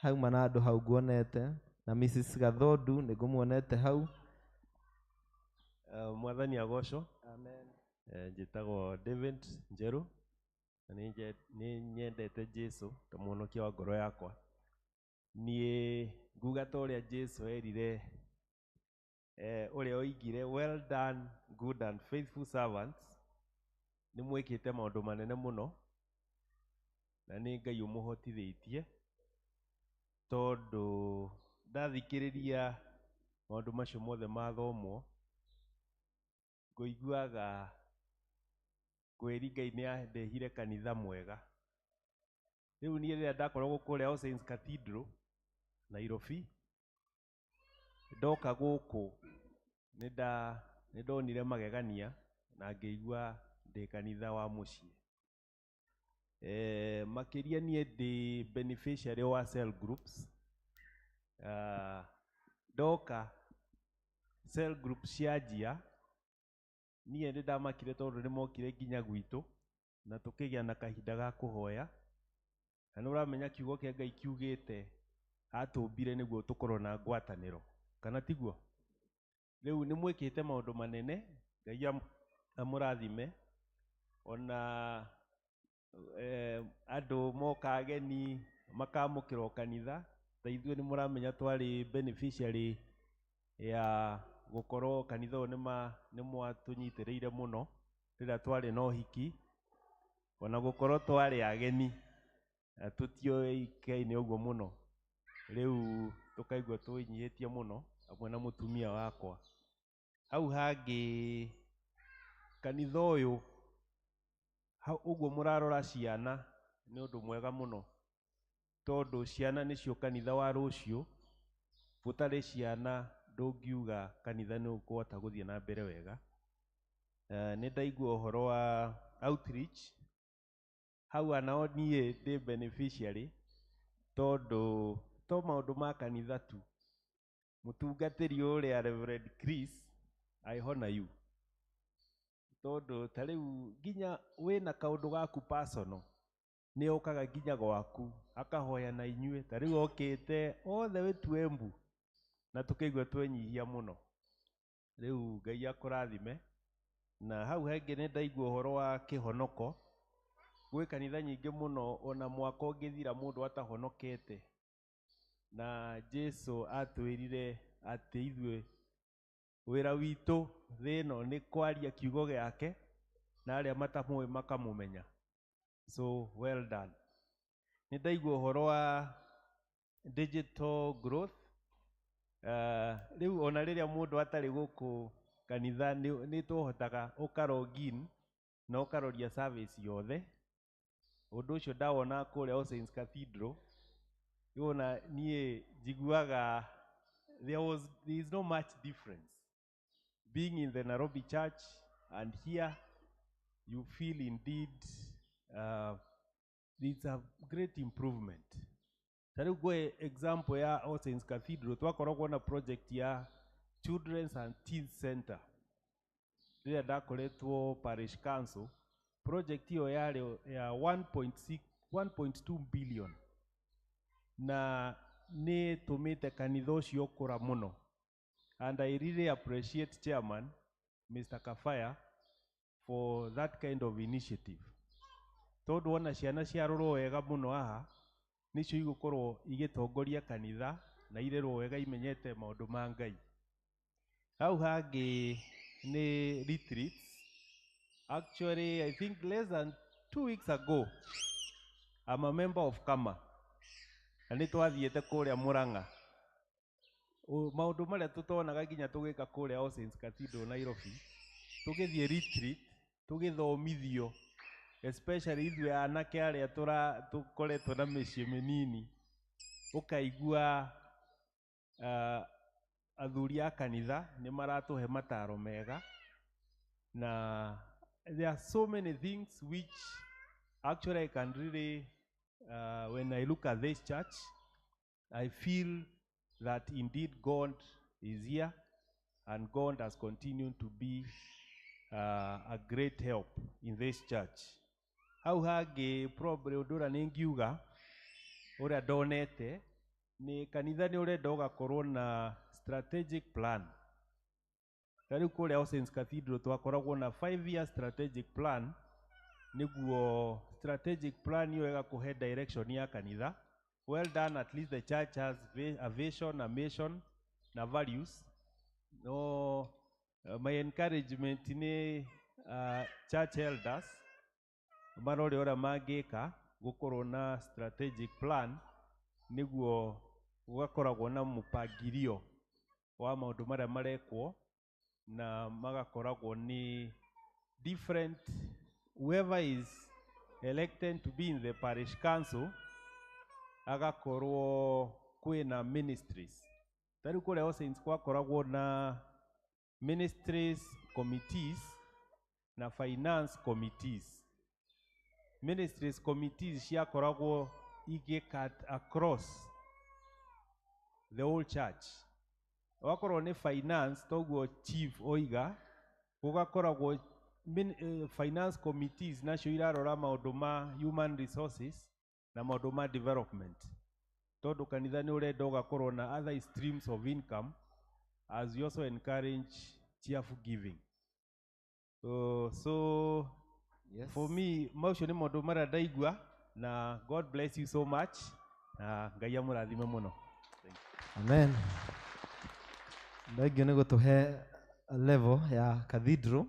hauma na andũ hau nguonete na Mrs Gathondu nĩ ngũmuonete hau. Mwathani agocwo. Amen. Njĩtagwo David Njerũ na nĩ nyendete Jesu ta mũhonokia wa ngoro yakwa. Niĩ nguga ta ũrĩa Jesu erire ũrĩa oigire, well done good and faithful servants. Nĩ mwĩkĩte maũndũ manene mũno na nĩ Ngai ũmũhotithĩtie, tondũ ndathikĩrĩria maũndũ macio mothe mathomwo ngũiguaga kwĩri Ngai nĩ andehire kanitha mwega. Rĩu niĩ rĩrĩa ndakoragwo kũrĩa All Saints Cathedral Nairobi, ndoka gũkũ nĩ ndonire magegania na ngĩigua ndĩ kanitha wa mũciĩ. Makĩria niĩ ndĩ beneficiary wa cell groups. Ndoka cell group cianjia niĩ nĩ ndamakire tondũ nĩ mokire nginya gwitũ na tũkĩgĩa na kahinda ga kũhoya. Na nĩ ũramenya kiugo kĩa Ngai kiugĩte atũmbire nĩguo tũkorwo na ngwatanĩro, kana tiguo? Rĩu nĩ mwĩkĩte maũndũ manene, Ngai amũrathime. Ona andũ moka ageni makamũkĩrwo kanitha, ta ithuĩ nĩ mũramenya twarĩ beneficiary ya gũkorwo kanitha ũyũ nĩ mwatũnyitĩrĩire mũno rĩrĩa twarĩ na ũhiki, ona gũkorwo twarĩ ageni na tũtiũĩkaine ũguo mũno. Rĩu tũkaigua twĩnyihĩtie mũno hamwe na mũtumia wakwa. Hau hangĩ kanitha ũyũ ũguo mũrarora ciana nĩ ũndũ mwega mũno, tondũ ciana nĩcio kanitha wa rũciũ. Gũtarĩ ciana ndũngiuga kanitha nĩ ũkũhota gũthiĩ na mbere wega. Nĩ ndaigua ũhoro wa outreach hau anao niĩ ndĩ beneficiary, tondũ to maũndũ ma kanitha tu. Mũtungatĩri ũrĩa Reverend Chris, I honor you, tondũ ta rĩu nginya wĩna kaũndũ gaku personal nĩ okaga nginya gwaku akahoya na inyuĩ. Ta rĩu okĩte all the way to Embu na tũkaigua twenyihia mũno. Rĩu Ngai akũrathime. Na hau hangĩ nĩ ndaigua ũhoro wa kĩhonoko. Gwĩ kanitha nyingĩ mũno ona mwaka ũngĩthira mũndũ atahonokete, na Jesu atwĩrire atĩ ithuĩ wĩra witũ thĩ ĩno nĩ kwaria kiugo gĩake na arĩa matamũĩ makamũmenya. So well done. Nĩ ndaigua ũhoro wa digital growth. Rĩu ona rĩrĩa mũndũ atarĩ gũkũ kanitha nĩ tũhotaga ũka login na ũkaroria service yothe. Ũndũ ũcio ndawona kũrĩa All Saints Cathedral, rĩu ona niĩ njiguaga there is no much difference being in the Nairobi church and here. You feel indeed it's a great improvement. Ta rĩu ngũhe example ya All Saints Cathedral, twakoragwo na project ya Children's and Teens Center rĩrĩa ndakoretwo parish council. Project ĩyo yarĩ ya 1.2 billion na nĩ tũmĩte kanitha ũcio ũkũra mũno. And I really appreciate chairman Mr. Kafaya for that kind of initiative, tondũ wona ciana ciarorwo wega mũno haha nĩcio igũkorwo igĩtongoria kanitha na irerwo wega imenyete maũndũ ma Ngai. Hau hangĩ nĩ retreats. Actually, I think less than 2 weeks ago, I'm a member of Kama na nĩ twathiĩte kũrĩa Murang'a. Maũndũ marĩa tũtonaga nginya tũgĩka kũrĩa All Saints Cathedral Nairobi, tũgĩthiĩ retreat tũgĩthomithio, especially ithuĩ anake arĩa tũkoretwo na mĩciĩ mĩnini, ũkaigua athuri a kanitha nĩ maratũhe mataro mega, na there are so many things which actually I can really When I look at this church, I feel that indeed God is here and God has continued to be a great help in this church. Hau hangĩ probably ũndũ ũrĩa nĩ ngiuga ũrĩa ndonete nĩ kanitha nĩ ũrenda ũgakorwo na strategic plan. Ta rĩu kũrĩa All Saints Cathedral twakoragwo na 5 year strategic plan, nĩguo strategic plan ĩyo ĩgakũhe direction ya kanitha. Well done, at least the church has a vision, a mission na values. No, my encouragement nĩ church elders marore ũrĩa mangĩka gũkorwo na strategic plan, nĩguo gũgakoragwo na mũpangirio wa maũndũ marĩa marekwo na magakoragwo nĩ different. Whoever is elected to be in the parish council, agakorwo kwĩna ministries. Ta rĩu kũrĩa All Saints gwakoragwo na ministries committees na finance committees. Ministries committees ciakoragwo igĩ cut across the whole church. Wakorwo nĩ finance, toguo chief oiga, gũgakoragwo finance committees nacio irarora maũndũ ma human resources na maũndũ ma development, tondũ kanitha nĩ ũrenda ũgakorwo na other streams of income, as we also encourage cheerful giving. So Yes. for me, maũcio nĩ maũndũ marĩa ndaigua, na God bless you so much, na Ngai amũrathime mũno. Amen. Thengio nĩ gũtũhe level ya cathedral.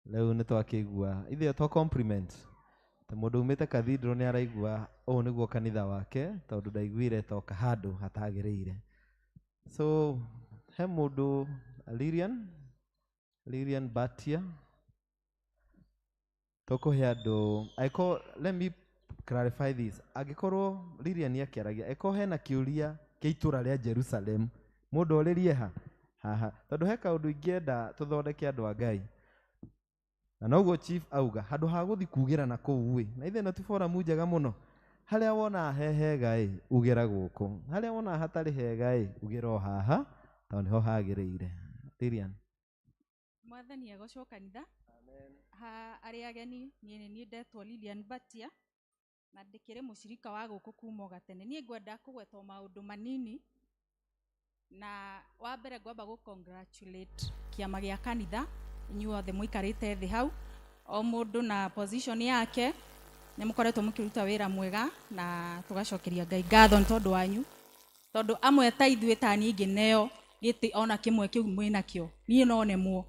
Rĩu nĩ twakĩigua ithuĩ twa compliment ta mũndũ umĩte cathedral nĩ araigua ũũ nĩguo kanitha wake, tondũ ndaiguire toka handũ hatagĩrĩire. So he mũndũ Lilian Batia tũkũhe andũ angĩkorwo, let me clarify this, angĩkorwo Lilian akĩaragia, angĩkorwo hena kĩũria kĩa itũra rĩa Jerusalem, mũndũ orĩrie ha haha, tondũ he kaũndũ ingĩenda tũthondeke, andũ a Ngai, na noguo chief auga, handũ ha gũthi kugĩra na kũu ĩ, na ithe ĩno ti forum njega mũno. Harĩa wona he hega ĩ, ugĩra gũkũ, harĩa wona hatarĩ hega ĩ, ugĩra o haha, tondũ nĩho hagĩrĩire. Lilian. Mwathani agocwo kanitha. Ha arĩa ageni, niĩ nĩ niĩ ndetwo Lilian Batia na ndĩkĩrĩ mũcirika wa gũkũ kuma o gatene. Niĩ ngwenda kũgweta o maũndũ manini, na wa mbere ngwamba gũ congratulate kĩama gĩa kanitha, inyuothe mũikarĩte thĩ hau, o mũndũ na position yake, nĩ mũkoretwo mũkĩruta wĩra mwega na tũgacokeria Ngai ngatho nĩ tondũ wanyu, tondũ amwe ta ithuĩ, ta niĩ ingĩneo gĩtĩ ona kĩmwe kĩu mwĩnakĩo, niĩ no nemwo.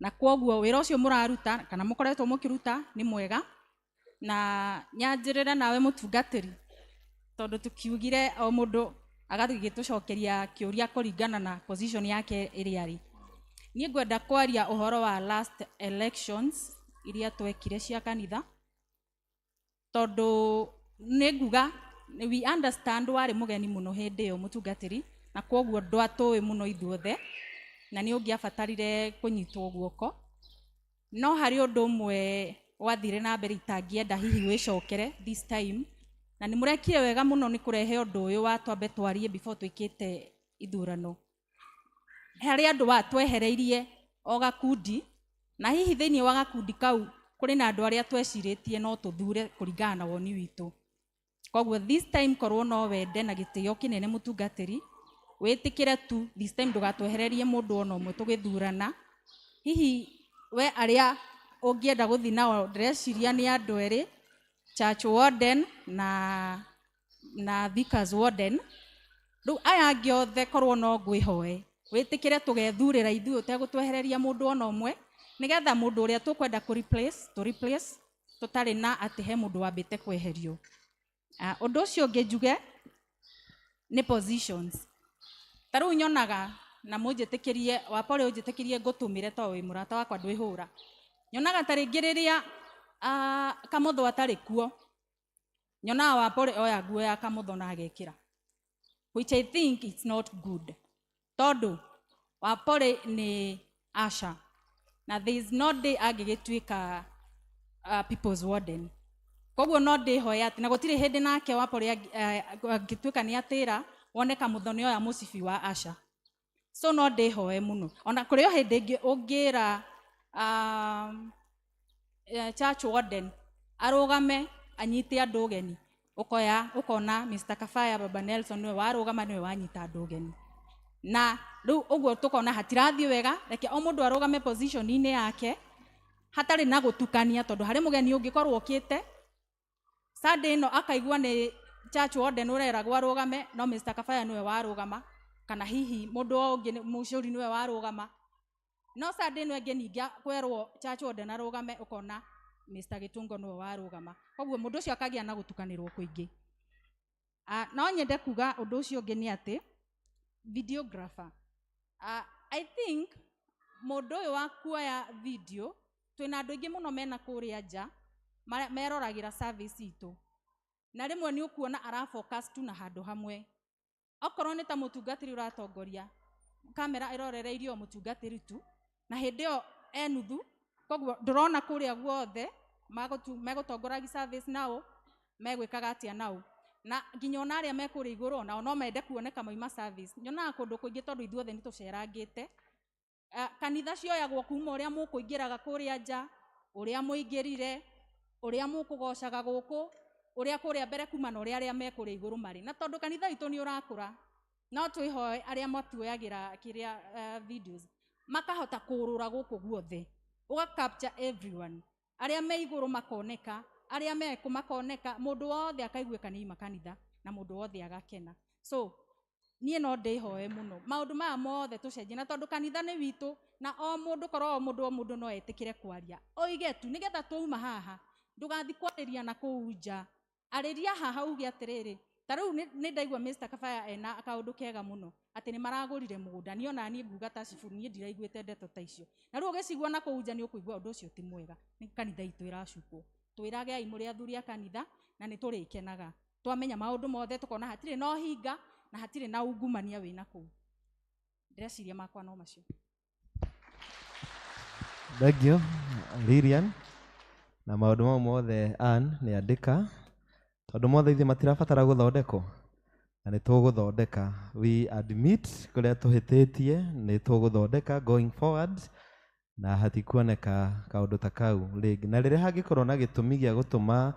Na kwoguo wĩra ũcio mũraruta kana mũkoretwo mũkĩruta nĩ mwega. Na nyanjĩrĩre nawe mũtungatĩri, tondũ tũkiugire o mũndũ agathiĩ kĩũria kũringana na position yake ĩrĩa arĩ. Niĩ ngwenda kwaria ũhoro wa last elections iria twekire cia kanitha, tondũ nĩ nguga we understand warĩ mũgeni mũno hĩndĩ ĩyo, mũtungatĩri, na kwoguo ndwatũĩ mũno ithuothe na nĩ ũngĩabatarire kũnyitwo guoko. No harĩ ũndũ ũmwe wathire na mbere itangĩenda hihi wĩcokere this time, na nĩ mũrekire wega mũno nĩ kũrehe ũndũ ũyũ wa twambe twarie before twĩkĩte ithurano. Harĩ andũ wa twehereirie o gakundi, na hihi thĩinĩ wa gakundi kau kũrĩ na andũ arĩa twecirĩtie no tũthure kũringana na woni witũ. Koguo this time, korwo no wende na gĩtĩo kĩnene, mũtungatĩri, wĩtĩkĩre tu this time ndũgatwehererie mũndũ ona ũmwe tũgĩthurana. Hihi we arĩa ũngĩenda gũthiĩ nao, ndĩreciria nĩ andũ erĩ, church warden na vicars warden. Rĩu aya angĩ othe, korwo no ngwĩhoe wĩtĩkĩre tũgethurĩra ithuĩ ũtegũtwehereria mũndũ ona ũmwe, nĩgetha mũndũ ũrĩa tũkwenda kũ replace tũ replace tũtarĩ na atĩ he mũndũ wambĩte kweherio. Ũndũ ũcio ũngĩ njuge nĩ positions. Ta rĩu nyonaga, na mũnjĩtĩkĩrie, wapore ũnjĩtĩkĩrie ngũtũmĩre tondũ wĩ mũrata wakwa, ndwĩhũra. Nyonaga ta rĩngĩ rĩrĩa Kamũtho atarĩ kuo, nyonaga Wapore oya nguo ya Kamũtho na agekĩra, which I think it's not good, tondũ Wapore nĩ usher na there is no day angĩgĩtuĩka people's warden. Koguo no ndĩhoe atĩ na gũtirĩ hĩndĩ nake Wapore angĩtuĩka nĩ atĩra wone Kamũthoni oya mũcibi wa Asha. So no ndĩhoe mũno. Ona kũrĩ o hĩndĩ ĩngĩ ũngĩra church warden arũgame anyite andũ ũgeni, ũkoya ũkona Mr. Kafaya Baba Nelson nĩwe warũgama, nĩwe wanyita andũ ũgeni. Na rĩu ũguo tũkona hatirathiĩ wega, reke o mũndũ arũgame position-inĩ yake hatarĩ na gũtukania, tondũ harĩ mũgeni ũngĩkorwo ũkĩte Sunday ĩno akaigua nĩ church warden ũreragwo arũgame, no Mr. Kafaya nĩwe warũgama, kana hihi mũndũ ũngĩ mũcũri nĩwe warũgama. No Sunday ĩno ĩngĩ ningĩ kwerwo church warden arũgame, ũkona Mr. Gĩtũngo nĩwe warũgama. Koguo mũndũ ũcio akagĩa na gũtukanĩrwo kũingĩ. No nyende kuga ũndũ ũcio ũngĩ nĩ atĩ videographer. I think mũndũ ũyũ wa kuoya video, twĩna andũ aingĩ mũno mena kũrĩa nja meroragĩra service itũ, na rĩmwe nĩ ũkuona ara focus tu na handũ hamwe. Okorwo nĩ ta mũtungatĩri ũratongoria, kamera ĩrorereirio o mũtungatĩri tu, na hĩndĩ ĩyo e nuthu, koguo ndũrona kũrĩa guothe megũtongoragia service nao megwĩkaga atĩa nao, na nginya ona arĩa me kũrĩa igũrũ nao no mende kuoneka mauma service. Nyonaga kũndũ kũingĩ tondũ ithuothe nĩ tũcerangĩte. Kanitha cioyagwo kuma ũrĩa mũkũingĩraga kũrĩa nja, ũrĩa mũingĩrire, ũrĩa mũkũgocaga gũkũ, ũrĩa kũrĩa mbere kuma na ũrĩa arĩa me kũrĩa igũrũ marĩ. Na tondũ kanitha witũ nĩ ũrakũra, no twĩhoe arĩa matuoyagĩra kĩrĩa videos makahota kũrũra gũkũ guothe, ũga capture everyone, arĩa me igũrũ makoneka, arĩa mekũ makoneka, mũndũ wothe akaiguĩka nĩ ima kanitha na mũndũ wothe agakena. So niĩ no ndĩhoe mũno maũndũ maya mothe tũcenjie, na tondũ kanitha nĩ witũ na o mũndũ korwo o mũndũ no etĩkĩre kwaria, oige tu nĩgetha twauma haha ndũgathi kwarĩria na kũu nja, arĩria haha uge atĩrĩrĩ. Ta rĩu nĩ ndaigua Mr. Kafaya ena kaũndũ kega mũno atĩ nĩ maragũrire mũgũnda. Niĩ ona niĩ nguga ta cibu, niĩ ndiraiguĩte ndeto ta icio, na rĩu ũgĩcigua na kũu nja nĩ ũkũigua ũndũ ũcio ti mwega. Nĩ kanitha itũ ĩracukwo, twĩragei mũrĩ athuri a kanitha na nĩ tũrĩkenaga twamenya maũndũ mothe, tũkona hatirĩ na ũhinga na hatirĩ na ungumania wĩna kũu. Ndĩreciria makwa no macio. Thank you Lilian, na maũndũ mau mothe Ann nĩ andĩka, tondũ mothe ithuĩ matirabatara gũthondekwo na nĩ tũgũthondeka. We admit kũrĩa tũhĩtĩtie, nĩ tũgũthondeka going forward, na hatikuoneka kaũndũ ta kau rĩngĩ. Na rĩrĩa hangĩkorwo na gĩtũmi gĩa gũtũma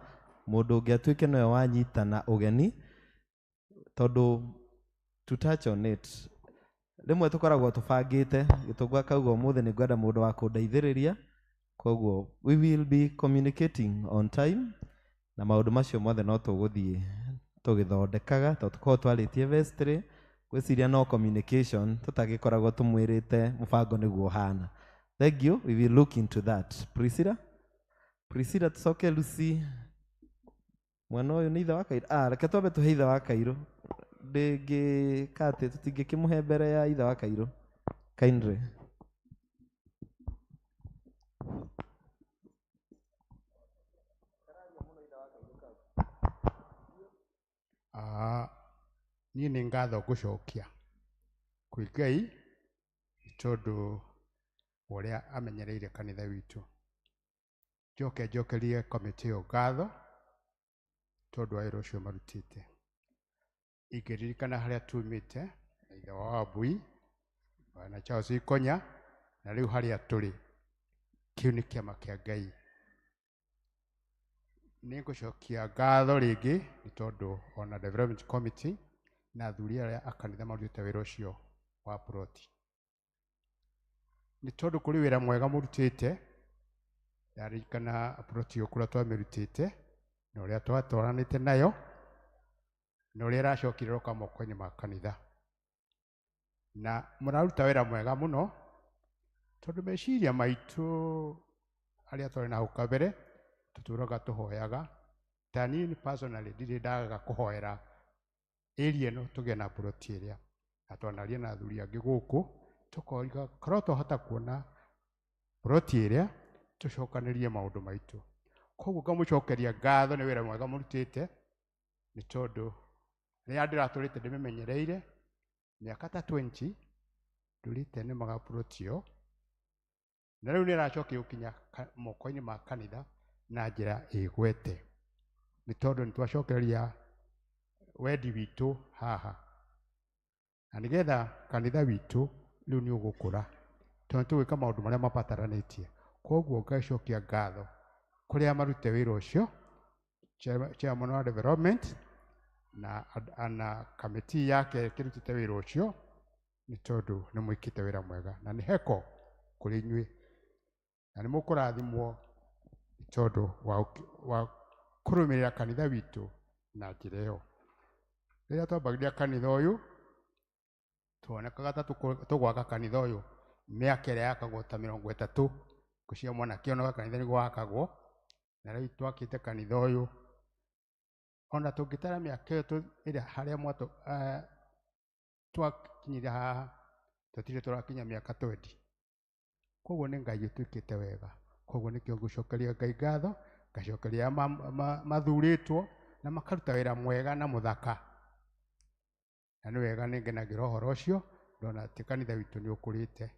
mũndũ ũngĩ atuĩke nĩwe wanyitana ũgeni, tondũ to touch on it, rĩmwe tũkoragwo tũbangĩte Gĩtũngũ akauga ũmũthĩ nĩ ngwenda mũndũ wa kũndeithĩrĩria, koguo we will be communicating on time, na maũndũ macio mothe no tũgũthiĩ tũgĩthondekaga, tondũ tũkoragwo twarĩtie vestry, ngwĩciria no communication tũtagĩkoragwo tũmwĩrĩte mũbango nĩguo ũhana. Thank you, we will look into that. Priscilla, Priscilla tucoke Lucy. Mwana ũyũ nĩ ithe wa Kairũ. Reke twambe tũhe ithe wa Kairũ, ndĩngĩka atĩ tũtingĩkĩmũhe mbere ya ithe wa Kairũ. Kindly. Niĩ nĩ ngatho ngũcokia kwĩ Ngai nĩ tondũ ũrĩa amenyereire kanitha witũ. Njoke njokerie kamĩtĩ ĩyo ngatho tondũ wa wĩra ũcio marutĩte. Ingĩririkana harĩa tumĩte na ithe wa Wambui na Charles Ikonya na rĩu harĩa tũrĩ, kĩu nĩ kĩama kĩa Ngai. Nĩ ngũcokia ngatho rĩngĩ nĩ tondũ ona development committee na athuri arĩa a kanitha marutĩte wĩra ũcio wa ploti, nĩ tondũ kũrĩ wĩra mwega mũrutĩte. Ndarikana ploti ĩyo kũrĩa twamĩrutĩte na ũrĩa twatwaranĩte nayo na ũrĩa ĩracokire ĩroka moko-inĩ ma kanitha, na mũraruta wĩra mwega mũno tondũ meciria maitũ arĩa twarĩ na hau kabere tũtũraga tũhoyaga. Ta niĩ personally ndirĩ ndagaga kũhoera area ĩno tũgĩe na ploti ĩrĩa, na twanaria na athuri angĩ gũkũ tũkoiga korwo twahota kuona ploti ĩrĩa tũcokanĩrie maũndũ maitũ. Koguo ngamũcokeria ngatho nĩ wĩra mwega mũrutĩte, nĩ tondũ rĩrĩa ndĩratũrĩte ndĩmĩmenyereire mĩaka ta 20 ndũrĩte nĩmaga ploti ĩyo, na rĩu nĩ ĩracokio gũkinya moko-inĩ ma kanitha na njĩra ĩgwete. Nĩ tondũ nĩ twacokereria wendi witũ haha. Na nĩgetha kanitha witũ rĩu nĩ ũgũkũra tondũ nĩ tũgwĩka maũndũ marĩa mabataranĩtie. Koguo ngacokia ngatho kũrĩa marute wĩra ũcio, chairman wa development na kamĩtĩ yake ĩkĩrutĩte wĩra ũcio, nĩ tondũ nĩ mwĩkĩte wĩra mwega na nĩ heko kũrĩ inyuĩ na nĩ mũkũrathimwo nĩ tondũ wa kũrũmĩrĩra kanitha witũ na njĩra ĩyo. Rĩrĩa twambagĩrĩria kanitha ũyũ tuonekaga ta tũgwaka kanitha ũyũ mĩaka ĩrĩa yakagwo ta 30 ngũcia mwanake onaga kanitha nĩguo wakagwo, na rĩu twakĩte kanitha ũyũ ona tũngĩtara mĩaka ĩyo ĩrĩa harĩa mwatũ twakinyire haha tũtirĩ tũrakinya mĩaka 20. Koguo nĩ Ngai ũtwĩkĩte wega. Koguo nĩkĩo ngũcokeria Ngai ngatho, ngacokeria mathurĩtwo na makaruta wĩra mwega na mũthaka. Na nĩ wega nĩ ngenagĩra ũhoro ũcio ndona atĩ kanitha witũ nĩ ũkũrĩte.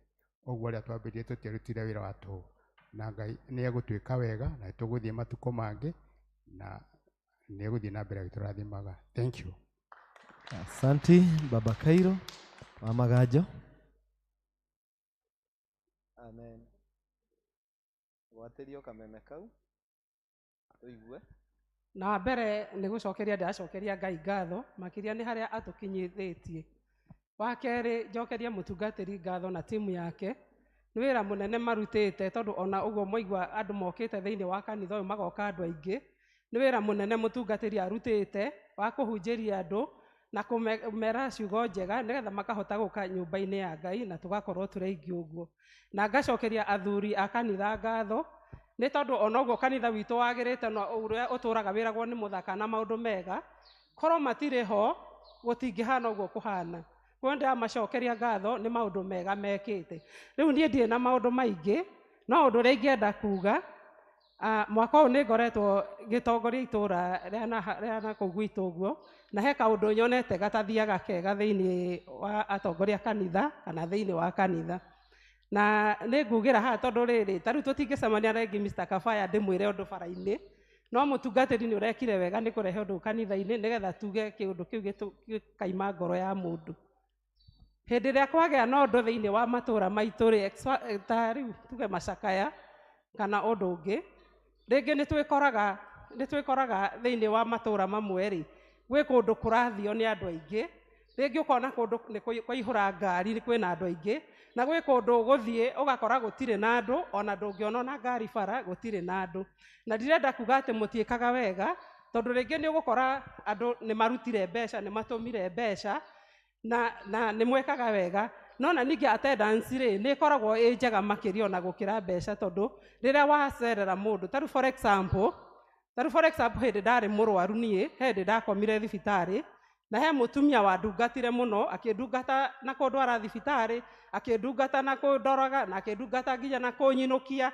Ũguo arĩa twambĩrĩrie tũtiarutire wĩra wa tũhũ, na Ngai nĩ egũtwĩka wega na tũgũthiĩ matukũ mangĩ na nĩ egũthiĩ na mbere agĩtũrathimaga. Thank you. Asanti Baba Kairo wa Magajo. Amen. Gwatĩrio kameme kau tũigue. Na mbere nĩ gũcokeria ndĩracokeria Ngai ngatho makĩria nĩ harĩa atũkinyithĩtie. Wa kerĩ njokerie mũtungatĩri ngatho na timu yake nĩ wĩra mũnene marutĩte, tondũ ona ũguo mwaigua andũ mokĩte thĩinĩ wa kanitha ũyũ magoka andũ aingĩ, nĩ wĩra mũnene mũtungatĩri arutĩte wa kũhunjĩria andũ na kũmera ciugo njega nĩgetha makahota gũka nyũmba-inĩ ya Ngai na tũgakorwo tũrĩ aingĩ ũguo. Na ngacokeria athuri a kanitha ngatho nĩ tondũ ona ũguo kanitha witũ wagĩrĩte na ũrĩa ũtũraga wĩragwo nĩ mũthaka na maũndũ mega, korwo matirĩ ho gũtingĩhana ũguo kũhana. Koguo ndĩramacokeria ngatho nĩ maũndũ mega mekĩte. Rĩu niĩ ndirĩ na maũndũ maingĩ, no ũndũ ũrĩa ingĩenda kuga, mwaka ũyũ nĩ ngoretwo ngĩtongoria itũra rĩa nakũu gwitũ ũguo, na he kaũndũ nyonete gatathiaga kega thĩinĩ wa atongoria kanitha kana thĩinĩ wa kanitha. Na nĩ ngugĩra haha tondũ rĩrĩ, ta rĩu tũtingĩcemania rĩngĩ Mr. Kafaya ndĩmwĩre ũndũ bara-inĩ, no mũtungatĩri nĩ ũrekire wega nĩ kũrehe ũndũ kanitha-inĩ nĩgetha tuge kĩũndũ kĩu gĩkaima ngoro ya mũndũ. Hĩndĩ ĩrĩa kwagĩa na ũndũ thĩinĩ wa matũra maitũ rĩ, ta rĩu tuge macakaya kana ũndũ ũngĩ, rĩngĩ nĩ twĩkoraga thĩinĩ wa matũra mamwe rĩ, gwĩ kũndũ kũrathio nĩ andũ aingĩ, rĩngĩ ũkona kũndũ nĩ kwaihũra ngari nĩ kwĩna andũ aingĩ, na gwĩ kũndũ ũgũthiĩ ũgakora gũtirĩ na andũ, ona ndũngĩona ona ngari bara gũtirĩ na andũ. Na ndirenda kuga atĩ mũtiĩkaga wega, tondũ rĩngĩ nĩ ũgũkora andũ nĩ marutire mbeca, nĩ matũmire mbeca, na nĩ mwekaga wega. No na ningĩ attendance rĩ, nĩ ĩkoragwo ĩ njega makĩria ona gũkĩra mbeca, tondũ rĩrĩa wacerera mũndũ, ta rĩu for example, hĩndĩ ndarĩ mũrwaru niĩ, he hĩndĩ ndakomire thibitarĩ, na he mũtumia wandungatire mũno, akĩndungata na kũndwara thibitarĩ, akĩndungata na kũndoraga, na akĩndungata nginya na kũnyinũkia,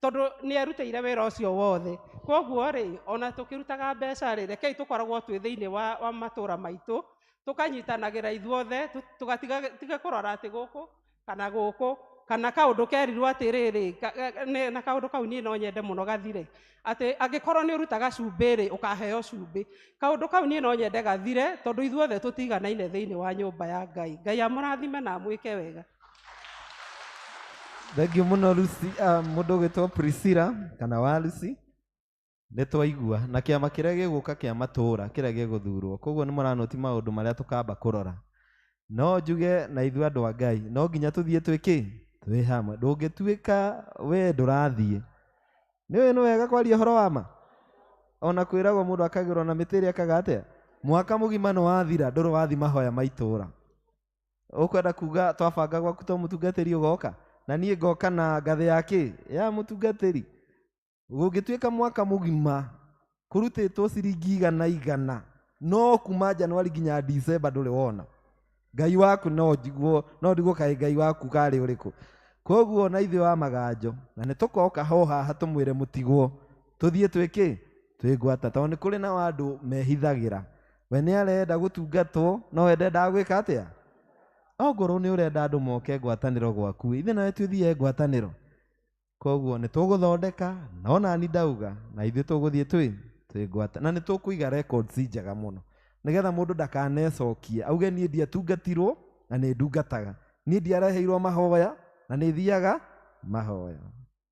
tondũ nĩ erutĩire wĩra ũcio wothe. Koguo rĩ, ona tũkĩrutaga mbeca rĩ, rekei tũkoragwo twĩ thĩinĩ wa matũra maitũ, tũkanyitanagĩra ithuothe, tũgatiga kũrora atĩ gũkũ kana gũkũ, kana kaũndũ kerirwo atĩrĩrĩ, na kaũndũ kau niĩ no nyende mũno gathire, atĩ angĩkorwo nĩ ũrutaga cumbĩ rĩ, ũkaheo cumbĩ. Kaũndũ kau niĩ no nyende gathire, tondũ ithuothe tũtiganaine thĩinĩ wa nyũmba ya Ngai. Ngai amũrathime na amwĩke wega. Thank you mũno Lucy, mũndũ ũgwĩtwo Priscilla kana wa Lucy. Nĩ twaigua na kĩama kĩrĩa gĩgũka kĩa matũra kĩrĩa gĩgũthurwo, koguo nĩ mũranoti maũndũ marĩa tũkamba kũrora. No njuge na ithuĩ andũ a Ngai no nginya tũthiĩ twĩkĩ twĩ hamwe, ndũngĩtuĩka we ndũrathiĩ. Nĩ nĩ wega kwaria ũhoro wa ma, ona kwĩragwo mũndũ akagĩrwo na mĩtĩ ĩrĩa akaga atĩa, mwaka mũgima nĩ wathira ndũrĩ wathi mahoya ma itũra. Ũkwenda kuga twabanga gwaku to mũtungatĩri ũgoka na niĩ ngoka na ngathĩ ya kĩ ya mũtungatĩri. Gũngĩtuĩka mwaka mũgima kũrutĩtwo ciringi 100 no kuma Januari nginya December ndũrĩ wona Ngai waku, no njiguo no ndigwo kaĩ Ngai waku karĩ ũrĩkũ. Koguo na ithuĩ wa Maganjo na nĩ tũkoka ho haha tũmwĩre mũtigwo tũthiĩ twĩkĩ twĩngwata, tondũ nĩ kũrĩ na andũ mehithagĩra. We nĩ arenda gũtungatwo no we ndendaga gwĩka atĩa. Ongorwo nĩ ũrenda andũ moke ngwatanĩro gwaku, ithuĩ nawe twĩthiĩ ngwatanĩro. Koguo nĩ tũgũthondeka no nani ndauga na ithuĩ tũgũthiĩ twĩ Twĩ ngwata na nĩ tũkũiga records njega mũno nĩgetha mũndũ ndakanecokie auge niĩ ndiatungatirwo na nĩ ndungataga, niĩ ndiareheirwo mahoya na nĩ thiaga mahoya.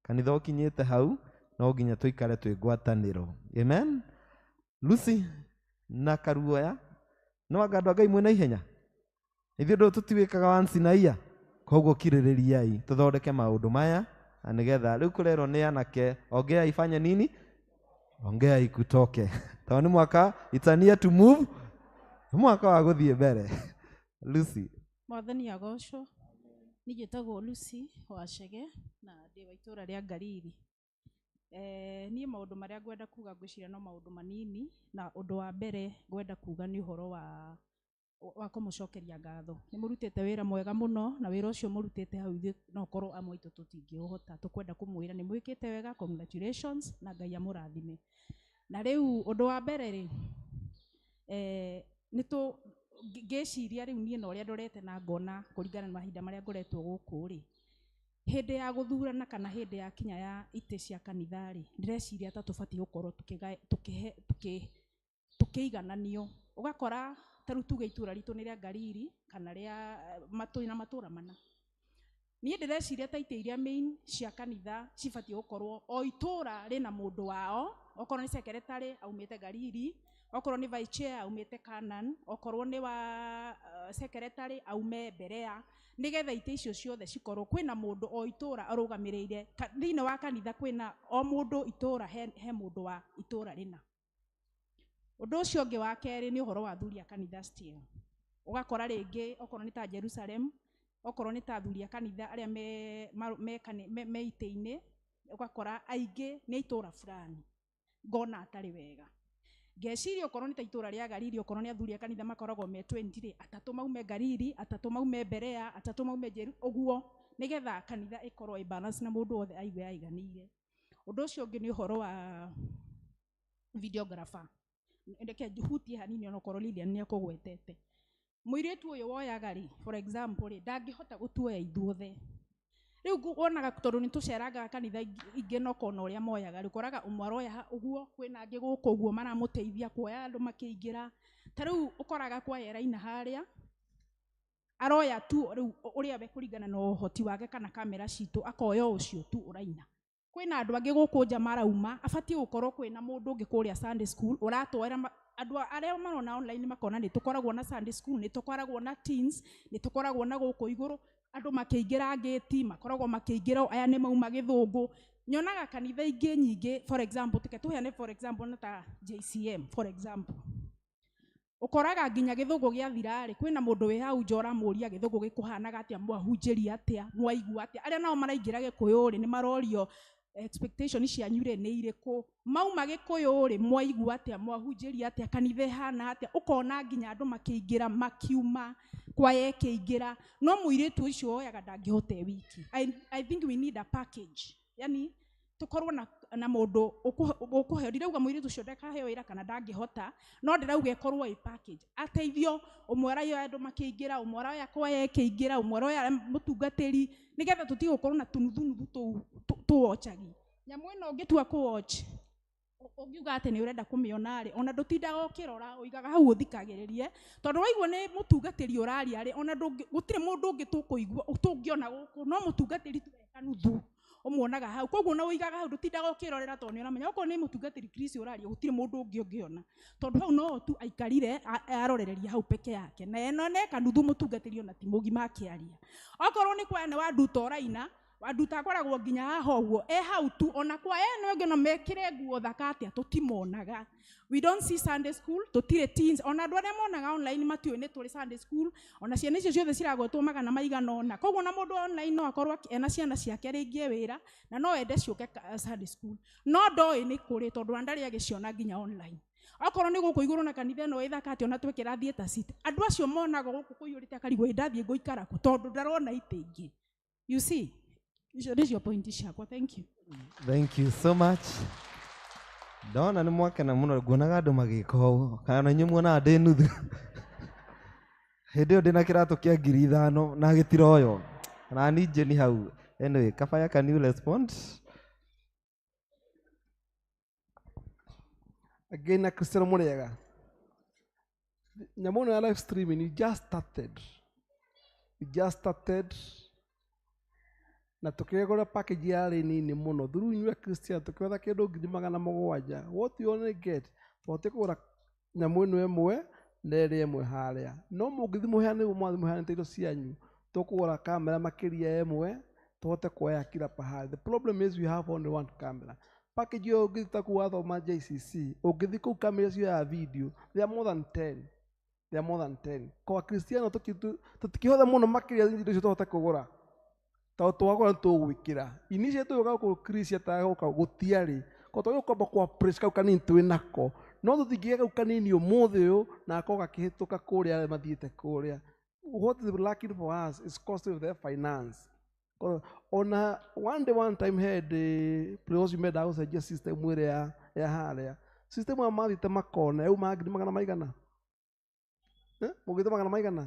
Kanitha ũkinyĩte hau no nginya tũikare twĩ ngwatanĩro. Amen. Lucy na Karuoya no anga andũ a Ngai mwĩna ihenya, ithuĩ ndũ tũtiwĩkaga once in a year, koguo kirĩrĩriai tũthondeke maũndũ maya na nĩgetha rĩu kũrerwo nĩ anake ongea ifanye nini, ongea ikutoke tondũ nĩ mwaka it's a year to move, nĩ mwaka wa gũthiĩ mbere. Lucy. Mwathani agocwo. Niĩ njĩtagwo Lucy Wachege na ndĩ wa itũũra rĩa Ngariri. Niĩ maũndũ marĩa ngwenda kuga ngwĩciria no maũndũ manini, na ũndũ wa mbere ngwenda kuga nĩ ũhoro wa kũmũcokeria ngatho. Nĩ mũrutĩte wĩra mwega mũno, na wĩra ũcio mũrutĩte hau ithuĩ no ũkorwo amwe aitũ tũtingĩũhota. Tũkwenda kũmwĩra nĩ mwĩkĩte wega, congratulations, na Ngai amũrathime. Na rĩu ũndũ wa mbere rĩ, nĩ tũ ngĩciria rĩu niĩ na ũrĩa ndorete na ngona kũringana na mahinda marĩa ngoretwo gũkũ rĩ, hĩndĩ ya gũthurana kana hĩndĩ ya kinya ya itĩ cia kanitha rĩ, ndĩreciria ta tũbatiĩ gũkorwo tũkĩigananio. Ũgakora ta rĩu tuge itũra ritũ nĩ rĩa Ngariri kana rĩa matũra na matũra mana. Niĩ ndĩreciria ta itĩ iria main cia kanitha cibatiĩ gũkorwo o itũra rĩna mũndũ wao, okorwo nĩ secretary aumĩte Ngariri, okorwo nĩ vice chair aumĩte Canaan, okorwo nĩ wa secretary aume Berea, nĩgetha itĩ icio ciothe cikorwo kwĩna mũndũ o itũra arũgamĩrĩire. Thĩinĩ wa kanitha kwĩna o mũndũ itũra, he mũndũ wa itũra rĩna. Ũndũ ũcio ũngĩ wa kerĩ nĩ ũhoro wa athuri a kanitha still. Ũgakora rĩngĩ okorwo nĩ ta Jerusalem, okorwo nĩ ta athuri a kanitha arĩa me itĩ-inĩ, ũgakora aingĩ nĩ itũra fulani, ngona atarĩ wega. Ngeciria okorwo nĩ ta itũra rĩa Ngariri, okorwo nĩ athuri a kanitha makoragwo me 20 rĩ, atatũ maume Ngariri, atatũ maume Berea, atatũ maume Jeru, ũguo nĩgetha kanitha ĩkorwo ĩ balance na mũndũ wothe aigue aiganĩire. Ũndũ ũcio ũngĩ nĩ ũhoro wa videographer. Reke hutie hanini onokorwo Lilian nĩ ekũgwetete. Mũirĩtu ũyũ woyaga rĩ, for example rĩ, ndangĩhota gũtuoya ithuothe. Rĩu wonaga tondũ nĩ tũcerangaga kanitha ingĩ na ũkona ũrĩa moyaga rĩ, ũkoraga ũmwe aroya ũguo, kwĩna angĩ gũkũ ũguo maramũteithia kuoya andũ makĩingĩra. Ta rĩu ũkoraga kwaya ĩraina harĩa, aroya tu rĩu ũrĩa we kũringana na ũhoti wake kana kamera citũ, akoya ũcio tu ũraina. Kwĩna andũ angĩ gũkũ nja marauma, abatiĩ gũkorwo kwĩna mũndũ ũngĩ kũrĩa Sunday school ũratwara andũ arĩa marona online makona nĩ tũkoragwo na Sunday school, nĩ tũkoragwo na teens, nĩ tũkoragwo na gũkũ igũrũ andũ makĩingĩra ngĩti, makoragwo makĩingĩra aya nĩ mauma gĩthũngũ. Nyonaga kanitha ingĩ nyingĩ, for example, tuke tũheane for example na ta JCM for example. Ũkoraga nginya gĩthũngũ gĩathira rĩ, kwĩna mũndũ wĩ hau nja ũramũria gĩthũngũ gĩkũhanaga atĩa, mwahunjĩria atĩa, mwaigua atĩa. Arĩa nao maraingĩra gĩkũyũ rĩ, nĩ marorio expectation cianyu rĩ nĩ irĩkũ, mauma gĩkũyũ rĩ mwaigua atĩa, mwahunjĩria atĩa, kanitha ĩhana atĩa. Ũkona nginya andũ makĩingĩra makiuma, kwaya ĩkĩingĩra, no mũirĩtu ũcio woyaga ndangĩhota e wiki. I think we need a package, yani tũkorwo na mũndũ ũkũheo. Ndirauga mũirĩtu ũcio ndakaheo wĩra kana ndangĩhota, no ndĩrauga ĩkorwo ĩ package, ateithio, ũmwe aroya andũ makĩingĩra, ũmwe aroya kwaya ĩkĩingĩra, ũmwe aroya mũtungatĩri, nĩgetha tũtige gũkorwo na tũnuthunuthu tũu tũwochagi. Nyamũ ĩno ũngĩtua kũwatch, ũngiuga atĩ nĩ ũrenda kũmĩona rĩ, ona ndũtindaga ũkĩrora, ũigaga hau ũthikagĩrĩrie, tondũ waigua nĩ mũtungatĩri ũraria rĩ, ona gũtirĩ mũndũ ũngĩ tũkũigua tũngĩona gũkũ, no mũtungatĩri tu e kanuthu ũmuonaga hau. Koguo na ũigaga hau ndũtindaga ũkĩrorera, tondũ nĩ ũramenya okorwo nĩ mũtungatĩri Chris ũraria, gũtirĩ mũndũ ũngĩ ũngĩona, tondũ hau no tu aikarire arorereria hau peke yake, na ĩno nĩ kanuthu mũtungatĩri ona ti mũgima akĩaria. Okorwo nĩ kwaya nĩ Wanduta ũraina, Wanduta akoragwo nginya haha ũguo, e hau tu, ona kwaya ĩno ĩngĩ no mekĩre nguo thaka atĩa tũtimonaga. We don't see Sunday school, tũtirĩ teens, ona andũ arĩa monaga online matiũĩ nĩ tũrĩ Sunday school, ona ciana icio ciothe ciragwetwo magana maigana ũna. Koguo na mũndũ online no akorwo ena ciana ciake rĩngĩ e wĩra, na no ende ciũke Sunday school, no ndoĩ nĩ kũrĩ tondũ ona ndarĩ agĩciona nginya online. Okorwo nĩ gũkũ igũrũ na kanitha ĩno ĩthaka atĩa, ona twekĩra theatre seat, andũ acio monaga gũkũ kũiyũrĩte akarigwo ĩ ndathiĩ ngũikara kũ, tondũ ndarona itĩ ingĩ. You see, icio nĩcio point ciakwa. Thank you. Thank you so much. Ndona nĩ mwakena mũno, nguonaga andũ magĩka ũũ, kana na inyuĩ muonaga ndĩ nuthu. Hĩndĩ ĩyo ndĩna kĩratũ kĩa 5,000 na gĩtiroywo, na ninjĩ nĩ hau. Anyway, Kabaya, can you respond? Again Akristiano mũrĩega. Nyamũ ĩno ya live streaming you just started. We just started na tukĩgũra package yarĩ nini mũno through inyuĩ Akristiano tũkĩetha kĩndũ 700,000. What you only get, tũhote kũgũra nyamũ ĩno ĩmwe na ĩrĩa ĩmwe harĩa. No mũngĩthiĩ mũheane ũguo mwathiĩ mũheanĩte indo cianyu, tũkũgũra kamera makĩria ĩmwe tũhote kuoya kila pahali. The problem is we have only one camera. Package ĩyo ũngĩthiĩ ta kũu wathoma JCC, ũngĩthiĩ kũu kamera cioyaga video, they are more than 10. They are more than 10. Kwa Akristiano tũtikĩhotha mũno makĩria indo icio tũhote kũgũra. Tondũ twagũra nĩtũgwĩkĩra. Initiative ĩyo gũkũ Christian ta gũka gũtiarĩ. Ko twagĩrĩirwo kwamba kwa praise kau kanini twĩ nako. No tũtingĩgĩa kau kanini ũmũthĩ ũyũ na gakorwo gakĩhĩtũka kũrĩa arĩa mathiĩte kũrĩa. What is lacking for us is cost of the finance. Ona one day one time hĩndĩ ũcio mendaga gũcenjia system ĩrĩa ya harĩa. System ĩyo mathiĩte makona yauma ngiri magana maigana? Mũgĩte magana maigana?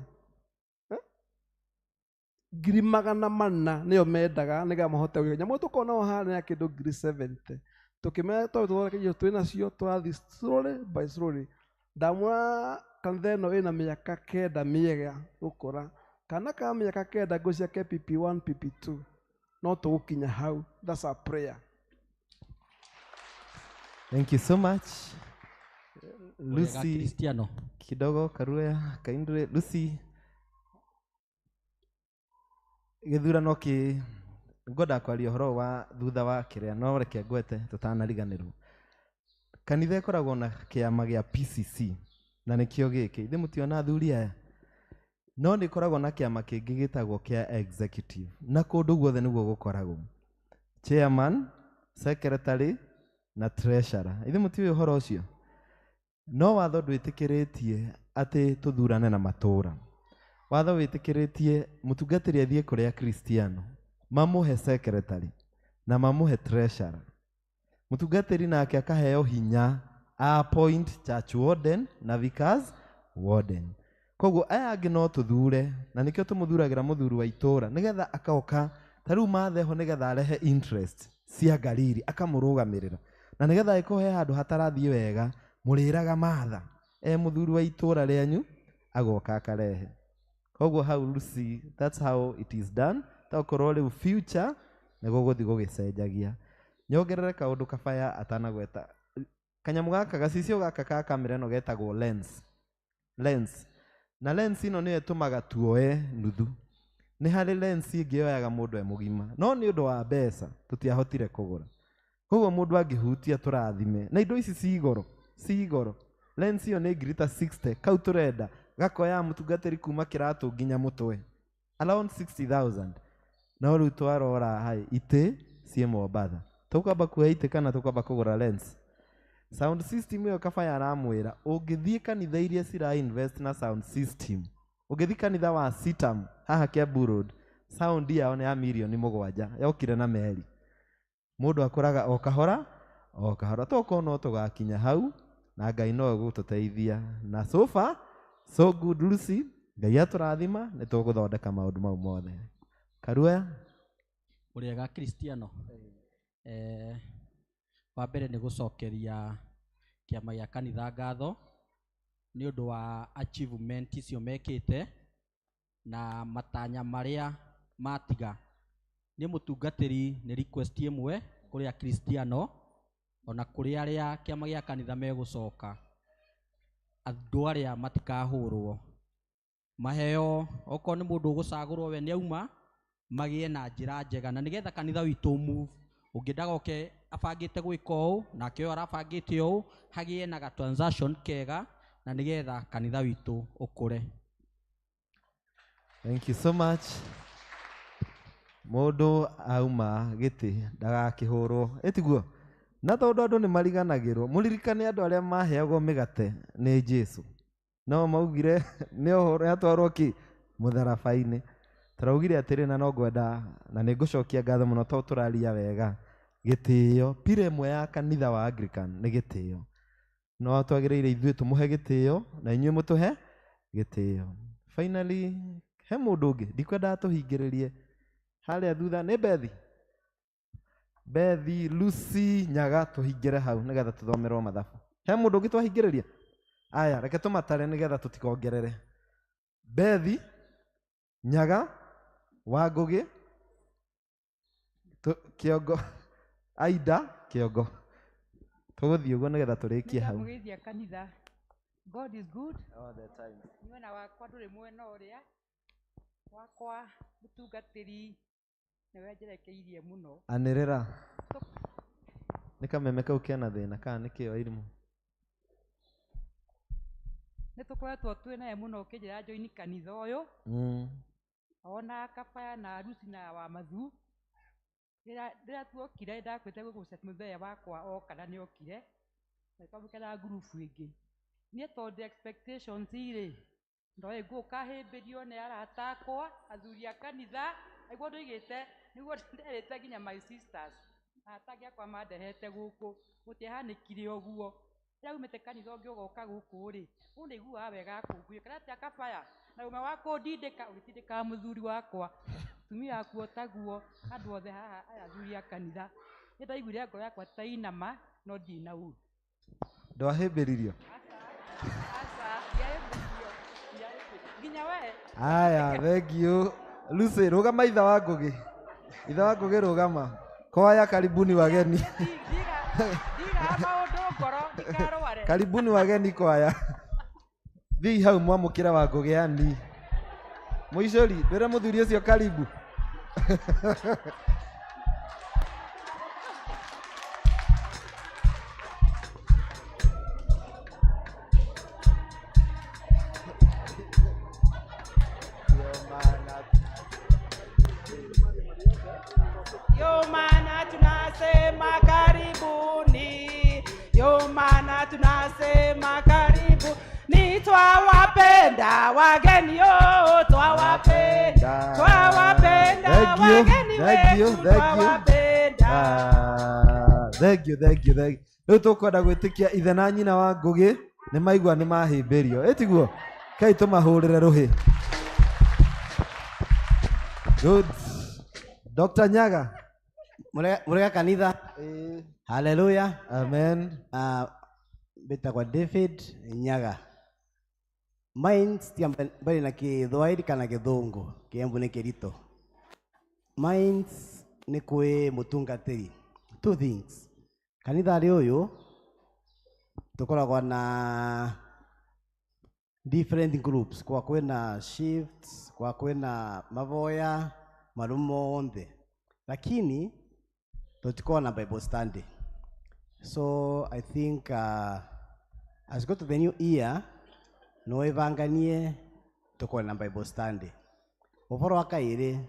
400,000 nĩyo mendaga nĩgetha mahote gwĩka. Nyamũ tũkona o harĩa ya kĩndũ 70,000. Tũkĩmenya tondũ tũthondeke indo twĩ nacio tũrathiĩ slowly by slowly. Ndamwĩra kanitha ĩno ĩna mĩaka 9 mĩega gũkũra. Kana ka mĩaka 9 ngũ ciake PP1 PP2. No tũgũkinya hau. That's our prayer. Thank you so much. Lucy Cristiano. Kidogo Karuya Kaindre Lucy gĩthurano kĩ ngwenda kwaria ũhoro wa thutha wa kĩrĩa no reke ngwete tũtanariganĩrwo. Kanitha ĩkoragwo na kĩama gĩa PCC na nĩkĩo gĩkĩ. Ithe mũtiona athuri aya. No nĩ ĩkoragwo na kĩama kĩngĩ gĩtagwo kĩa executive na kũndũ guothe nĩguo gũkoragwo. Chairman, secretary na treasurer. Ithe mũtiũĩ ũhoro ũcio. No watho ndwĩtĩkĩrĩtie atĩ tũthurane na matũra. Watho wĩtĩkĩrĩtie mũtungatĩri athiĩ kũrĩ Akristiano mamũhe secretary na mamũhe treasurer. Mũtungatĩri nake akaheo hinya appoint church warden na vicars warden. Koguo aya angĩ no tũthure na nĩkĩo tũmũthuragĩra mũthuri wa itũra nĩgetha akoka ta rĩu matheho nĩgetha arehe interest cia Galili akamũrũgamĩrĩra na nĩgetha ĩkorwo he handũ hatarathiĩ wega mũrĩraga Martha e mũthuri wa itũra rĩanyu agoka akarehe. Koguo hau Lucy, that's how it is done. Tokorwo rĩu future nĩguo gũthiĩ gũgĩcenjagia. Nyongerere kaũndũ kabaya atanagweta. Kanyamũ gaka gacicio gaka ka kamera ĩno getagwo lens. Lens. Na lens ĩno nĩyo ĩtũmaga tuoe nuthu. Nĩ harĩ lens ĩngĩ yoyaga mũndũ e mũgima. No nĩ ũndũ wa mbeca tũtiahotire kũgũra. Koguo mũndũ angĩhutia tũrathime. Na indo ici ci igoro, ci igoro. Lens ĩyo nĩ ngiri ta 60 kau tũrenda gakoya mũtungatĩri kuma kĩratũ nginya mũtwe. Around 60,000. No rĩu twarora hai itĩ ciĩ Mombatha. Tũkwamba kuoya itĩ kana tũkwamba kũgũra lens? Sound system ĩyo kabaya aramwĩra ũngĩthiĩ kanitha iria cira invest na sound system, ũngĩthiĩ kanitha wa Sitam haha Kiambu Road, sound yao nĩ ya 7 million yokire na meri. Mũndũ akũraga o kahora o kahora. Tokorwo no tũgakinya hau na Ngai no egũtũteithia. Na so far so good Lucy, Ngai atũrathima nĩ tũgũthondeka maũndũ mau mothe. Karuya. Ũrĩega Kristiano. Wa mbere nĩ gũcokeria kĩama gĩa kanitha ngatho nĩ ũndũ wa achievement icio mekĩte na matanya marĩa matiga. Nĩ mũtungatĩri nĩ request ĩmwe kũrĩ Akristiano ona kũrĩ arĩa kĩama gĩa kanitha megũcoka, andũ arĩa matikahũrwo maheo, okorwo nĩ mũndũ ũgũcagũrwo we nĩ auma, magĩe na njĩra njega na nĩgetha kanitha witũ move. Ũngĩ ndagoke abangĩte gwĩka ũũ nake ũyũ arabangĩte ũũ, hagĩe na ga transaction kega na nĩgetha kanitha witũ ũkũre. Thank you so much. Mũndũ auma gĩtĩ ndagakĩhũrwo, ĩtiguo? Na tondũ andũ nĩ mariganagĩrwo, mũririkane andũ arĩa maheagwo mĩgate nĩ Jesũ. No maugire nĩ ũhoro atwarwo kĩ mũtharaba-inĩ. Tũraugire atĩrĩ na no ngwenda na nĩ ngũcokia ngatho mũno tondũ tũraria wega. Gĩtĩo, pira ĩmwe ya kanitha wa Anglican nĩ gĩtĩo. No twagĩrĩire ithuĩ tũmũhe gĩtĩo na inyuĩ mũtũhe gĩtĩo. Finally, he mũndũ ũngĩ ndikwendaga tũhingĩrĩrie harĩa thutha nĩ Bethi. Bethi Lucy Nyaga tũhingĩre hau nĩgetha tũthomerwo mathabu. He mũndũ ũngĩ twahingĩrĩria? Aya, reke tũmatare nĩgetha tũtikongerere. Bethi, Nyaga, Wangũgĩ, Kĩongo, Aida, Kĩongo. Tũgũthiĩ ũguo nĩgetha tũrĩkie hau. Nĩndamũgeithia kanitha. God is good. All the time. Mwena wakwa ndũrĩ mwena ũrĩa wakwa mũtungatĩri nĩwe njerekeirie mũno. Anĩrĩra. Nĩ kameme kau kena thĩna kana nĩ kĩo irimũ? Nĩ tũkoretwo twĩ naye mũno ũkĩnjĩra join kanitha ũyũ. Ona Kabaya na Lucy na Wamathu. Rĩrĩa tuokire ndakwĩte gũgũcet mũthenya wakwa oka na nĩokire. Na twamũkĩra ngurubu ĩngĩ. Niĩ tondũ expectations rĩ, ndoĩ ngũka hĩmbĩrio nĩ arata akwa, athuri a kanitha, nĩguo ndoigĩte, nĩguo nderĩte nginya my sisters. Arata angĩ akwa mandehete gũkũ, gũtiahanĩkire ũguo. Rĩrĩa umĩte kanitha ũngĩ ũgoka gũkũ rĩ, mũndũ nĩaiguaga wega akũnguĩka. Kana atĩa Kabaya? Na ũmwe wa kũndindĩka, ũgĩtindĩkaga mũthuri wakwa. Mũtumia waku o taguo, andũ othe haha aya athuri a kanitha. Nĩ ndaiguire ngoro yakwa ta inama, no ndirĩ na ũru. Ndwahĩmbĩririo? Aca, ndiahĩmbĩirio. Nginya we. Aya, thank you. Lucy, rũgama itha wa Ngũgĩ. Itha wa Ngũgĩ rũgama. Kwaya karibuni wageni. Ndigaga maũndũ ngoro, ndikarware. Karibuni wageni kwaya. Thiĩ hau mwamũkĩre wa Ngũgĩ yani. Mũicũri, ndwĩre mũthuri ũcio karibu. Yo maana tunasema karibuni, yo maana tunasema karibu. Ni twawapenda wageni, yo twawapenda, twawapenda Thank you, wageni thank you, wetu, thank you. twawapenda. Ah, thank you, thank you, thank you. Rĩu tũkwenda gwĩtĩkia ithe na nyina wa Ngũgĩ nĩ maigua nĩ mahĩmbĩrio. Ĩtiguo? Kai tũmahũrĩre rũhĩ. Good. Dr. Nyaga. Murega kanitha. Hallelujah. Amen. Mbĩtagwo David Nyaga. Mine tia mbali na Kithwairi kana Gĩthũngũ, Kĩembu nĩ kĩritũ. Mine nĩ kwĩ mũtungatĩri. Two things. Kanitha-rĩ ũyũ tũkoragwo na different groups, kwa kwĩna shifts, kwa kwĩna mavoya maru monthe, lakini tũtikoragwo na Bible study. So I think as we go to the new year no ĩbanganie tũkorwo na Bible study. Ũhoro wa kaĩrĩ.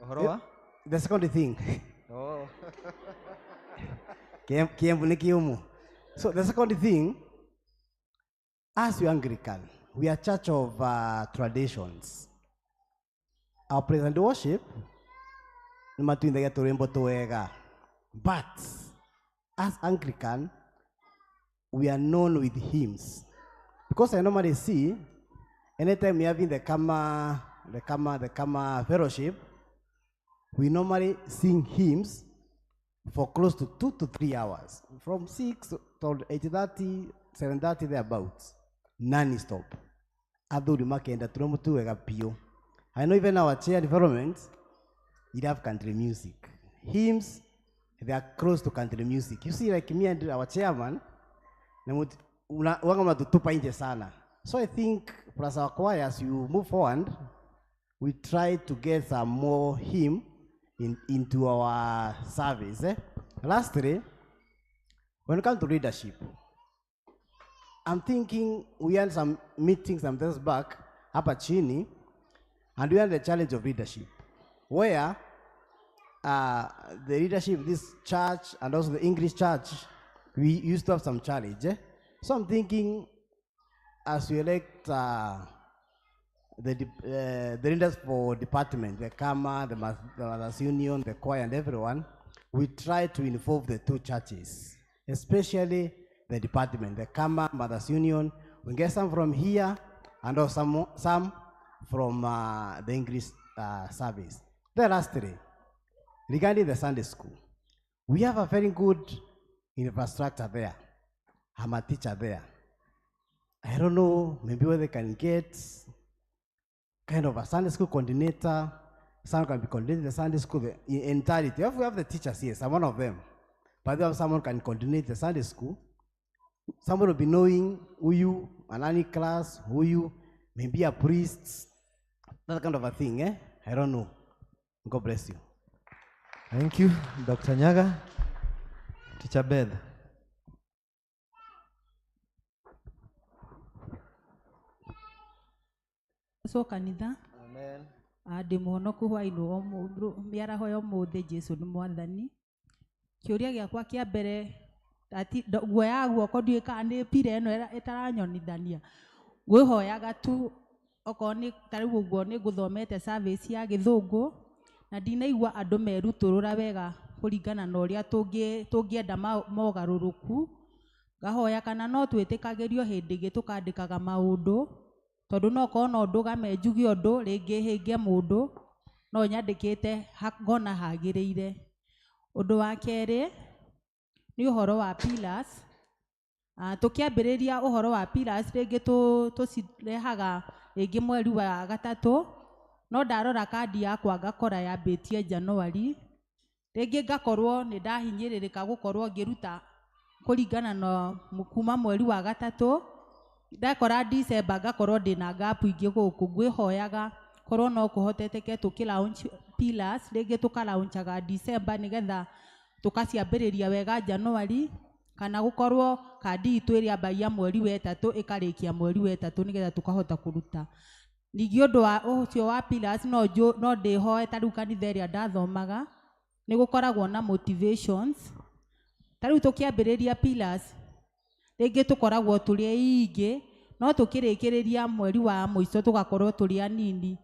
Ũhoro wa? The second thing. Oh. Kiembu nĩ kĩũmũ. So the second thing, as we Anglican, we are church of traditions. Our praise and worship nĩ matuithagia tũrwĩmbo twega. But as Anglican, we are known with hymns. Because I normally see, anytime we are having the Kama fellowship, we normally sing hymns for close to 2 to 3 hours, from 6 to 8:30, 7:30 thereabouts, non-stop. Athuri makenda tũrĩmũtuwega biũ. I know even our chair development, it have country music. Hymns, they are close to country music. You see, like me and our chairman, wanga mnatutupa nje sana. So I think plus our choir, as you move forward, we try to get some more hymn into our service. Lastly, when it comes to leadership, I'm thinking we had some meetings some days back hapa chini, and we had the challenge of leadership, where the leadership of this church and also the English church, we used to have some challenge. So I'm thinking, as we elect the leaders for department, the Kama, the Mothers Union, the choir, and everyone, we try to involve the two churches, especially the department, the Kama, Mothers Union. We get some from here and also some from the English service. The lastly, regarding the Sunday school, we have a very good infrastructure there. I'm a teacher there. I don't know, maybe where they can get kind of a Sunday school coordinator. Someone can be coordinating the Sunday school the entirety. If we have the teachers, yes, I'm one of them. But if someone can coordinate the Sunday school, someone will be knowing who you, an any class, who you, maybe a priest, that kind of a thing, eh? I don't know. God bless you. Thank you, Dr. Nyaga. Teacher Beth. So kanitha. Amen. Ndĩ mũhonoku hwainĩ mĩaraho ya ũmũthĩ Jesũ nĩ mwathani. Kĩũria gĩakwa kĩa mbere guoya guoko ndiũĩ kana nĩ pira ĩno ĩtaranyonithania. Ngwĩhoyaga tu okorwo nĩ ta rĩu ũguo nĩ ngũthomete service ya gĩthũngũ na ndinaigua andũ merutũrũra wega kũringana na ũrĩa tũngĩenda mogarũrũku. Ngahoya kana no twĩtĩkagĩrio hĩndĩ ĩngĩ tũkandĩkaga maũndũ tondũ no korwo no ndũgame njuge ũndũ rĩngĩ hĩnge mũndũ no nyandĩkĩte ngona hagĩrĩire. Ũndũ wa kerĩ nĩ ũhoro wa pillars. Tũkĩambĩrĩria ũhoro wa pillars rĩngĩ tũcirehaga rĩngĩ mweri wa gatatũ, no ndarora kandi yakwa ngakora yambĩtie January, rĩngĩ ngakorwo nĩ ndahinyĩrĩrĩka gũkorwo ngĩruta kũringana na kuma mweri wa gatatũ, ndakora December ngakorwo ndĩna gap ingĩ gũkũ. Ngwĩhoyaga korwo no kũhoteteke tũkĩ launch pillars rĩngĩ tũkalaunchaga December nĩgetha tũkaciambĩrĩria wega January, kana gũkorwo kandi itũ ĩrĩa ambagia mweri wa ĩtatũ ĩkarĩkia mweri wa ĩtatũ nĩgetha tũkahota kũruta. Ningĩ ũndũ wa ũcio wa pillars no ndĩhoe ta rĩu kanitha ĩrĩa ndathomaga nĩ gũkoragwo na motivations. Ta rĩu tũkĩambĩrĩria pillars rĩngĩ tũkoragwo tũrĩ aingĩ no tũkĩrĩkĩrĩria mweri wa mũico tũgakorwo tũrĩ anini.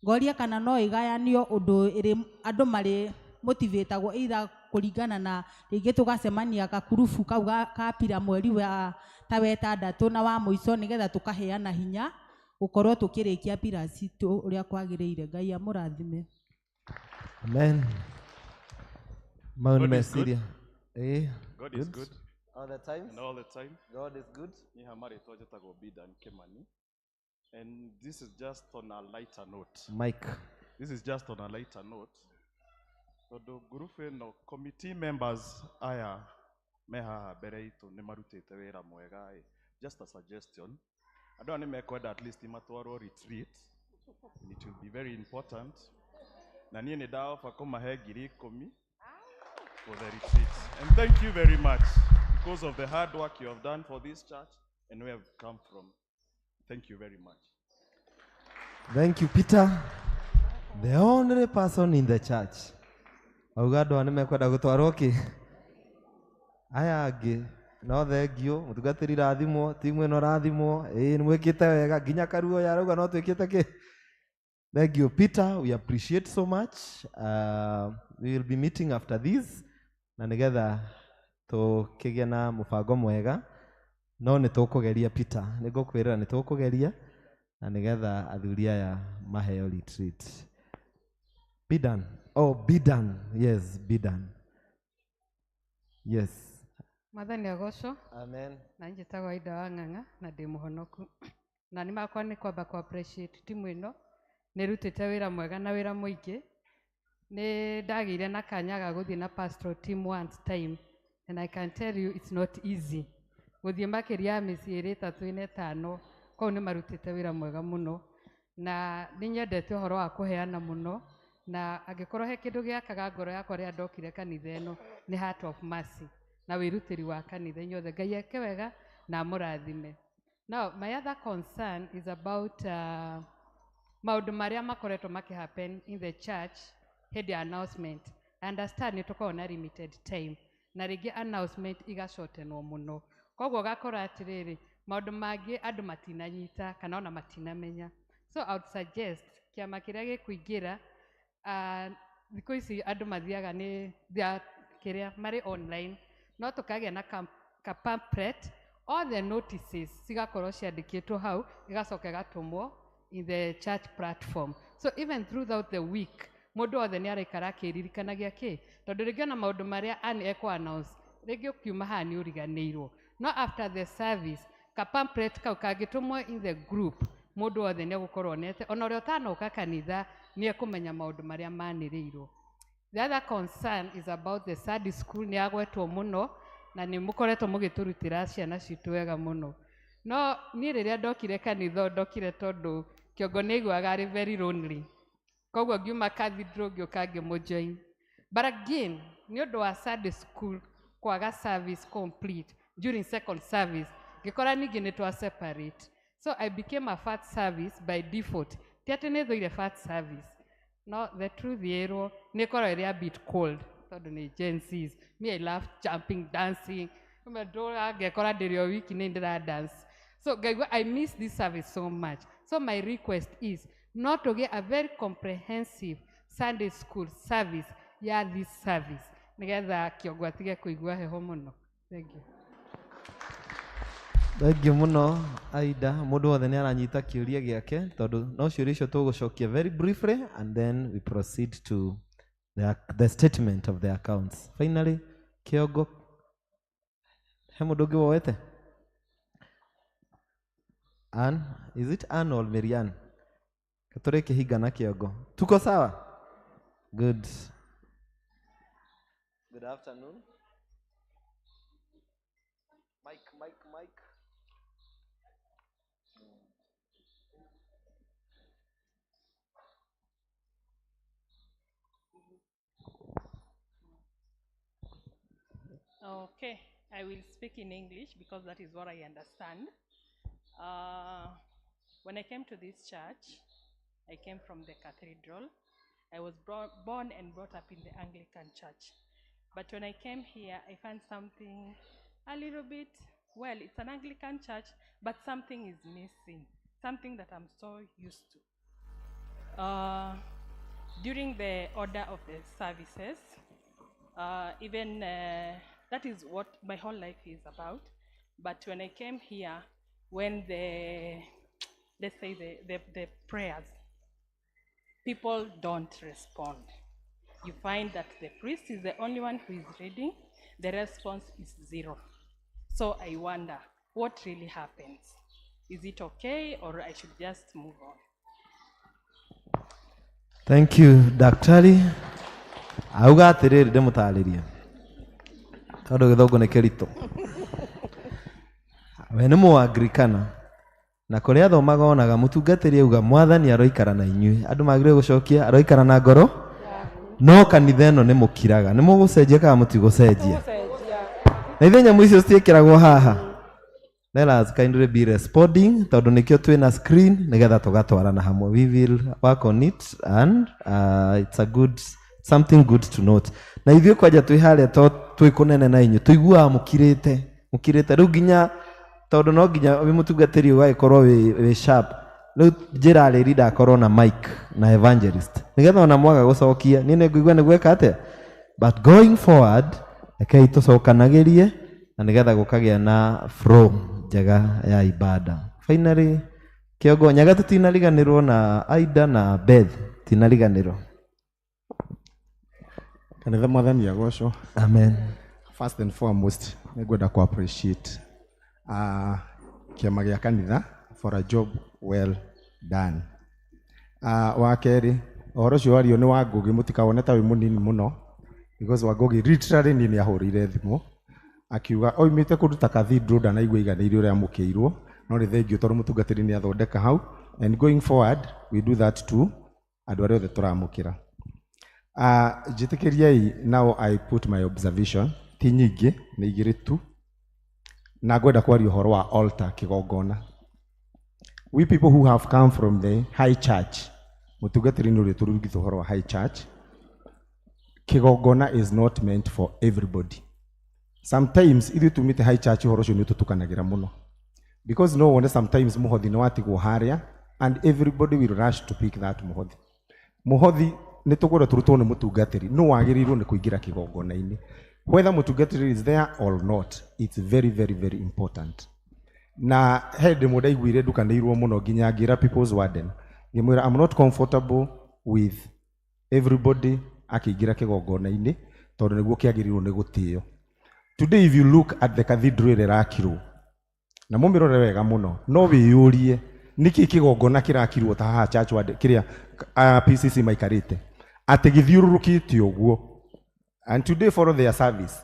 Ngoria kana no ĩgayanio ũndũ ĩrĩ andũ marĩ motivatagwo either kũringana na rĩngĩ tũgacemania gakurubu kau ka pira mweri wa ta wetandatũ na wa mũico nĩgetha tũkaheana hinya gũkorwo tũkĩrĩkia pira citũ ũrĩa kwagĩrĩire. Ngai amũrathime. Amen. Mau nĩ God is good. meciria. God is good. All the time. And all the time. God is good. Niĩ ha marĩtwa njĩtagwo Bidan Kimani. And this is just on a lighter note. Mike. This is just on a lighter note. Tondũ ngurubu ĩno committee members aya me haha mbere itũ nĩ marutĩte wĩra mwega ĩ. Just a suggestion. Andũ aya nĩ mekwenda at least matwarwo retreat. And it will be very important. Na niĩ nĩ ndaoba kũmahe 10,000 for the retreat. And thank you very much because of the hard work you have done for this church and where we've come from. Thank you very much. Thank you, Peter. The only person in the church. Auga andũ aya nĩ mekwenda gũtwarwo kĩ? Aya angĩ no thengio, mũtungatĩri rathimwo, timu ĩno rathimwo, ĩĩ nĩ mwĩkĩte wega, nginya Karuoya arauga no twĩkĩte kĩ? Thank you, Peter. We appreciate so much. We will be meeting after this na nĩgetha tũkĩgĩe na mũbango mwega, no nĩ tũkũgeria Peter, nĩ ngũkwĩrĩra nĩ tũkũgeria na nĩgetha athuri aya maheo retreat. Bidan. Oh, Bidan. Yes, Bidan. Yes. Mwathani agocwo. Amen. Na njĩtagwo Aida wa Ng'ang'a na ndĩ mũhonoku. Na nĩ makwa nĩ kwamba kũ appreciate timu ĩno nĩ ĩrutĩte wĩra mwega na wĩra mũingĩ. Nĩ ndagĩire na kanya ga gũthiĩ na pastoral team once time and I can tell you it's not easy. Gũthiĩ makĩria ya mĩciĩ ĩrĩ ĩtatũ ĩna ĩtano kũu nĩ marutĩte wĩra mwega mũno na nĩ nyendete ũhoro wa kũheana mũno na angĩkorwo he kĩndũ gĩakaga ngoro yakwa rĩrĩa ndokire kanitha ĩno nĩ heart of mercy na wĩrutĩri wa kanitha inyuothe. Ngai eke wega na amũrathime. Now my other concern is about maũndũ marĩa makoretwo makĩ happen in the church hĩndĩ ya announcement. I understand nĩ tũkoragwo na limited time na rĩngĩ announcement igacotenwo mũno, koguo ũgakora atĩrĩrĩ maũndũ mangĩ andũ matinanyita kana ona matinamenya. So I would suggest kĩama kĩrĩa gĩkũingĩra thikũ ici andũ mathiaga nĩ kĩrĩa marĩ online, no tũkagĩa na ka pamphlet, all the notices cigakorwo ciandĩkĩtwo hau, igacoka igatũmwo in the church platform. So even throughout the week mũndũ wothe nĩ araikara akĩririkanagia kĩ, tondũ rĩngĩ ona maũndũ marĩa Ann ekũ announce rĩngĩ ũkiuma haha nĩ ũriganĩirwo, No after the service, ka pamphlet kau kangĩtũmwo in the group, mũndũ wothe nĩ egũkorwo onete, ona ũrĩa ũtanoka kanitha nĩ ekũmenya maũndũ marĩa manĩrĩirwo. The other concern is about the Sunday school, nĩ yagwetwo mũno na nĩ mũkoretwo mũgĩtũrutĩra ciana citũ wega mũno. No niĩ rĩrĩa ndokire kanitha ndokire tondũ kĩongo nĩ aiguaga arĩ very lonely, koguo ngiuma cathedral ngĩũka ngĩmũjoin. But again, nĩ ũndũ wa Sunday school kwaga service complete during second service, ngĩkora ningĩ nĩ twa separate. So I became a first service by default. Ti atĩ nĩ thũire first service, no the truth ĩrwo nĩ ĩkoragwo ĩrĩ a bit cold tondũ nĩ Gen Zs. Me, I love jumping, dancing. Rĩmwe ndũraga ngekora ndĩrĩ o wiki nĩ ndĩra dance. So ngaigua I miss this service so much. So my request is not to get a very comprehensive Sunday school service ya this service nĩgetha kĩongo atige kũigua heho mũno. Thank you. Thengiũ mũno Aida, mũndũ wothe nĩ aranyita kĩũria gĩake tondũ no ciũria icio tũgũcokia very briefly and then we proceed to the statement of the accounts. Finally, kĩongo, he mũndũ ũngĩ woete? Ann, is it Ann or Marianne? Tũrĩ kĩhinga na kĩongo. Tuko sawa? Good. Good afternoon. Mike, Mike, Mike. Okay, I will speak in English because that is what I understand. When I came to this church, I came from the cathedral. I was born and brought up in the Anglican Church. But when I came here, I found something a little bit, well, it's an Anglican church, but something is missing, something that I'm so used to. During the order of the services, even that is what my whole life is about. But when I came here, when the, let's say the prayers, people don't respond. You find that the priest is the only one who is reading, the response is zero. So I wonder, what really happens? Is it okay, or I should just move on? Thank you, Daktari. Auga atiriri ndimutaririe tondu githungu ni kiritu. We ni Mũanglikana na kuria athomaga onaga mutungatiri auga mwathani aroikara na inyuĩ, andu magĩrĩirwo gũcokia aroikara na ngoro, no kanitha ĩno nĩ mũkiraga, nĩ mũgũcenjia kana mũtigũcenjia? Na ithe nyamũ icio citiĩkĩragwo haha. Let us kindly be responding tondu nikio twina screen nigetha tugatwarana hamwe. We will work on it and it's a good something good to note. Na ithuĩ kwanja twĩ harĩa to twĩ kũnene na inyuĩ tũiguaga mũkirĩte mũkirĩte rĩu nginya tondu no nginya wĩ mũtungatĩri ũgagĩkorwo wĩ sharp. Rĩu njĩra rĩri ndakorwo na mic na evangelist nigetha ona mwaga gũcokia niĩ nĩngũigua nĩ gwĩka atĩa, but going forward rekei tũcokanagĩrie na nigetha gũkagĩa na flow njega ya ibada. Finally, kĩongo nyaga tũtinariganĩrwo na Aida na Beth tinariganĩrwo. Kanitha mwathani agocwo. Amen. First and foremost nĩngwenda ku appreciate kĩama gĩa kanitha for a job well done. Wa kerĩ, ũhoro ũcio wario nĩ wa Ngugi, mũtikawone ta wĩ mũnini mũno because wa Ngugi literally niĩ nĩahũrĩire thimũ akiuga oimĩte kũndũ ta cathedral ndanaigua iganĩire ũrĩa amũkĩirwo, no nĩ thengiũ tondũ mũtungatĩri nĩ athondeka hau, and going forward we do that too andũ arĩa othe tũramũkĩra. Njĩtĩkĩriei now I put my observation, ti nyingĩ nĩ igĩrĩ tu, na ngwenda kwaria ũhoro wa altar kĩgongona. We people who have come from the high church, mũtungatĩri nĩ ũrĩa tũrugithia ũhoro wa high church, kĩgongona is not meant for everybody. Sometimes ithuĩ tumĩte high church ũhoro ũcio nĩ ũtũtukanagĩra mũno because no wone sometimes mũhothi nĩ watigwo harĩa and everybody will rush to pick that mũhothi. Mũhothi nĩ tũkwenda tũrutwo nĩ mũtungatĩri, no wagĩrĩirwo nĩ kũingĩra kĩgongona-inĩ whether mũtungatĩri is there or not. It's very very very important. Na he ndĩmwe ndaiguire ndukanĩirwo mũno nginya ngĩra people's warden ngĩmwĩra I'm not comfortable with everybody akĩingĩra kĩgongona-inĩ tondũ nĩguo kĩagĩrĩirwo nĩ gũtĩo. Today if you look at the cathedral ĩrĩa ĩrakirwo na mũmĩrore wega mũno, no wĩyũrie nĩkĩ kĩgongona kĩrakirwo ta haha church ward kĩrĩa PCC maikarĩte atĩ gĩthiũrũrũkĩte ũguo. And today follow their service,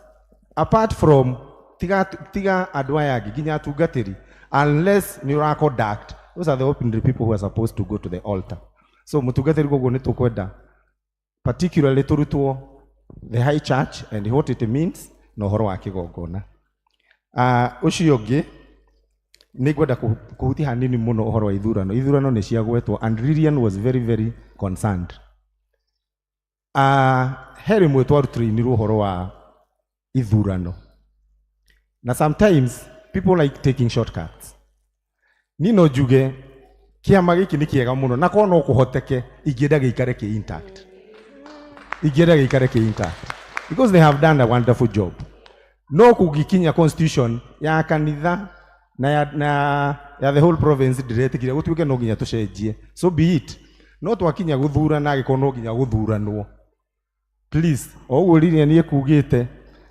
apart from tiga andũ aya angĩ nginya atungatĩri, unless nĩ ũra conduct, those are the ordinary people who are supposed to go to the altar. So mũtungatĩri, koguo nĩ tũkwenda particularly tũrutwo the high church and what it means na ũhoro wa kĩgongona. Ũcio ũngĩ nĩ ngwenda kũhutia hanini mũno ũhoro wa ithurano. Ithurano nĩ ciagwetwo and Lilian was very very concerned. He rĩmwe twarutrainirwo ũhoro wa ithurano, na sometimes people like taking shortcuts. Niĩ no njuge kĩama gĩkĩ nĩ kĩega mũno, na korwo no kũhoteke ingĩenda gĩikare kĩ intact, ingĩenda gĩikare kĩ intact because they have done a wonderful job. No kũngĩkinya constitution ya kanitha na ya the whole province ndiretĩkire gũtuĩke no nginya tũcenjie, so be it. No twakinya gũthurana, angĩkorwo no nginya gũthuranwo, please, o ũguo Lilian ĩkugĩte,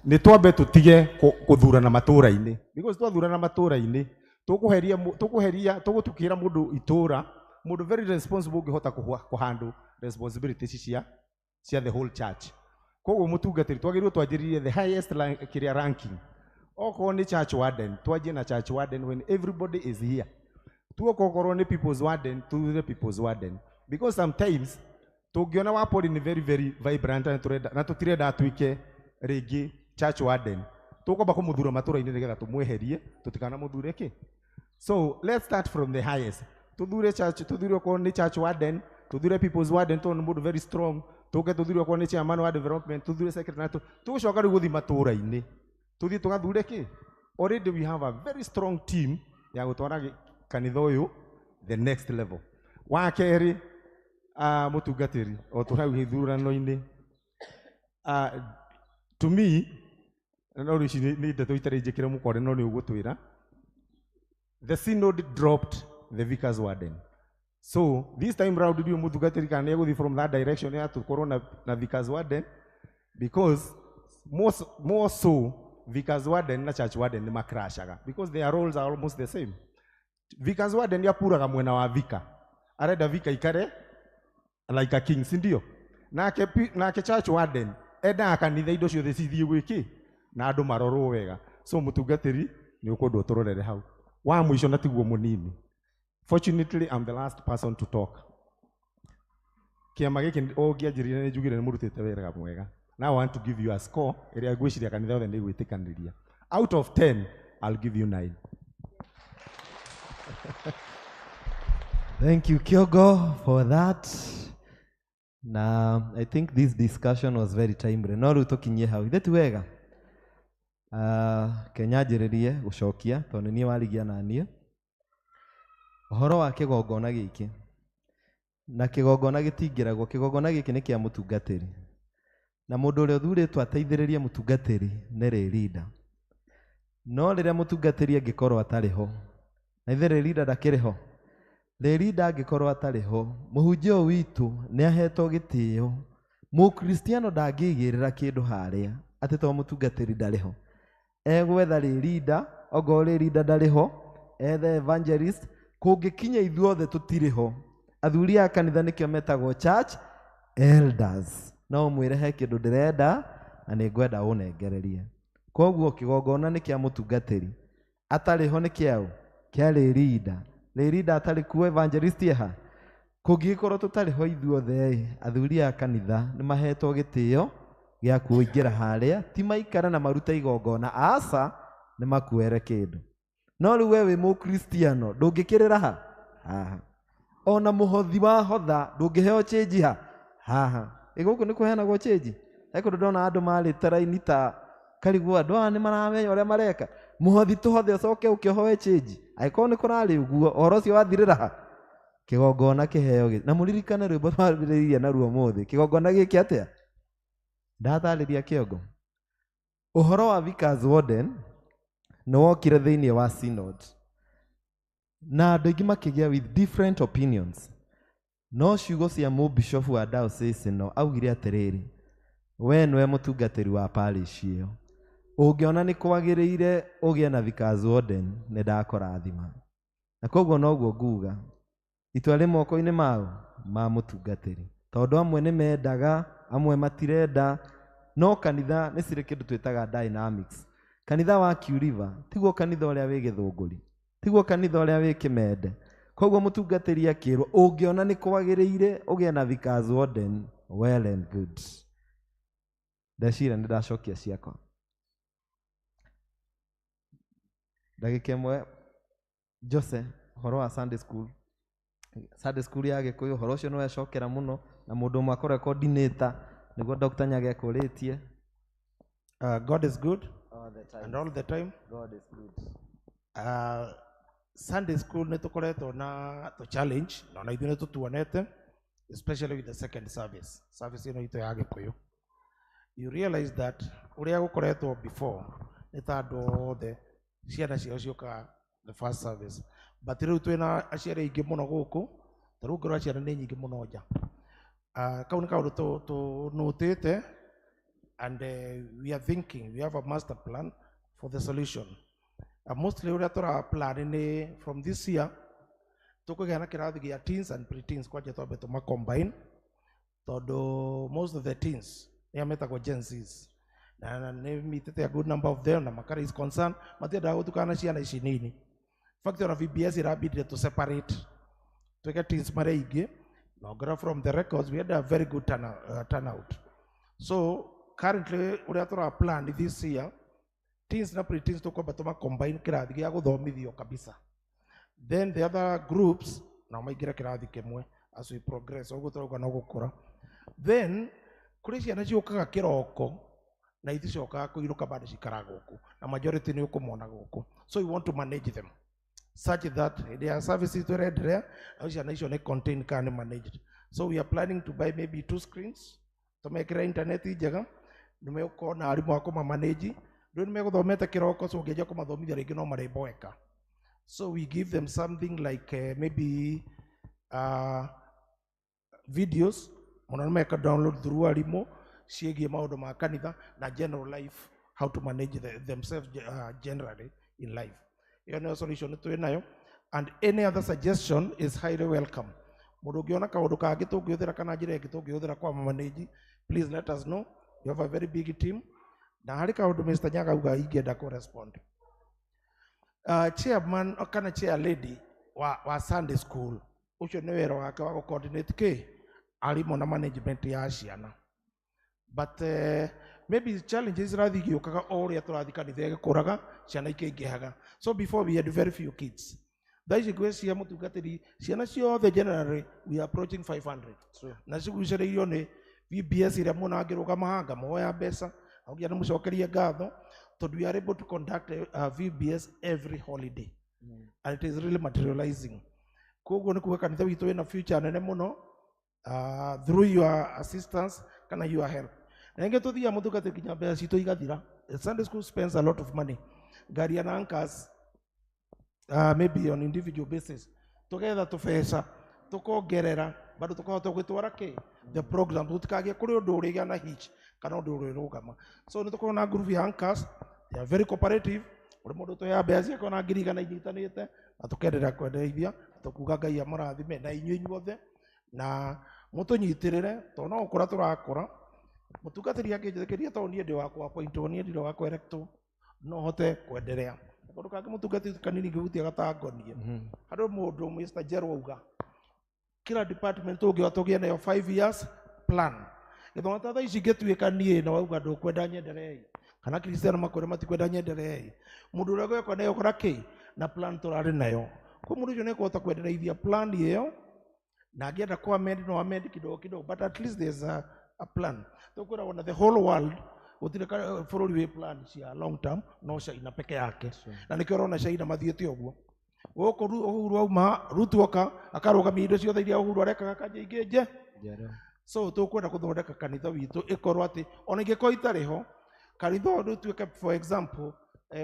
nĩ twambe tũtige gũthurana matũra-inĩ, because twathurana matũra-inĩ tũkũheria tũkũheria tũgũtukĩra mũndũ itũra, mũndũ very responsible ũngĩhota kũhandle responsibility ici cia the whole church. Koguo mũtungatĩri, twagĩrĩirwo twanjĩrĩrie the highest kĩrĩa ranking. Okorwo nĩ church warden, twanjie na church warden when everybody is here. Tuoka okorwo nĩ people's warden, tuthure people's warden, because sometimes tũngĩona wapori nĩ very very vibrant na tũrenda na tũtirenda atuĩke rĩngĩ church warden, tũkwamba kũmũthura matũra-inĩ nĩgetha tũmweherie tũtikanamũthure kĩ. So let's start from the highest. Tuthure church, tuthure okorwo nĩ church warden, tuthure people's warden tondũ nĩ mũndũ very strong, tũke tuthure okorwo nĩ chairman wa development, tuthure secretary, na tũgũcoka rĩu gũthiĩ matũra-inĩ tũthiĩ tũgathure kĩ. Already we have a very strong team ya gũtwara kanitha ũyũ the next level. Wa kerĩ, mũtungatĩri, o tũrau gĩthurano-inĩ, to me, no rĩu ici nĩ ndeto itarĩ njĩkĩre mũkore, no nĩ ũgũtwĩra the synod dropped the vicar's warden. So this time round ndiũ mũtungatĩri kana nĩ egũthiĩ from that direction ya tũkorwo na vicar's warden, because more so vicar's warden na church warden nĩ makrashaga because their roles are almost the same. Vicar's warden apuraga mwena wa vicar, arenda vicar ikare like a king, si ndio? Nake church warden endaga kanitha indo ciothe cithiĩ gwĩkĩ na andũ marorwo wega. So mũtungatĩri, nĩ ũkwendwo tũrorere hau. Wa mũico na tiguo mũnini, fortunately I'm the last person to talk. Kĩama gĩkĩ o ngĩanjĩrĩria nĩ njugire nĩ mũrutĩte wĩra mwega. Now I want to give you a score ĩrĩa ngwĩciria kanitha yothe nĩ ĩgwĩtĩkanĩria. Out of 10, I'll give you 9. Thank you, Kyogo, for that. Na I think this discussion was very timely. No rĩu tũkinyie hau. Ithe ti wega? Kenya njĩrĩrie gũcokia tondũ nĩ niĩ warigia na niĩ. Ũhoro wa kĩgongona gĩkĩ. Na kĩgongona gĩtingĩragwo, kĩgongona gĩkĩ nĩ kĩa mũtungatĩri. Na mũndũ ũrĩa ũthurĩtwo ateithĩrĩrie mũtungatĩri nĩ rĩrinda. No rĩrĩa mũtungatĩri angĩkorwo atarĩ ho, na ithe rĩrinda ndakĩrĩ ho, rĩrinda angĩkorwo atarĩ ho, mũhunjia ũyũ witũ nĩ ahetwo gĩtĩo. Mũkristiano ndangĩigĩrĩra kĩndũ harĩa atĩ to mũtungatĩri ndarĩ ho. Egwetha rĩrinda, ongorwo rĩrinda ndarĩ ho, ethe evangelist. Kũngĩkinya ithuothe tũtirĩ ho, athuri a kanitha nĩkĩo metagwo church elders. No ũmwĩre he kĩndũ ndĩrenda na nĩ ngwenda ũnengererie. Koguo kĩgongona nĩ kĩa mũtungatĩri. Atarĩ ho nĩ kĩaũ? Kĩa rĩrinda. Rĩrinda atarĩ kuo, evangelist eha? Kũngĩgĩkorwo tũtarĩ ho ithuothe, athuri a kanitha nĩ mahetwo gĩtĩo gĩa kũingĩra harĩa, ti maikare na marute igongona, aca, nĩ makuere kĩndũ. No rĩu we wĩ mũkristiano ndũngĩkĩrĩra ha haha. Ona mũhothi wa hotha ndũngĩheo change ha haha. Ĩ gũkũ nĩ kũheanagwo change? He kũndũ ndona andũ marĩte raini ta karigwo andũ aya nĩ maramenya ũrĩa mareka. Mũhothi tũhothe ũcoke ũkĩohoe change. Angĩkorwo nĩ kũrarĩ ũguo, ũhoro ũcio wathirĩra ha? Kĩgongona kĩheo gĩ. Na mũririkane rwĩmbo twambĩrĩirie naruo ũmũthĩ. Kĩgongona gĩkĩ atĩa? Ndatarĩria kĩongo. Ũhoro wa Vicar's Warden nĩ wokire thĩinĩ wa synod. Na andũ aingĩ makĩgĩa with different opinions. No ciugo cia mũbishofu wa diocese ĩno augire atĩrĩrĩ, we nĩwe mũtungatĩri wa parish ĩyo. Ũngĩona nĩ kwagĩrĩire ũgĩe na Vickers Warden nĩ ndakũrathima. Na koguo noguo nguga itua rĩ moko-inĩ mao ma mũtungatĩri, tondũ amwe nĩ mendaga, amwe matirenda, no kanitha nĩ cirĩ kĩndũ twĩtaga dynamics. Kanitha wa Q River tiguo kanitha ũrĩa wĩ Gĩthũngũri, tiguo kanitha ũrĩa wĩ Kĩmende. Koguo mũtungatĩri akĩrwo ũngĩona nĩ kwagĩrĩire ũgĩe na Vickers Warden, well and good. Ndeciria nĩ ndacokia ciakwa. Ndagĩka ĩmwe Jose, ũhoro wa Sunday school. Sunday school ya Gĩkũyũ, ũhoro ũcio nĩ wecokera mũno na mũndũ ũmwe akorwo coordinator nĩguo Dr. Nyaga ekũrĩtie. God is good all the time. And all the time. God is good. Sunday school nĩ tũkoretwo na tũ challenge na ona ithuĩ nĩ tũtuonete, especially with the second service, service ĩno itũ ya Gĩkũyũ. You realize that ũrĩa gũkoretwo before nĩ ta andũ othe ciana ciao ciũkaga the first service, but rĩu twĩna aciari aingĩ mũno gũkũ, ta rĩu ngorwo ciana nĩ nyingĩ mũno nja. Kau nĩ kaũndũ tũnũtĩte and we are thinking we have a master plan for the solution. Mostly ũrĩa tũra plan nĩ from this year tũkũgĩa na kĩrathi gĩa teens and pre-teens, kwanja twambe tũma combine tondũ most of the teens nĩa metagwo Gen Zs na nĩ mitĩte a good number of them na makara is concerned matiendaga gũtukana na ciana ici nini. In fact ona VBS irambindire to separate twĩke teens marĩa aingĩ, na ũngĩrora from the records we had a very good turnout. So currently ũrĩa tũra plan this year, teens na pre-teens tũkwamba tũma combine kĩrathi gĩa gũthomithio kabisa, then the other groups nao maingĩre kĩrathi kĩmwe as we progress, ũguo tũrauga no gũkũra. Then kũrĩ ciana ciũkaga kĩroko na iticokaga kũinũka, bado cikaraga gũkũ na majority nĩ ũkũmona gũkũ, so we want to manage them such that hĩndĩ ya service itũ ĩrenderea na ciana icio nĩ contained kana nĩ managed. So we are planning to buy maybe 2 screens tũmekĩre internet njega, nĩ megũkorwo na arimũ a kũmamanage. Rĩu nĩ megũthomete kĩroko, so ũngĩanjia kũmathomithia rĩngĩ no marĩboeka. So we give them something like maybe videos mũno nĩ meka download through arimũ ciĩgiĩ maũndũ ma kanitha na general life, how to manage themselves generally in life. Ĩyo nĩyo solution twĩ nayo, and any other suggestion is highly welcome. Mũndũ ũngĩona kaũndũ kangĩ tũngĩhũthĩra kana njĩra ĩngĩ tũngĩhũthĩra kwa manage, please let us know. We have a very big team. Na harĩ kaũndũ Mr. Nyaga auga ingĩenda kũ respond. Chairman kana chair lady wa Sunday school ũcio nĩ wĩra wake wa gũ coordinate kĩ arimũ na management ya ciana, but maybe challenges irathiĩ igĩũkaga o ũrĩa tũrathiĩ kanitha ĩgĩkũraga, ciana ikĩingĩhaga. So before we had very few kids. Thaa ici ngwĩciria mũtungatĩri ciana ciothe generally we are approaching 500. Na cigucĩrĩirio nĩ VBS ĩrĩa mũno angĩrũgama haha ngamuoya mbeca augia nĩ mũcokerie ngatho tondũ we are able to conduct a VBS every holiday. And it is really materializing. Koguo nĩ kuga kanitha witũ wĩna future nene mũno through your assistance kana your help. Na rĩngĩ tũthiaga mũtungatĩri nginya mbeca citũ igathira. Sunday school spends a lot of money. Ngari na anchors maybe on individual basis tugetha tũbeca tũkongerera bado tũkahota gwĩtwara kĩ the program tũtikagie kũrĩ ũndũ ũrĩgĩa na hitch kana ũndũ ũrĩrũgama. So nĩ tũkorwo na group ya anchors, they are very cooperative. Ũrĩ mũndũ tũheaga mbeca ciake ona 100,000 inyitanĩte na tũkenderea kwendereithia tũkuga Ngai amũrathime na inyuĩ inyuothe na mũtũnyitĩrĩre tondũ no gũkũra tũrakũra. Mũtungatĩri angĩnjĩtĩkĩria tondũ niĩ ndĩ wakwa appointwo, niĩ ndirĩ wa kwerektwo, no hote kwenderea. Kaũndũ kangĩ mũtungatĩri kanini ngĩhutia gatangonie harĩ mũndũ Mr. Jero auga kila department ũngĩoya tũgĩe nayo 5 years plan. Gĩthomo ta thaa ici ingĩtuĩka niĩ na wauga ndũkwenda nyenderei kana Kristiano makwĩre matikwenda nyenderei, mũndũ ũrĩa gwekwa nayo kora kĩ na plan tũrarĩ nayo, kwa mũndũ ũcio nĩekũhota kwendereithia plan ĩyo na angĩenda kũ amend no amend kidogo kidogo, but at least there's a plan. Tũkwĩragwo na the whole world gũtirĩ bũrũri wĩ plan cia long term no China peke yake. Na nĩkĩo ũrona China mathiĩte ũguo. Gũkũ Uhuru auma, Ruto oka akarũgamia indo ciothe iria Uhuru arekaga kanja ingĩ nje. So tũkwenda gũthondeka kanitha witũ ĩkorwo atĩ ona ingĩkorwo itarĩ ho kanitha ũyũ ũtuĩke for example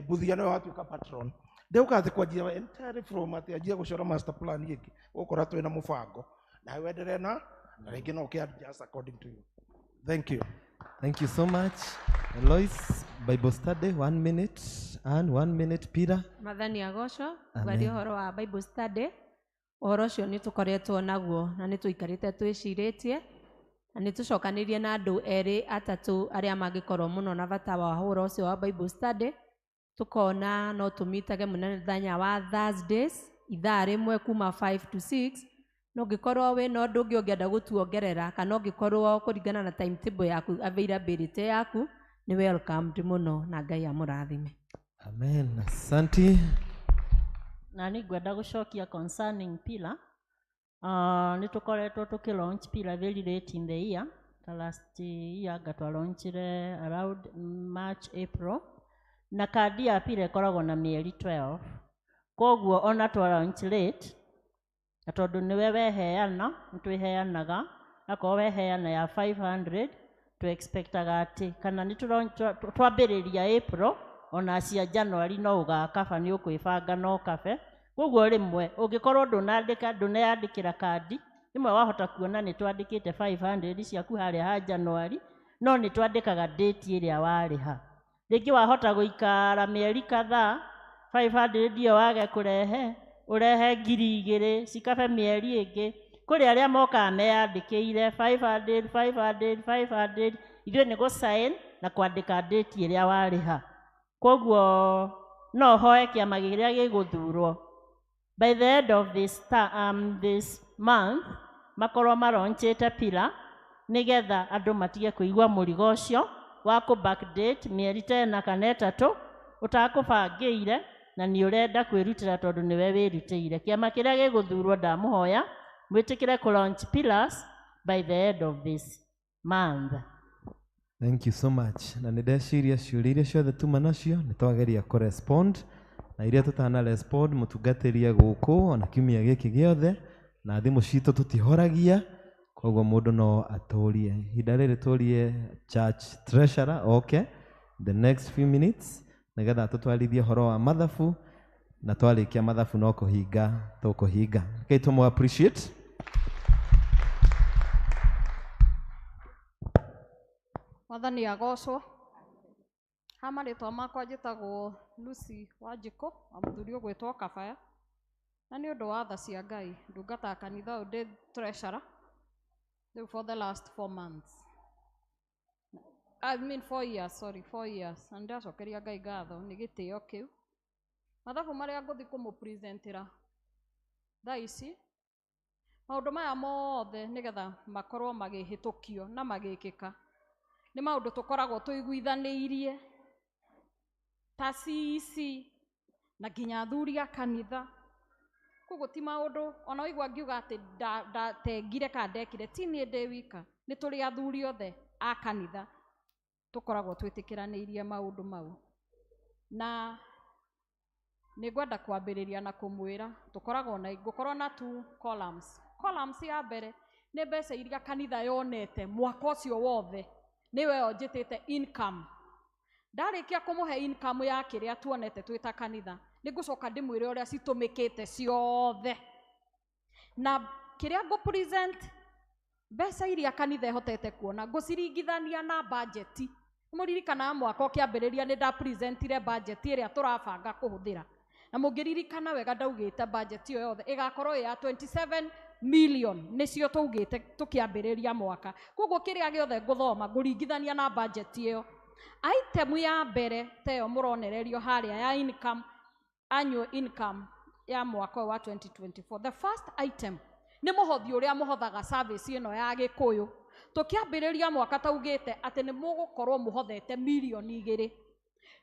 Buthia nĩwe watuĩka patron, ndĩũka atĩ kwanjia entirely from atĩ anjie gũcora master plan ĩngĩ, ũgũkora twĩna mũbango nawe wenderee na rĩngĩ no ũkĩ adjust according to you. Thank you. Thank you so much. Lois, Bible study, 1 minute. And 1 minute, Peter. Mwathani agocwo, Amen. ngwaria ũhoro wa Bible study. Ũhoro ũcio nĩ tũkoretwo naguo na nĩ tũikarĩte twĩcirĩtie na nĩ tũcokanĩrie na andũ erĩ atatũ arĩa mangĩkorwo mũno na bata wa ũhoro ũcio wa Bible study. Tũkona no tũmitage mũthenya wa Thursdays ithaa rĩmwe kuma 5 to 6. No ũngĩkorwo wĩna ũndũ ũngĩ ũngĩenda gũtuongerera kana ũngĩkorwo kũringana na timetable yaku, availability yaku, nĩ welcomed mũno na Ngai amũrathime. Amen. Asante. Na nĩ ngwenda gũcokia concerning pillar. Nĩ tũkoretwo tũkĩ launch pillar very late in the year. Ta last year anga twa launchire around March, April. Na kandi ya pillar ĩkoragwo na mĩeri 12. Koguo ona twa launch late, na tondũ nĩwe weheana, nĩ twĩheanaga, akorwo weheana ya 500, tũ expectaga atĩ kana nĩ twambĩrĩria April, ona cia January no ũgakaba, nĩ ũkwĩbanga no ũkabe. Koguo rĩmwe ũngĩkorwo ndũnandĩka, ndũneyandĩkĩra kandi, rĩmwe wahota kuona nĩ twandĩkĩte 500 ciaku harĩa ha January, no nĩ twandĩkaga date ĩrĩa warĩha. Rĩngĩ wahota gũikara mĩeri kadhaa, 500 ĩyo wage kũrehe, ũrehe 2,000 cikabe mĩeri ĩngĩ. Kũrĩ arĩa mokaga meyandĩkĩire 500, 500, 500, ithuĩ nĩ gũ-sign na kwandĩka date ĩrĩa warĩha. Koguo no hoe kĩama kĩrĩa gĩgũthurwo by the end of this month makorwo maronchĩte pillar nĩgetha andũ matige kũigua mũrigo ũcio wa kũ backdate mĩeri ta ĩna kana ĩtatũ ũtakũbangĩire na nĩ ũrenda kwĩrutĩra tondũ nĩwe wĩrutĩire. Kĩama kĩrĩa gĩgũthurwo ndamũhoya mwĩtĩkĩre kũ launch pillars by the end of this month. Thank you so much. Na nĩ ndeciria ciũria iria ciothe tuma nacio nĩ twageria kũ respond, na iria tũtana respond mũtungatĩrie gũkũ ona kiumia gĩkĩ gĩothe, na thimũ citũ tũtihoragia, koguo mũndũ no atũrie. Ihinda rĩrĩ tũrie church treasurer oke the next few minutes nĩgetha tũtwarithie ũhoro wa mathabu, na twarĩkia mathabu no kũhinga tũkũhinga. Rekei tũmũ appreciate. Mwathani agocwo. Ha marĩtwa makwa njĩtagwo Lucy Wanjikũ wa mũthuri ũgwĩtwo Kabaya, na nĩ ũndũ wa tha cia Ngai ndungataga kanitha ũyũ ndĩ treasurer rĩu for the last 4 months, I mean 4 years, sorry, 4 years. Na nĩndacokeria Ngai ngatho nĩ gĩtĩo kĩu. Mathabu marĩa ngũthiĩ kũmũpresentĩra thaa ici, maũndũ maya mothe nĩgetha makorwo magĩhĩtũkio na magĩkĩka nĩ maũndũ tũkoragwo tũiguithanĩirie ta CEC na nginya athuri a kanitha. Koguo ti maũndũ ona waigua ngiuga atĩ ndatengire kana ndekire, ti niĩ ndĩ wika, nĩ tũrĩ athuri othe a kanitha tũkoragwo twĩtĩkĩranĩirie maũndũ mau. Na nĩ ngwenda kwambĩrĩria na kũmwĩra tũkoragwo na, ngũkorwo na 2 columns. Columns ya mbere nĩ mbeca iria kanitha yonete mwaka ũcio wothe, nĩyo ĩyo njĩtĩte income. Ndarĩkia kũmũhe income ya kĩrĩa tuonete twĩ ta kanitha, nĩ ngũcoka ndĩmwĩre ũrĩa citũmĩkĩte ciothe. Na kĩrĩa ngũ present, mbeca iria kanitha ĩhotete kuona, ngũciringithania na budget. Mũririkanaga mwaka ũkĩambĩrĩria nĩ ndapresentire budget ĩrĩa tũrabanga kũhũthĩra. Na mũngĩririkana wega ndaugĩte budget ĩyo yothe ĩgakorwo ĩ ya 27 million, nĩcio twaugĩte tũkĩambĩrĩria mwaka. Koguo kĩrĩa gĩothe ngũthoma ngũringithania na budget ĩyo. Item ya mbere ta ĩyo mũronererio harĩa ya income, annual income ya mwaka ũyũ wa 2024. The first item nĩ mũhothi ũrĩa mũhothaga service ĩno ya Gĩkũyũ. Tũkĩambĩrĩria mwaka taugĩte atĩ nĩ mũgũkorwo mũhothete mirioni 2.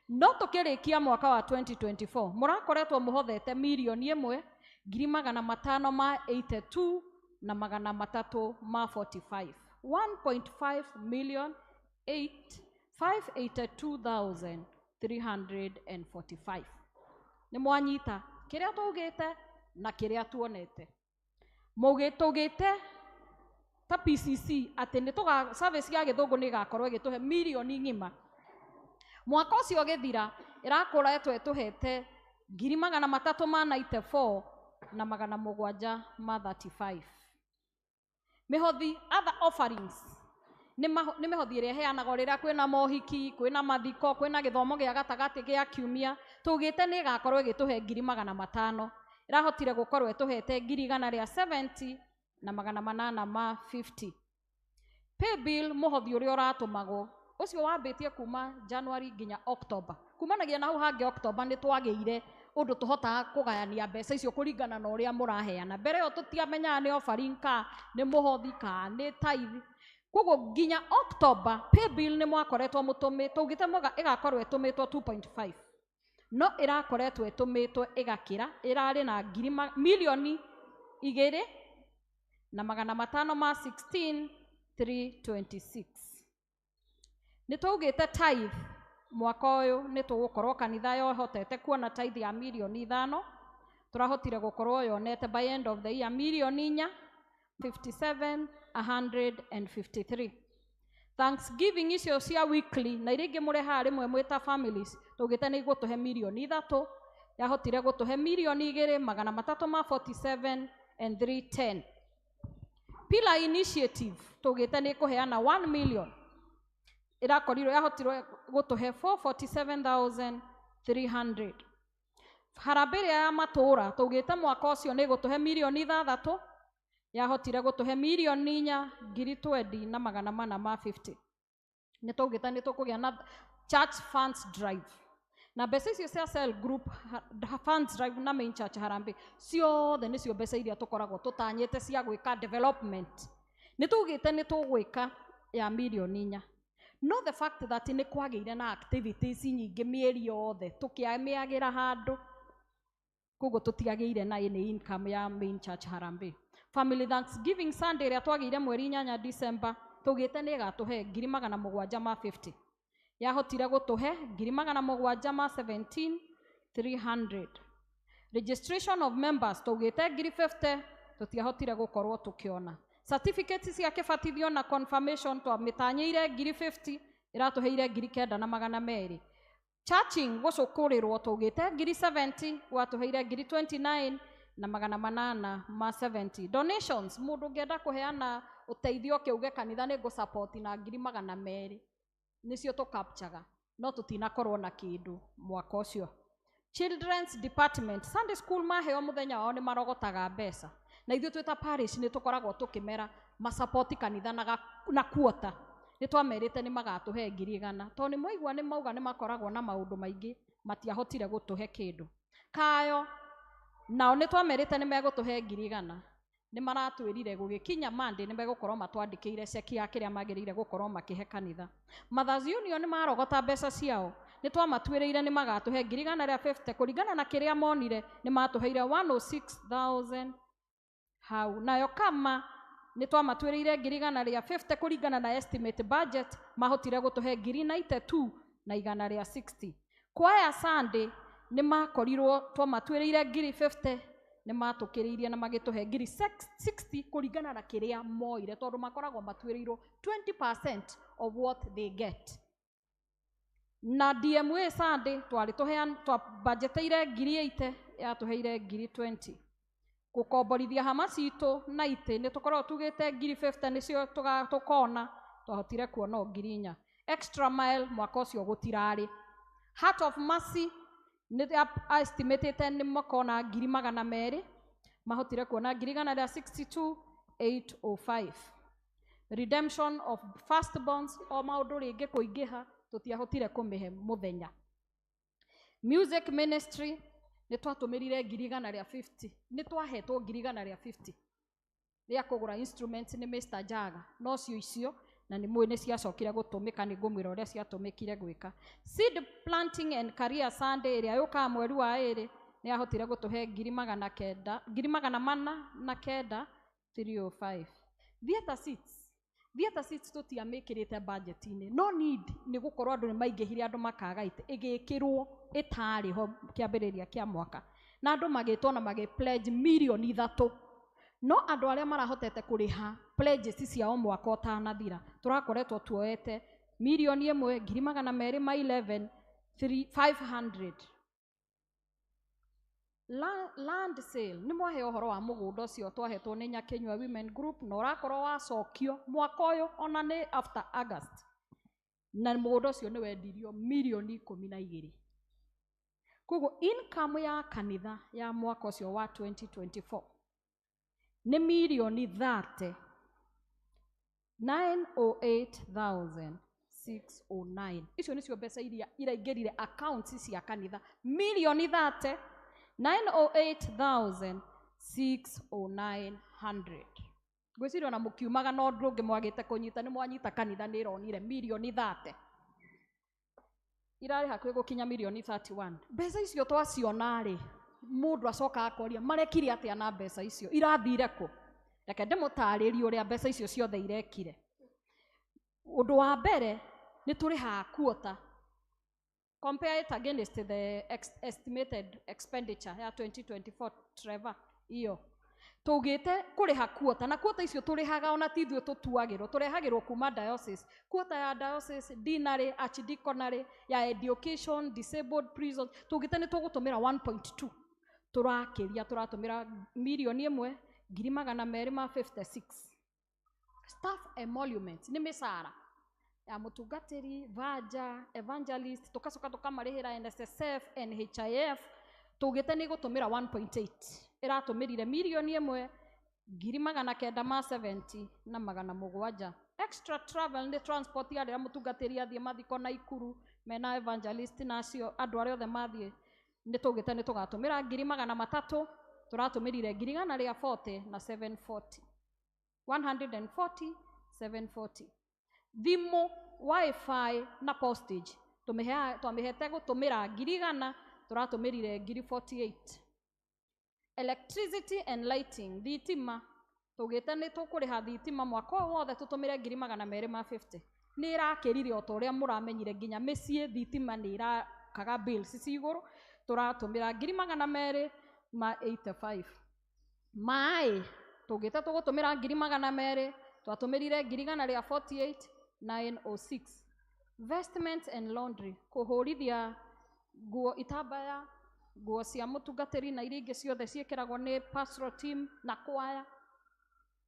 No tũkĩrĩkia mwaka wa 2024 mũrakoretwo mũhothete mirioni 1 582 na 345. 1.5 million 582,345. Nĩ mwanyita kĩrĩa twaugĩte na kĩrĩa tuonete. Twaugĩte ta PCC atĩ nĩ tũga service ya Gĩthũngũ nĩ ĩgakorwo ĩgĩtũhe mirioni ng'ima. Mwaka ũcio ũgĩthira ĩrakoretwo ĩtũhete 394 na 735. Mĩhothi other offerings Nĩ mĩhothi ĩrĩa ĩheanagwo rĩrĩa kwĩna mohiki, kwĩna mathiko, kwĩna gĩthomo gĩa gatagatĩ gĩa kiumia. Tũgĩte nĩ ĩgakorwo ĩgĩtũhe 500,000. Ĩrahotire gũkorwo ĩtũhete 170 na 850. Pay bill mũhothi ũrĩa ũratũmagwo ũcio wambĩtie kuma January nginya October. Kumanagia na hau hangĩ October nĩ twagĩire ũndũ tũhotaga kũgayania mbeca icio kũringana na ũrĩa mũraheana. Mbere ĩyo tũtiamenyaga nĩ offering ka nĩ mũhothi ka nĩ tithe. Koguo nginya October pay bill nĩ mwakoretwo mũtũmĩtwo, tũgĩte mwaka ĩgakorwo ĩtũmĩtwo 2.5. No ĩrakoretwo ĩtũmĩtwo ĩgakĩra, ĩrarĩ na ngiri milioni igĩrĩ na magana matano ma 16,326. Nĩ twaugĩte tithe mwaka ũyũ nĩ tũgũkorwo kanitha yohotete kuona tithe ya milioni 5. Tũrahotire gũkorwo yonete by end of the year milioni 4 57,153. Thanksgiving icio cia weekly na iria ingĩ mũrehaga rĩmwe mwĩ ta families tũgĩte nĩ igũtũhe milioni 3, yahotire gũtũhe milioni igĩrĩ magana matatũ ma 47 and 310. Pillar initiative tũgĩte nĩ ĩkũheana 1 million, ĩrakorirwo yahotirwo gũtũhe 447,300. Harambee ĩrĩa ya matũũra tũgĩte mwaka ũcio nĩ ĩgũtũhe milioni 6, yahotire gũtũhe milioni 4 ngiri 20 na magana mana ma 50. Nĩ tũgĩte nĩ tũkũgĩa na church funds drive na mbeca icio cia cell group funds drive na main church harambee ciothe nĩcio mbeca iria tũkoragwo tũtanyĩte cia gwĩka development. Nĩ tugĩte nĩ tũgwĩka ya milioni 4. No the fact that nĩ kwagĩire na activities nyingĩ mĩeri yothe tũkĩamĩagĩra handũ, koguo tũtiagĩire na any income ya main church harambee. Family Thanksgiving Sunday ĩrĩa twagĩire mweri 8 December tũgĩte nĩ ĩgatũhe 750. Yahotire gũtũhe 700 ma 17,300. Registration of members tũgĩte 50,000 tũtiahotire gũkorwo tũkĩona. Certificates cia kĩbatithio na confirmation twamĩtanyĩire 50,000 ĩratũheire 9,200. Churching gũcũkũrĩrwo tũgĩte 70,000 gwatũheire 29 na magana manana ma 70. Donations mũndũ ũngĩenda kũheana ũteithio kĩuge kanitha nĩ ngũsupport na 200,000 nĩcio tũkapchaga, no tũtinakorwo na kĩndũ mwaka ũcio. Children's department Sunday school maheo mũthenya wao nĩ marogotaga mbeca, na ithuĩ twĩ ta parish nĩ tũkoragwo tũkĩmera masapoti kanitha na kuota. Nĩ twamerĩte nĩ magatũhe 100,000 tondũ nĩ mwaigua nĩ mauga nĩ makoragwo na maũndũ maingĩ matiahotire gũtũhe kĩndũ. Kayo nao nĩ twamerĩte nĩ megũtũhe 100,000, nĩ maratwĩrire gũgĩkinya Monday nĩ megũkorwo matwandĩkĩire ceki ya kĩrĩa magĩrĩire gũkorwo makĩhe kanitha. Mothers Union nĩ marogota mbeca ciao, nĩ twamatuĩrĩire nĩ magatũhe 150,000 kũringana na kĩrĩa monire nĩ matũheire 106,000 hau. Nayo kama nĩ twamatuĩrĩire 150,000 kũringana na estimate budget mahotire gũtũhe 92 na igana rĩa 60. Kwaya Sunday nĩ makorirwo twamatuĩrĩire 50,000 nĩ matũkĩrĩirie na magĩtũhe 60,000 kũringana na kĩrĩa moire tondũ makoragwo matuĩrĩirwo 20% of what they get. Na DMA Sunday twarĩ tũhean twabudgeteire 80,000 yatũheire 20,000. Gũkomborithia hama citũ na itĩ nĩ tũkoragwo tugĩte 50,000 nĩcio tũkona, twahotire kuona o 4,000. Extra mile mwaka ũcio gũtirarĩ. Heart of Mercy nĩ estimatĩte nĩ makona 200,000, mahotire kuona 162,805. Redemption of firstborns o maũndũ rĩngĩ kũingĩha tũtiahotire kũmĩhe mũthenya. Music ministry nĩ twatũmĩrire 150,000, nĩ twahetwo 150,000 rĩa kũgũra instruments nĩ Mr Jaga, no cio icio na nĩ mũĩ nĩ ciacokire gũtũmĩka, nĩ ngũmwĩra ũrĩa ciatũmĩkire gwĩka. Seed planting and career Sunday ĩrĩa yũkaga mweri wa 2 nĩ yahotire gũtũhe 900, 409 305. Theatre seats, theatre seats tũtiamĩkĩrĩte budget-inĩ, no need nĩ gũkorwo andũ nĩ maingĩhire, andũ makaga itĩ, ĩgĩkĩrwo ĩtarĩ ho kĩambĩrĩria kĩa mwaka, na andũ magĩtwo na magĩ pledge milioni 3, no andũ arĩa marahotete kũrĩha pledges ciao mwaka ũtanathira tũrakoretwo tuoete milioni 1 211,500. Land sale nĩ mwahe ũhoro wa mũgũnda ũcio twahetwo nĩ Nyakinyua Women Group na ũrakorwo wacokio mwaka ũyũ ona nĩ after August, na mũgũnda ũcio nĩ wendirio mirioni 12. Koguo income ya kanitha ya mwaka ũcio wa 2024 nĩ mirioni 30 908,609. Icio nĩcio mbeca iria iraingĩrire accounts cia kanitha, mirioni 30 908,609. Ngwĩciria ona mũkiumaga no ũndũ ũngĩ mwagĩte kũnyita nĩ mwanyita kanitha nĩ ĩronire mirioni 30, irarĩ hakuhĩ gũkinya mirioni 31. Mbeca icio twaciona rĩ, mũndũ acoka akoria marekire atĩa na mbeca icio, irathire kũ? Reke ndĩmũtarĩrie ũrĩa mbeca icio ciothe irekire. Ũndũ wa mbere nĩ tũrĩhaga quota. Compare it against the estimated expenditure ya 2024 Trevor, iyo tũgĩte kũrĩha quota, na quota icio tũrĩhaga ona ti ithuĩ tũtuagĩrwo, tũrehagĩrwo kuma diocese. Quota ya diocese, deanery, archdeaconry, ya education, disabled, prison, tũgĩte nĩ tũgũtũmĩra 1.2, tũrakĩria tũratũmĩra mirioni ĩmwe ngiri magana merĩ ma 56. Staff emoluments nĩ mĩcara ya mũtungatĩri, vanja, evangelist, tũgacoka tũkamarĩhĩra NSSF, NHIF, tũgĩte nĩ gũtũmĩra 1.8, ĩratũmĩrire mirioni ĩmwe ngiri magana kenda ma 70 na magana mũgwanja. Extra travel nĩ transport ya rĩrĩa mũtungatĩri athiĩ mathiko na Ikuru mena evangelist na acio andũ arĩa othe mathiĩ, nĩ tũgĩte nĩ tũgatũmĩra ngiri magana matatũ, tũratũmĩrire ngiri igana rĩa 40 na 740, 140 740. Thimũ, wifi na postage twamĩhete gũtũmĩra ngiri igana, tũratũmĩrire ngiri 48. Electricity and lighting, thitima tũgĩte nĩ tũkũrĩha thitima mwaka ũyũ wothe tũtũmĩre ngiri magana merĩ ma 50. Nĩ ĩrakĩrire o ta ũrĩa mũramenyire nginya mĩciĩ thitima nĩ ĩrakaga bills ci igũrũ, tũratũmĩra ngiri magana merĩ ma 85. Maĩ tũgĩte tũgũtũmĩra ngiri magana merĩ, twatũmĩrire ngiri igana rĩa 48,906. Vestments and laundry, kũhũrithia nguo itambaya, nguo cia mũtungatĩri na iria ingĩ ciothe ciĩkĩragwo nĩ pastoral team na kwaya,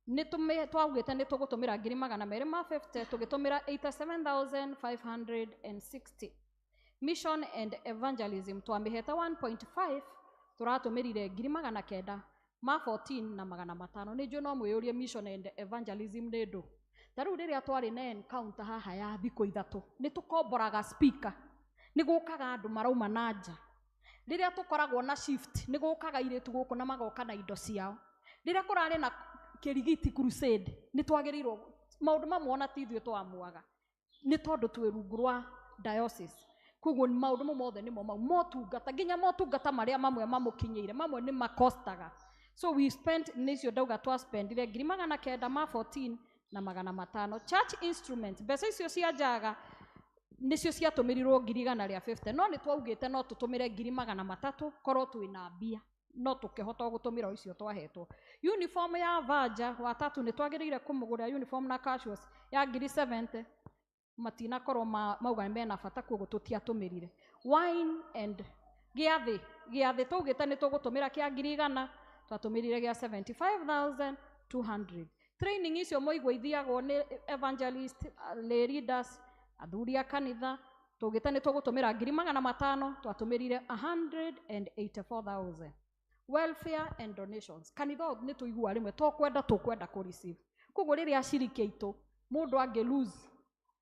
nĩ twaugĩte nĩ tũgũtũmĩra ngiri magana merĩ ma 50, tũgĩtũmĩra 87,560. Mission and evangelism twamĩhete 1.5, tũratũmĩrire ngiri magana kenda ma 14 na magana matano. Nĩ njũĩ no mwĩyũrie mission and evangelism nĩ ndũ. Ta rĩu rĩrĩa twarĩ na encounter haha ya thikũ ithatũ, nĩ tũkomboraga speaker, nĩ gũkaga andũ marauma na nja. Rĩrĩa tũkoragwo na shift, nĩ gũkaga airĩtu gũkũ na magoka na indo ciao. Rĩrĩa kũrarĩ na kĩrigiti crusade, nĩ twagĩrĩirwo maũndũ mamwe ona ti ithuĩ twamuaga, nĩ tondũ twĩ rungu rwa diocese. Koguo maũndũ mau mothe nĩmo mau motungata, nginya motungata marĩa mamwe mamũkinyĩire, mamwe nĩ makostaga. So we spent, nĩcio ndauga twaspendire ngiri magana kenda ma 14 na magana matano. Church instruments, mbeca icio cia njaga nĩcio ciatũmĩrirwo ngiri igana rĩa 50, no nĩ twaugĩte no tũtũmĩre ngiri magana matatũ korwo twĩna mbia, no tũkĩhota gũtũmĩra o icio twahetwo. Uniform ya vanja wa tatu nĩ twagĩrĩire kũmũgũrĩra uniform na casuals ya ngiri 70, matinakorwo mauga mena bata, koguo tũtiatũmĩrire. Wine and gĩathĩ, gĩathĩ twaugĩte nĩ tũgũtũmĩra kĩa ngiri igana, twatũmĩrire gĩa 75,200. Training icio mwaigua ithiagwo nĩ evangelist, lay leaders, athuri a kanitha, tũgĩte nĩ tũgũtũmĩra ngiri magana matano, twatũmĩrire 184,000. Welfare and donations, kanitha ũyũ nĩ tũigua rĩmwe tokwenda tũkwenda kũ receive. Koguo rĩrĩa aciriki aitũ mũndũ angĩ lose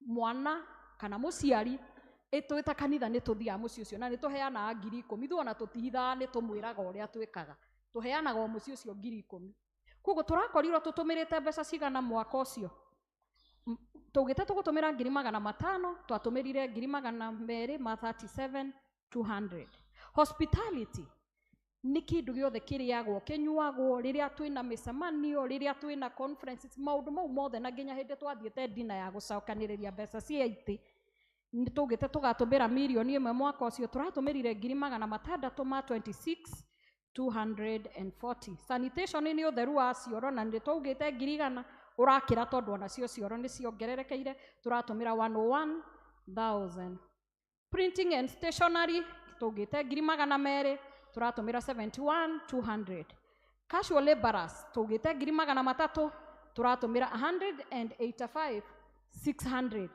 mwana kana mũciari, twĩ ta kanitha nĩ tũthiaga mũciĩ ũcio na nĩ tũheanaga ngiri ikũmi. Ithuĩ ona tũtihithaga, nĩ tũmwĩraga ũrĩa twĩkaga, tũheanaga o mũciĩ ũcio ngiri ikũmi. Koguo tũrakorirwo tũtũmĩrĩte mbeca cigana mwaka ũcio? Tũgĩte tũgũtũmĩra ngiri magana matano, twatũmĩrire ngiri magana merĩ ma 37,200. Hospitality nĩ kĩndũ gĩothe kĩrĩagwo kĩnyuagwo rĩrĩa twĩna mĩcemanio, rĩrĩa twĩna conferences, maũndũ mau mothe, na nginya hĩndĩ twathiĩte dina ya gũcokanĩrĩria mbeca cia itĩ, nĩ tũgĩte tũgatũmĩra mirioni ĩmwe mwaka ũcio, tũratũmĩrire ngiri magana matandatũ ma 26,240. Sanitation nĩ ũtheru wa cioro, na nĩ twaugĩte ngiri igana ũrakĩra tondũ onacio cioro nĩ ciongererekeire, tũratũmĩra 101,000. Printing and stationery tũgĩte ngiri magana merĩ, Tũratũmĩra 71 200. Casual laborers tũgĩte ngiri magana matatũ, tũratũmĩra 185 600.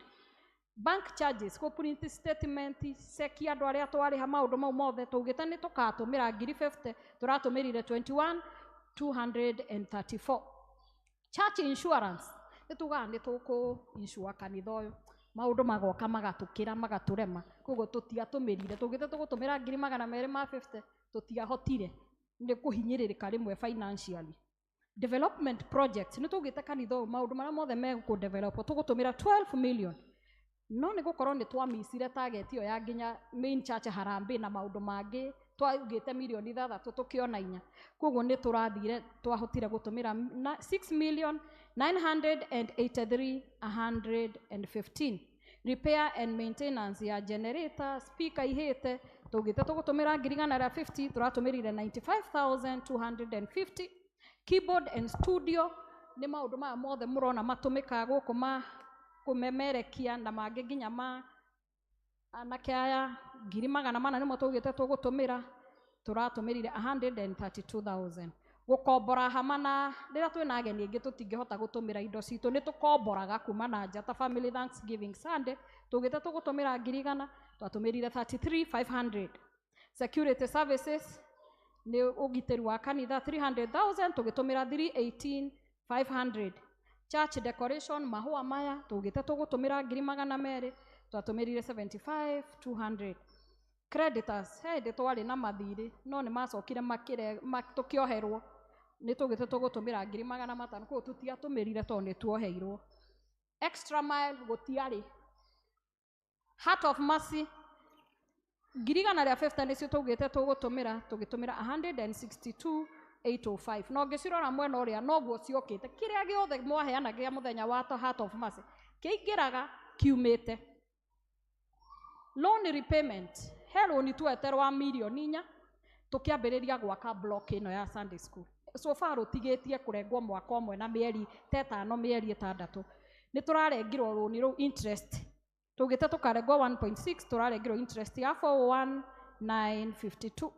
Bank charges, kũ print statement, seki andũ arĩa twarĩha maũndũ mau mothe tũgĩte nĩ tũkatũmĩra ngiri 50, tũratũmĩrire 21 234. Church insurance nĩ tugaga nĩ tũkũ insure kanitha ũyũ, maũndũ magoka magatũkĩra magatũrema, koguo tũtiatũmĩrire, tũgĩte tũgũtũmĩra ngiri magana merĩ ma 50, tũtiahotire nĩ kũhinyĩrĩrĩka rĩmwe financially. Development projects nĩ tũgĩte kanitha ũyũ maũndũ marĩa mothe megũkũ develop tũgũtũmĩra 12 million, no nĩ gũkorwo nĩ twamicire target ĩyo ya nginya main church harambee na maũndũ mangĩ, twaugĩte mirioni ithathatũ tũkĩona inya, koguo nĩ tũrathire twahotire gũtũmĩra 6 million 983 115. Repair and maintenance ya generator, speaker ihĩte, tũgĩte tũgũtũmĩra ngiri igana rĩa 50, tũratũmĩrire 95,250. Keyboard and studio nĩ maũndũ maya mothe mũrona matũmĩkaga gũkũ ma kũmemerekia na mangĩ nginya ma anake aya, ngiri magana mana nĩmo tũgĩte tũgũtũmĩra, tũratũmĩrire 132,000. Gũkombora hama na rĩrĩa twĩna ageni aingĩ tũtingĩhota gũtũmĩra indo citũ, nĩ tũkomboraga kuma na nja ta Family Thanksgiving Sunday tũgĩte tũgũtũmĩra ngiri igana, twatũmĩrire 33,500. Security services nĩ ũgitĩri wa kanitha 300,000, tũgĩtũmĩra 318,500. Church decoration mahũa maya tũgĩte tũgũtũmĩra ngiri magana merĩ, twatũmĩrire 75,200. Creditors he hĩndĩ twarĩ na mathirĩ no nĩ macokire tũkĩoherwo, nĩ tũgĩte tũgũtũmĩra ngiri magana matano, koguo tũtiatũmĩrire tondũ nĩ tuoheirwo. Extra mile gũtiarĩ. Heart of Mercy ngiri igana rĩa 50 nĩcio tũgĩte tũgũtũmĩra, tũgĩtũmĩra 162,805. Na ũngĩcirora mwena ũrĩa noguo ciokĩte, kĩrĩa gĩothe mwaheana gĩa mũthenya wa Heart of Mercy kĩingĩraga kiumĩte. Loan repayment, he loan tuete rwa mirioni inya tũkĩambĩrĩria gwaka block ĩno ya Sunday school. So far rũtigĩtie kũrengwo mwaka ũmwe na mĩeri ta ĩtano mĩeri ĩtandatũ. Nĩ tũrarengirwo rũni rũu interest, tũgĩte tũkarengwo 1.6, tũrarengirwo interest ya 41952.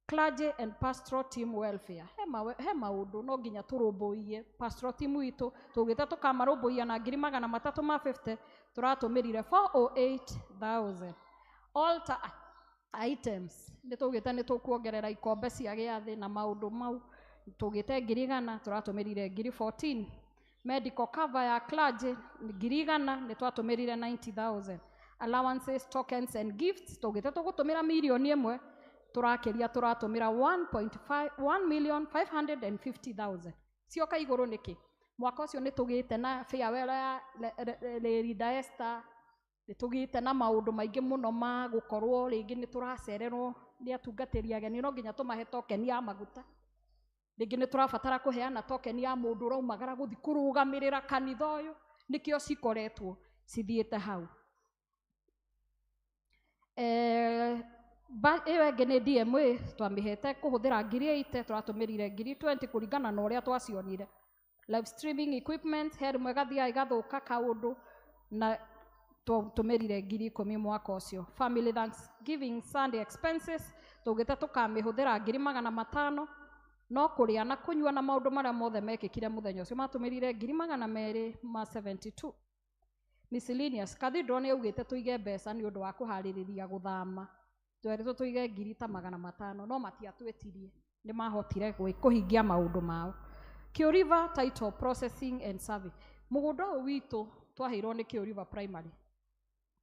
Clergy and pastoral team welfare, he maũndũ no nginya tũrũmbũiye pastoral team witũ, tũgĩte tũkamarũmbũiya na ngiri magana matatũ ma 50, tũratũmĩrire 408,000. Altar items nĩ tũgĩte nĩ tũkuongerera ikombe cia gĩathĩ na maũndũ mau, tũgĩte ngiri igana, tũratũmĩrire ngiri 14. Medical cover ya clergy ngiri igana, nĩ twatũmĩrire 90,000. Allowances, tokens and gifts tũgĩte tũgũtũmĩra mirioni ĩmwe, tũrakĩria tũratũmĩra 1.5 1,550,000. Cioka igũrũ nĩkĩ? Mwaka ũcio nĩ tũgĩte na farewell ya Lerida Esther, nĩ tũgĩte na maũndũ maingĩ mũno ma gũkorwo rĩngĩ nĩ tũracererwo nĩ atungatĩri ageni, no nginya tũmahe token ya maguta, rĩngĩ nĩ tũrabatara kũheana token ya mũndũ ũraumagara gũthiĩ kũrũgamĩrĩra kanitha ũyũ, nĩkĩo cikoretwo cithiĩte hau. Ĩyo ĩngĩ nĩ DMA twamĩhete kũhũthĩra ngiri 80, tũratũmĩrire ngiri 20 kũringana na ũrĩa twacionire. Live streaming equipment he rĩmwe gathiaga ĩgathũka kaũndũ na tũmĩrire ngiri ikũmi mwaka ũcio. Family Thanksgiving Sunday expenses tũgĩte tũkamĩhũthĩra ngiri magana matano, no kũrĩa na kũnyua na maũndũ marĩa mothe mekĩkire mũthenya ũcio matũmĩrire ngiri magana merĩ ma 72. Miscellaneous cathedral nĩ yaugĩte tũige mbeca nĩ ũndũ wa kũharĩrĩria gũthama, twerĩtwo tũige ngiri ta magana matano, no matiatwĩtirie, nĩ mahotire kũhingia maũndũ mao. Kĩũriva title processing and survey, mũgũnda ũyũ witũ twaheirwo nĩ Kĩũriva primary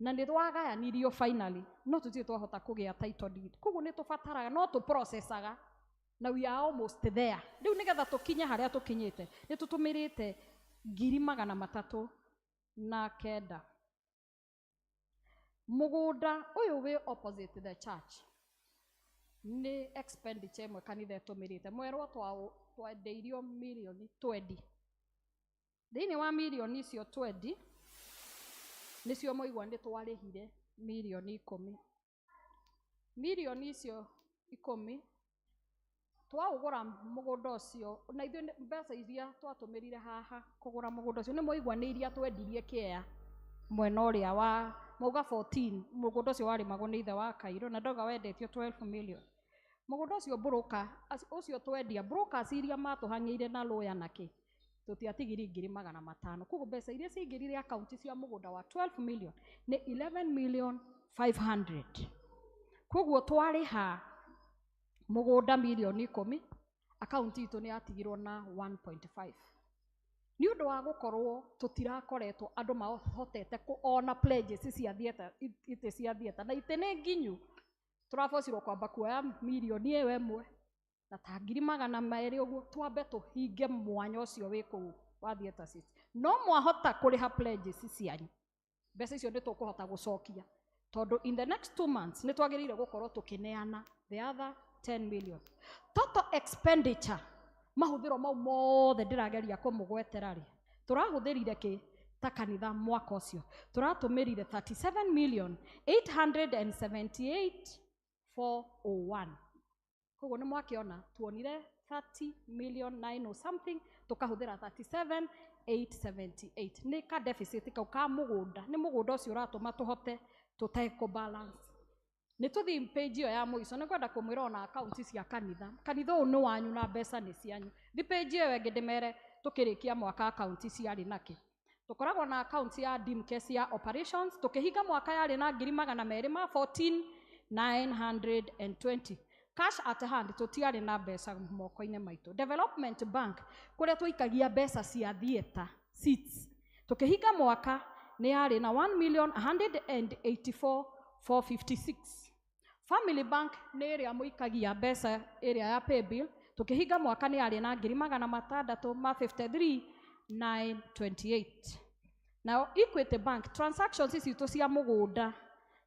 na nĩ twagayanirio finally, no tũtirĩ twahota kũgĩa title deed, koguo nĩ tũbataraga no tũprocessaga na we are almost there. Rĩu nĩgetha tũkinye harĩa tũkinyĩte nĩ tũtũmĩrĩte ngiri magana matatũ na kenda. Mũgũnda ũyũ wĩ opposite the church nĩ expenditure ĩmwe kanitha ĩtũmĩrĩte, mwerwo twendeirio mirioni 20, thĩinĩ wa mirioni icio 20 nĩcio mwaigua nĩ twarĩhire mirioni ikũmi. Mirioni icio ikũmi twaũgũra mũgũnda ũcio, na ithuĩ mbeca iria twatũmĩrire haha kũgũra mũgũnda ũcio nĩ mwaigua nĩ iria twendirie kĩea mwena ũrĩa wa mauga 14, mũgũnda ũcio warĩmagwo nĩ ithe wa Kairũ na ndauga wendetio 12 million. Mũgũnda ũcio broker ũcio twendia brokers iria matũhang'ĩire na lawyer na kĩ tũtiatigiri 500,000. Koguo mbeca iria ciaingĩrire akaunti cia mũgũnda wa 12 million nĩ 11 million 500. Koguo twarĩha mũgũnda mirioni 10, akaunti itũ nĩ yatigirwo na 1.5. Nĩ ũndũ wa gũkorwo tũtirakoretwo andũ mahotete kuona pledges cia theatre, itĩ cia theatre na itĩ nĩ nginyu. Tũrabocirwo kwamba kuoya mirioni ĩyo ĩmwe na ta 200,000 ũguo twambe tũhinge mwanya ũcio wĩ kũu wa theatre seats. No mwahota kũrĩha pledges cianyu, mbeca icio nĩ tũkũhota gũcokia tondũ in the next 2 months nĩ twagĩrĩire gũkorwo tũkĩneana the other 10 million. Total expenditure mahũthĩro mau mothe ndĩrageria kũmũgwetera rĩ, tũrahũthĩrire kĩ ta kanitha mwaka ũcio tũratũmĩrire 37 million 878,401. Koguo nĩ mwakĩona tuonire 30 million 9 or something tũkahũthĩra 37,878. Nĩ ka deficit kau ka mũgũnda, nĩ mũgũnda ũcio ũratũma tũhote tũtekũ balance. Nĩ tũthiĩ page ĩyo ya mũico, nĩ ngwenda kũmwĩra ona akaunti cia kanitha. Kanitha ũyũ nĩ wanyu na mbeca nĩ cianyu. Thi page ĩyo ĩngĩ ndĩmere tũkĩrĩkia mwaka akaunti ciarĩ nakĩ. Tũkoragwo na akaunti ya Dimcase ya operations, tũkĩhinga mwaka yarĩ na 214,920. Cash at hand tũtiarĩ na mbeca moko-inĩ maitũ. Development Bank kũrĩa tũikagia mbeca cia theatre seats, tũkĩhinga mwaka nĩ yarĩ na 1,184,456. Family Bank nĩ ĩrĩa mũikagia mbeca ĩrĩa ya paybill, tũkĩhinga mwaka nĩ yarĩ na 653,928. Nao Equity Bank transactions citũ cia mũgũnda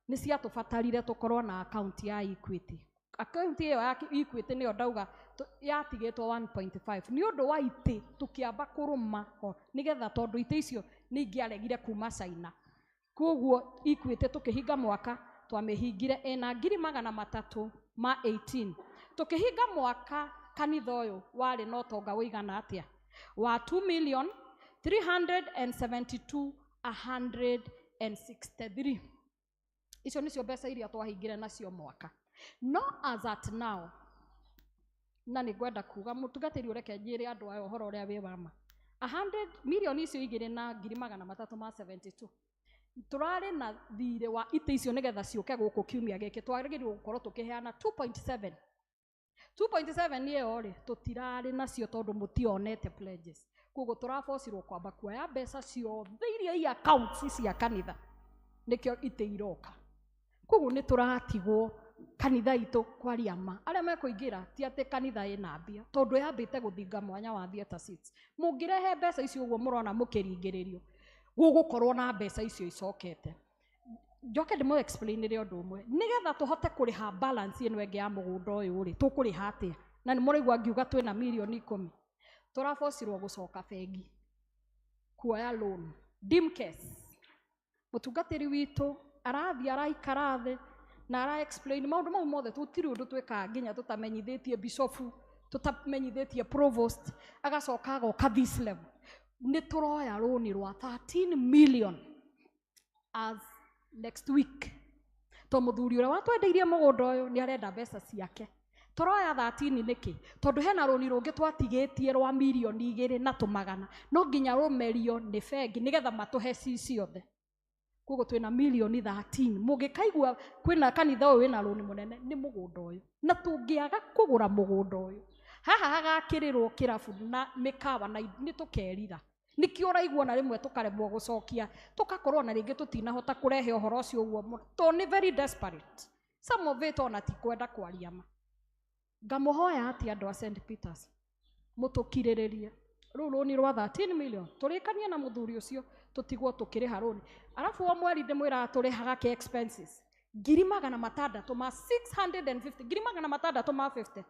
nĩ ciatũbatarire tũkorwo na akaunti ya Equity. Akaunti ĩyo ya Equity nĩyo ndauga yatigĩtwo 1.5 nĩ ũndũ wa itĩ tũkĩamba kũrũma ho nĩgetha tondũ itĩ icio nĩ ingĩaregire kuma China. Koguo Equity tũkĩhinga mwaka twamĩhingire ĩna 318. Tũkĩhinga mwaka kanitha ũyũ warĩ na ũtonga ũigana atĩa? Wa 2,372,163. Icio nĩcio mbeca iria twahingire nacio mwaka. No as at now, na nĩ ngwenda kuga mũtungatĩri ũreke njĩre andũ aya ũhoro ũrĩa wĩ wa ma. 100 milioni icio igĩrĩ na 372 tũrarĩ na thirĩ wa itĩ icio nĩgetha ciũke gũkũ kiumia gĩkĩ twagĩrĩirwo gũkorwo tũkĩheana 2.7. 2.7 ĩyo rĩ tũtirarĩ nacio tondũ mũtionete pledges. Koguo tũrabocirwo kwamba kuoya mbeca ciothe iria i accounts cia kanitha nĩkĩo itĩ iroka. Koguo nĩ tũratigwo kanitha itũ kwaria ma. Arĩa mekũingĩra ti atĩ kanitha ĩna mbia tondũ yambĩte gũthinga mwanya wa theatre seats. Mũngĩrehe mbeca icio ũguo mũrona mũkĩringĩrĩrio gũgũkorwo na mbeca icio icokete. Njoke ndĩmũ explainĩre ũndũ ũmwe nĩgetha tũhote kũrĩha balance ĩno ĩngĩ ya mũgũnda ũyũ rĩ tũkũrĩha atĩa? Na nĩ mũraigua ngiuga twĩna mirioni 10. Tũrabocirwo gũcoka bengi kuoya loan Dimcase. Mũtungatĩri witũ arathiĩ araikara thĩ na ara explain maũndũ mau mothe tũtirĩ ũndũ twĩkaga nginya tũtamenyithĩtie bishofu, tũtamenyithĩtie provost, agacoka agoka this level. Nĩ tũroya rũni rwa 13 million as next week. To mũthuri ũrĩa watwendeirie mũgũnda ũyũ nĩ arenda mbeca ciake. Tũroya 13 nĩkĩ? Tondũ hena rũni rũngĩ twatigĩtie rwa mirioni 200 no nginya rũmerio nĩ bengi nĩgetha matũhe ci ciothe. Koguo twĩna mirioni 13. Mũngĩkaigua kwĩna kanitha ũyũ wĩna rũni mũnene nĩ mũgũnda ũyũ. Na tũngĩaga kũgũra mũgũnda ũyũ haha hagakĩrĩrwo kĩrabu na mĩkawa na nĩ tũkerira. Nĩkĩo ũraigua na rĩmwe tũkaremwo gũcokia tũkakorwo na rĩngĩ tũtinahota kũrehe ũhoro ũcio ũguo mũno tondũ nĩ very desperate. Some of it ona ti kwenda kwaria ma. Ngamũhoya atĩ andũ a St Peters mũtũkirĩrĩrie. Rũu rũni rwa 13 million tũrĩkanie na mũthuri ũcio tũtigwo tũkĩrĩha rũni. Arabu o mweri ndĩmwĩraga tũrĩhaga kĩ expenses 650 650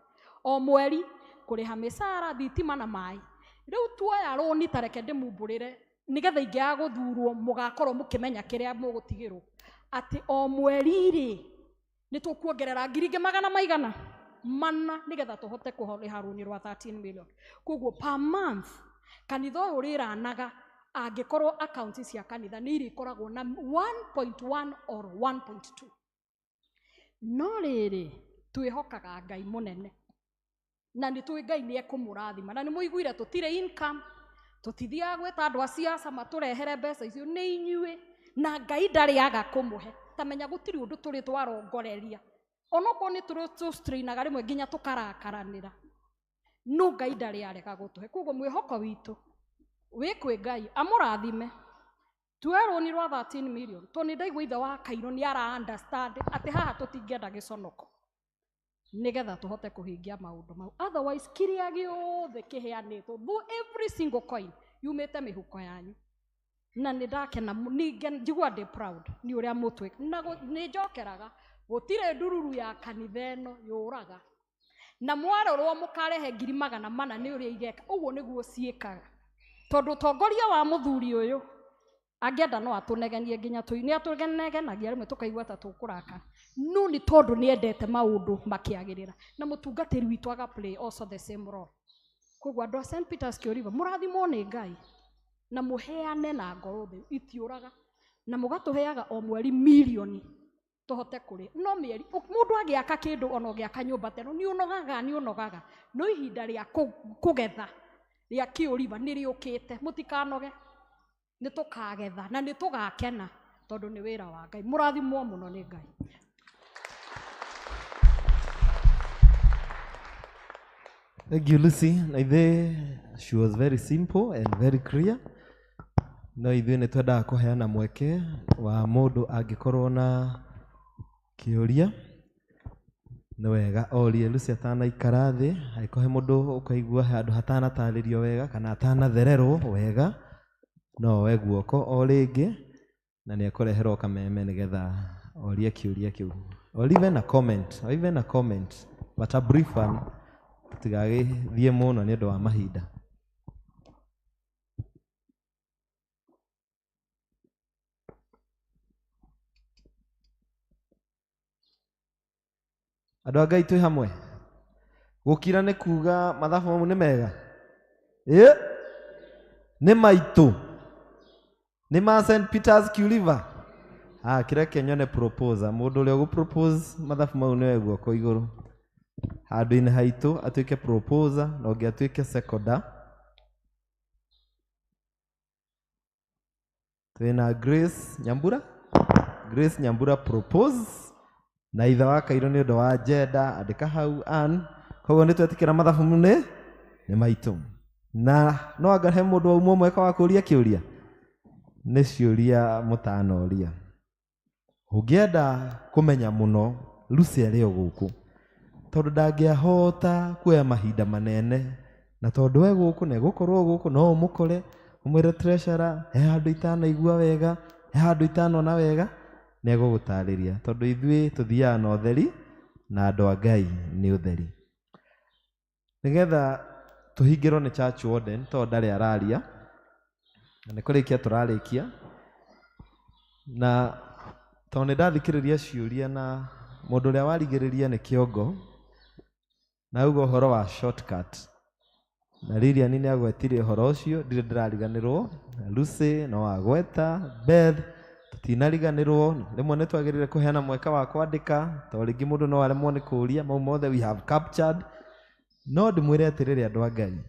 o mweri kũrĩha mĩcara thitima na maĩ. Rĩu tuoya rũni ta reke ndĩmumbũrĩre nĩgetha ingĩaga gũthurwo mũgakorwo mũkĩmenya kĩrĩa mũgũtigĩrwo atĩ o mweri rĩ nĩ tũkuongerera 400 nĩgetha tũhote kũrĩha rũni rwa 13 million. Koguo per month kanitha ũyũ ũrĩranaga angĩkorwo akaunti cia kanitha nĩ irĩkoragwo na 1.1 or 1.2. No rĩrĩ Twĩhokaga Ngai mũnene. Na nĩ tũĩ Ngai nĩ ekũmũrathima. Na nĩ mũiguire tũtirĩ income, tũtithiaga gwĩta andũ a siasa matũrehere mbeca icio, nĩ inyuĩ. Na Ngai ndarĩ aga kũmũhe. Ta menya gũtirĩ ũndũ tũrĩ twarongoreria. Onokorwo nĩ tũstrainaga rĩmwe nginya tũkarakaranĩra. No Ngai ndarĩ arega gũtũhe. Koguo mwĩhoko witũ wĩ kwĩ Ngai amũrathime. Tuoe rũni rwa 13 million tondũ nĩ ndaigua ithe wa Kairũ nĩ ara understand atĩ haha tũtingĩenda gĩconoko nĩgetha tũhote kũhingia maũndũ mau. Otherwise kĩrĩa gĩothe kĩheanĩtwo, though every single coin yumĩte mĩhuko yanyu. Na nĩ ndakena, njigua ndĩ proud nĩ ũrĩa mũtwĩka. Na nĩ njokeraga, gũtirĩ ndururu ya kanitha ĩno yũraga. Na mwarorwo mũkarehe 400,000 nĩ ũrĩa igeka, ũguo nĩguo ciĩkaga. Tondũ ũtongoria wa mũthuri ũyũ angĩenda no atũnegenie nginya nĩ atũnegenagia rĩmwe tũkaigua ta tũkũrakara. No nĩ tondũ nĩ endete maũndũ makĩagĩrĩra. Na mũtungatĩri witũ aga play also the same role. Koguo andũ a St. Peter's Kĩũriba mũrathimwo nĩ Ngai na mũheane na ngoro theru itiũraga, na mũgatũheaga o mweri mirioni tũhote kũrĩa. No mĩeri mũndũ agĩaka kĩndũ ona ũgĩaka nyũmba teno nĩ ũnogaga, nĩ ũnogaga. No ihinda rĩa kũgetha rĩa Kĩũriba nĩ rĩũkĩte, mũtikanoge. Nĩ tũkagetha na nĩ tũgakena tondũ nĩ wĩra wa Ngai. Mũrathimwo mũno nĩ Ngai. Thank you, Lucy. Na ithe, she was very simple and very clear. No ithuĩ nĩ twendaga kũheana mweke wa mũndũ angĩkorwo na kĩũria. Nĩ wega orie Lucy atanaikara thĩ, angĩkorwo he mũndũ ũkaigua handũ hatanatarĩrio wega kana atanathererwo wega, no oe guoko o rĩngĩ na nĩ ekũreherwo kameme nĩgetha orie kĩũria kĩu. Or even a comment, or even a comment, but a brief one, tũtigagĩthiĩ mũno nĩ ũndũ wa mahinda. Andũ a Ngai twĩ hamwe. Gũkira nĩ kuga mathabu mau nĩ mega. Ĩ? Nĩ maitũ. Nĩ ma St. Peter's Kĩũriba. Ah, kĩreke nyone proposer. Mũndũ ũrĩa ũgũ-propose mathabu mau nĩwe guoko igũrũ. Handũ-inĩ haitũ atuĩke proposer na ũngĩ atuĩke seconder. Twĩna Grace Nyambura. Grace Nyambura propose. Na ithe wa Kairũ nĩ ũndũ wa gender, andĩka hau Ann. Koguo nĩ twetĩkĩra mathabu nĩ maitũ. Na no anga he mũndũ wauma mweka wa kũũria kĩũria? Nĩ ciũria mũtanoria. Ũngĩenda kũmenya mũno, Lucy arĩ o gũkũ. Tondũ ndangĩahota kuoya mahinda manene, na tondũ we gũkũ na egũkorwo gũkũ, no ũmũkore, ũmwĩre treasurer, he handũ itanaigua wega, he handũ itanona wega, nĩ egũgũtarĩria. Tondũ ithuĩ tũthiaga na ũtheri, na andũ a Ngai nĩ ũtheri. Nĩgetha tũhingĩrwo nĩ church warden, tondũ ndarĩ araria, na nĩ kũrĩkia tũrarĩkia. Na tondũ nĩ ndathikĩrĩria ciũria na mũndũ ũrĩa warigĩrĩria nĩ kĩongo, na auga ũhoro wa shortcut. Na Lilian nĩ agwetire ũhoro ũcio, ndirĩ ndĩrariganĩrwo. Lucy no agweta, Beth tũtinariganĩrwo. Rĩmwe nĩ twagĩrĩire kũheana mweke wa kwandĩka, tondũ rĩngĩ mũndũ no aremwo nĩ kũũria, mau mothe we have captured. No ndĩmwĩre atĩrĩrĩ andũ a Ngai,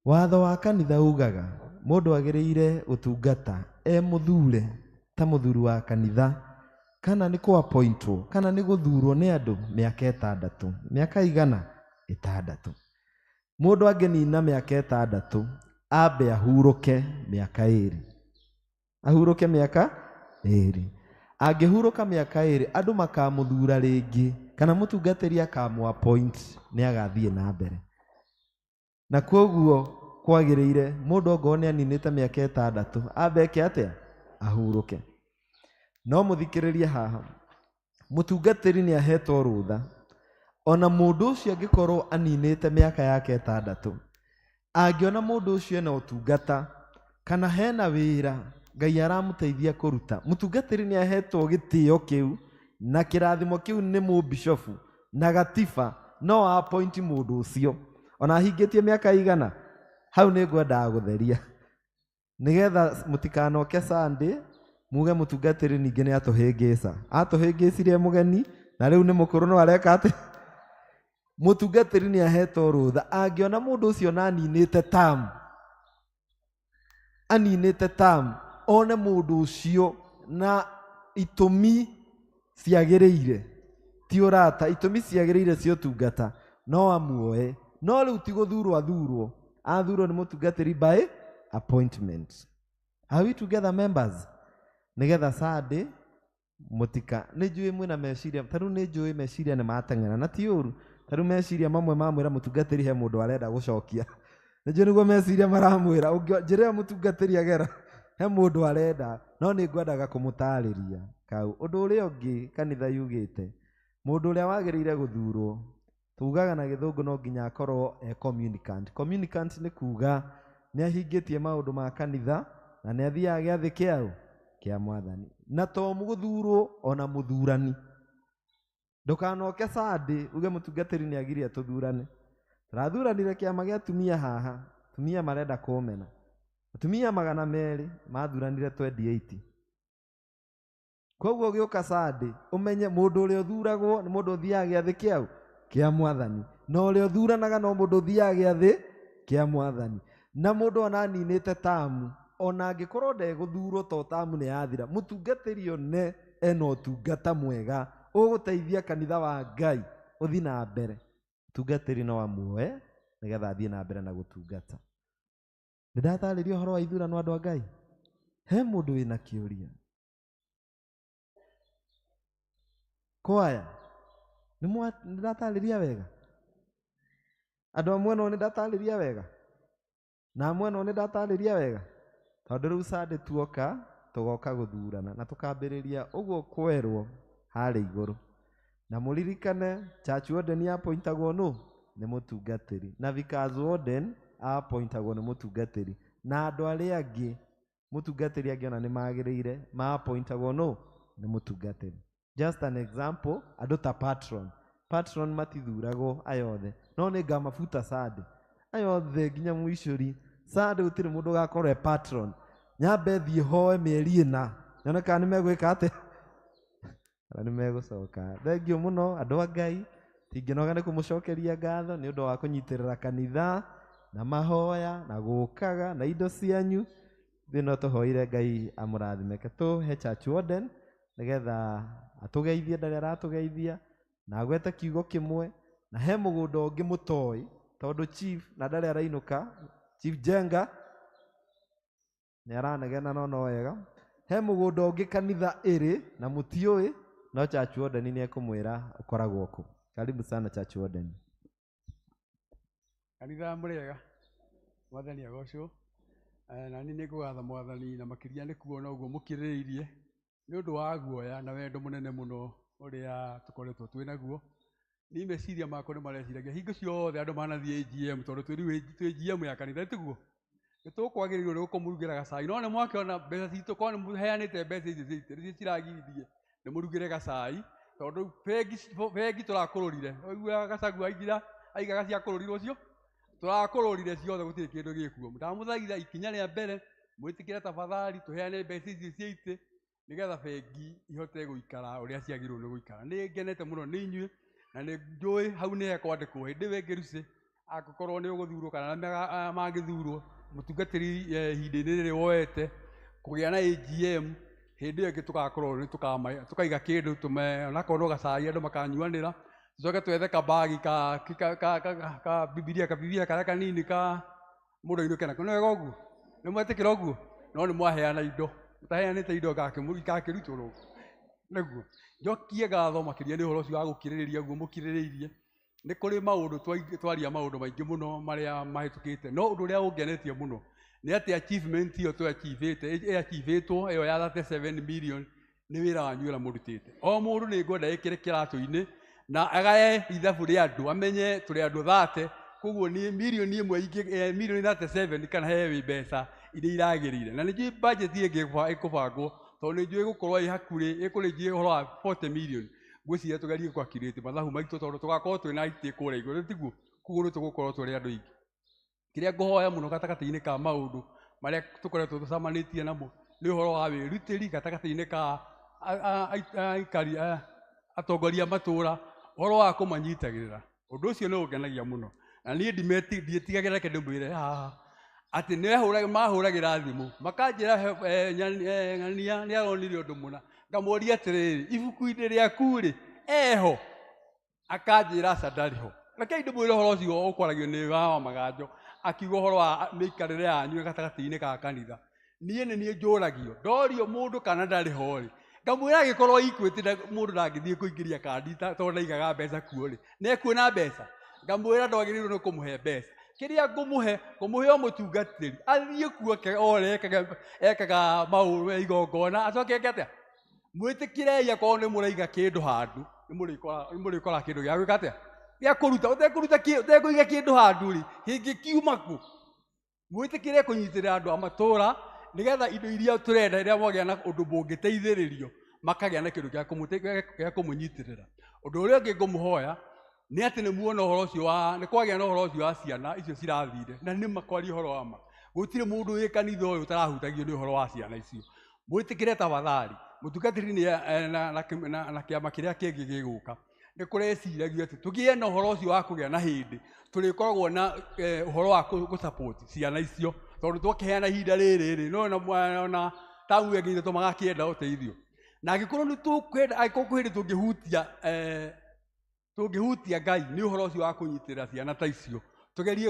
watho wa kanitha ugaga mũndũ agĩrĩire gũtungata e mũthure ta mũthuri wa kanitha, kana nĩ kũ-appointwo, kana nĩ gũthurwo nĩ andũ mĩaka ĩtandatũ. Mĩaka igana? Ĩtandatũ. Mũndũ angĩnina mĩaka ĩtandatũ, ambe ahurũke mĩaka ĩĩrĩ. Ahurũke mĩaka ĩĩrĩ. Angĩhurũka mĩaka ĩĩrĩ, andũ makamũthura rĩngĩ, kana mũtungatĩri akamũ-appoint, nĩ agathiĩ na mbere. Na kwoguo kwagĩrĩire mũndũ ongorwo nĩ aninĩte mĩaka ĩtandatũ, ambe eke atĩa? Ahurũke. No mũthikĩrĩrie haha, mũtungatĩri nĩ ahetwo rũtha. Ona mũndũ ũcio angĩkorwo aninĩte mĩaka yake ĩtandatũ, angĩona mũndũ ũcio ena ũtungata kana hena wĩra Ngai aramũteithia kũruta, mũtungatĩri nĩ ahetwo gĩtĩo kĩu na kĩrathimo kĩu nĩ mũbishofu na gatiba, no appoint mũndũ ũcio ona ahingĩtie mĩaka igana. Hau nĩ ngwendaga gũtheria nĩgetha mũtikanoke Sunday muge mũtungatĩri ningĩ nĩ atũhĩngĩca. Atũhĩngĩcirie mũgeni Na rĩu nĩ mũkũrũ no areka atĩ mũtungatĩri nĩ ahetwo rũtha angĩona mũndũ ũcio na aninĩte tamu, aninĩte tamu, one mũndũ ũcio na itũmi ciagĩrĩire, ti ũrata, itũmi ciagĩrĩire cia ũtungata, no amuoe. No rĩu ti gũthurwo athurwo, athurwo nĩ mũtungatĩri by appointment. Are we together, members? Nĩgetha Sunday mũtika nĩ njũĩ mwĩna meciria, ta rĩu nĩ njũĩ meciria nĩ mateng'era na ti ũru. Ta rĩu meciria mamwe mamwĩra mũtungatĩri he mũndũ arenda gũcokia, nĩ njũĩ nĩguo meciria maramwĩra, njĩra ĩyo mũtungatĩri agera he mũndũ arenda, no nĩ ngwendaga kũmũtarĩria kau. Ũndũ ũrĩa ũngĩ kanitha yugĩte, mũndũ ũrĩa wagĩrĩire gũthurwo, tugaga na gĩthũngũ no nginya akorwo e communicant. Communicant nĩ kuga nĩ ahingĩtie maũndũ ma kanitha na nĩ athiaga gĩathĩ kĩao kĩa mwathani. Na to gũthurwo ona mũthurani. Ndũkanoke Sunday uge mũtungatĩri nĩ agiria tũthurane. Tũrathuranire kĩama gĩa atumia haha, atumia marenda kũmena. Atumia 200 mathuranire 28. Koguo ũgĩũka Sunday ũmenye mũndũ ũrĩa ũthuragwo nĩ mũndũ ũthiaga gĩathĩ kĩao kĩa mwathani, na ũrĩa ũthuranaga no mũndũ ũthiaga gĩathĩ kĩa mwathani. Na mũndũ ona aninĩte tamu, ona angĩkorwo ndegũthurwo to tamu nĩ yathira, mũtungatĩri one ena ũtungata mwega ũgũteithia kanitha wa Ngai ũthiĩ na mbere, mũtungatĩri no amuoe nĩgetha athiĩ na mbere na gũtungata. Nĩ ndatarĩria ũhoro wa ithurano andũ a Ngai? He mũndũ wĩna kĩũria? Kwaya, nĩ ndatarĩria wega? Andũ amwe no nĩ ndatarĩria wega? Na amwe no nĩ ndatarĩria wega? Tondũ rĩu Sunday tuoka tũgoka gũthurana na tũkambĩrĩria ũguo kwerwo harĩa igũrũ. Na mũririkane church warden appointagwo nũ? Nĩ mũtungatĩri. Na vicars warden appointagwo nĩ mũtungatĩri. Na andũ arĩa angĩ mũtungatĩri angĩona nĩ magĩrĩire ma appointagwo nũ? Nĩ mũtungatĩri. Just an example, andũ ta patron. Patron matithuragwo aya othe, no nĩ ngamabuta Sunday aya othe nginya mũicũri. Sunday gũtirĩ mũndũ ũgakorwo e patron. Nyambe thiĩ hoe mĩeri ĩna nyone kana nĩ megwĩka atĩa, kana nĩ megũcoka. Thengiũ mũno andũ a Ngai, tingĩnoga nĩ kũmũcokeria ngatho nĩ ũndũ wa kũnyitĩrĩra kanitha na mahoya na gũkaga na indo cianyu. Ithuĩ no tũhoire Ngai amũrathime. Reke tũhe church warden nĩgetha atũgeithie ndarĩa aratũgeithia na agwete kiugo kĩmwe, na he mũgũnda ũngĩ mũtoĩ tondũ chief na ndarĩa arainũka, Chief Jenga nĩ aranegena no no wega. He mũgũnda ũngĩ kanitha ĩrĩ na mũtiũĩ, no church warden nĩ ekũmwĩra ũkoragwo kũ. Karibu sana church warden. Kanitha mũrĩega, mwathani agocwo. Na niĩ nĩngũgatha mwathani na makĩria nĩ kuona ũguo mũkirĩrĩirie nĩ ũndũ wa guoya na wendo mũnene mũno ũrĩa tũkoretwo twĩ naguo. Niĩ meciria makwa nĩ mareciragia hingo ciothe andũ manathiĩ AGM, tondũ twĩ GM ya kanitha, tiguo? Nĩ tũkwagĩrĩirwo nĩ gũkũmũrugĩra gacai, no nĩ mwakĩona mbeca citũ, korwo nĩ mũheanĩte mbeca icio cia itĩ, nĩcio ciragiririe nĩ mũrugĩre gacai, tondũ bengi tũrakũrũrire. Ũiguaga Gachagua aigira aigaga ciakũrũrirwo cio, tũrakũrũrire ciothe, gũtirĩ kĩndũ gĩkuo. Ndamũthaitha ikinya rĩa mbere mwĩtĩkĩre tafadhali tũheane mbeca icio cia itĩ nĩgetha bengi ihote gũikara ũrĩa ciagĩrĩirwo nĩ gũikara. Nĩ ngenete mũno nĩ inyuĩ na nĩ njũĩ hau nĩ hekwandĩkwo hĩndĩ ĩyo ĩngĩ Lucy angĩkorwo nĩ ũgũthurwo kana arĩa mangĩthurwo mũtungatĩri ihinda-inĩ rĩrĩ woete kũgĩa na AGM, hĩndĩ ĩyo ĩngĩ tũgakorwo nĩ tũkaiga kĩndũ tũme onakorwo no gacai andũ makanyuanĩra, tũcoke twethe kabagi ka Bibilia, kabibilia karĩa kanini ka mũndũ ainũke nako. Nĩ wega ũguo? Nĩ mwetĩkĩra ũguo? No nĩ mwaheana indo, mũtaheanĩte indo ikakĩrutwo nĩguo. Njokie ngatho makĩria nĩ ũhoro ũcio wa gũkirĩrĩria ũguo mũkirĩrĩirie. Nĩ kũrĩ maũndũ twaria maũndũ maingĩ mũno marĩa mahĩtũkĩte, no ũndũ ũrĩa ũngenetie mũno nĩ atĩ achievement ĩyo tũachievĩte, ĩachievĩtwo ĩyo ya 37 million nĩ wĩra wanyu ũrĩa mũrutĩte. O mũndũ nĩ ngwenda ĩkĩre kĩratũ-inĩ na agae ithabu rĩa andũ, amenye tũrĩ andũ 30, koguo nĩ mirioni ĩmwe ingĩ, mirioni 37 kana he wĩ mbeca iria iragĩrĩire. Na nĩ njũĩ budget ĩngĩ ĩkũbangwo, tondũ nĩ njũĩ ĩgũkorwo ĩ hakuhĩ, ĩkũrĩnjia ũhoro wa 40 million. Ngwĩciria tũgerie gũ-calculate mathabu maitũ tondũ tũgakorwo twĩna itĩ kũrĩa igũrũ, tiguo? Koguo nĩ tũgũkorwo tũrĩ andũ aingĩ. Kĩrĩa ngũhoya mũno gatagatĩ-inĩ ka maũndũ marĩa tũkoretwo tũcemanĩtie namo nĩ ũhoro wa wĩrutĩri gatagatĩ-inĩ ka aikari Atongoria matũra ũhoro wa kũmanyitagĩrĩra ũndũ ũcio nĩ ũngenagia mũno na niĩ ndiĩtigagĩra reke ndĩmwĩre haha atĩ mahũragĩra thimũ makanjĩra ng'ania nĩ aronire ũndũ mũna ngamũria atĩrĩrĩ ibuku-inĩ rĩaku rĩ eho akanjĩra aca ndarĩ ho rekei ndĩmwĩre ũhoro ũcio ũkwaragio nĩ wa Maganjo akiuga ũhoro wa mĩikarĩre yanyu gatagatĩ-inĩ ka kanitha niĩ nĩ niĩ njũragio ndorio mũndũ kana ndarĩ ho rĩ ngamwĩra angĩkorwo Equity mũndũ ndangĩthiĩ kũingĩria kandi tondũ ndaigaga mbeca kuo rĩ nĩekuona mbeca ngamwĩra ndwagĩrĩirwo nĩ kũmũhe mbeca kĩrĩa ngũmũhe ngũmũhe o mũtungatĩri athiĩ kuo ore ekaga maũndũ igongona acoke eke atĩa mwĩtĩkĩrei akorwo nĩ mũraiga kĩndũ handũ nĩ mũrĩkora kĩndũ gĩa gwĩka atĩa gĩa kũruta ũtekũruta ũtekũiga kĩndũ handũ rĩ kĩngĩkiuma kũ mwĩtĩkĩre kũnyitĩrĩra andũ a matũũra nĩgetha indo iria tũrenda rĩrĩa mwagĩa na ũndũ mũngĩteithĩrĩrio makagĩa na kĩndũ gĩa kũmũnyitĩrĩra ũndũ ũrĩa ũngĩ ngũmũhoya nĩ atĩ nĩ muona ũhoro ũcio wa nĩ kwagĩa na ũhoro ũcio wa ciana icio cirathire na nĩ makwaria ũhoro wa ma gũtirĩ mũndũ wĩ kanitha ũyũ ũtarahutagio nĩ ũhoro wa ciana icio mwĩtĩkĩre tafadhali mũtungatĩri na kĩama kĩrĩa kĩngĩ gĩgũka nĩ kũreciragio atĩ tũgĩe na ũhoro ũcio wa kũgĩa na hĩndĩ tũrĩkoragwo na ũhoro wa gũsupport ciana icio tondũ twakĩheana ihinda rĩrĩ rĩ no ona tamu ĩngĩ ithatũ magakĩenda ũteithio na angĩkorwo nĩ tũkwenda angĩkorwo kwĩ hĩndĩ tũngĩhutia tũngĩhutia Ngai nĩ ũhoro ũcio wa kũnyitĩrĩra ciana ta icio tũgerie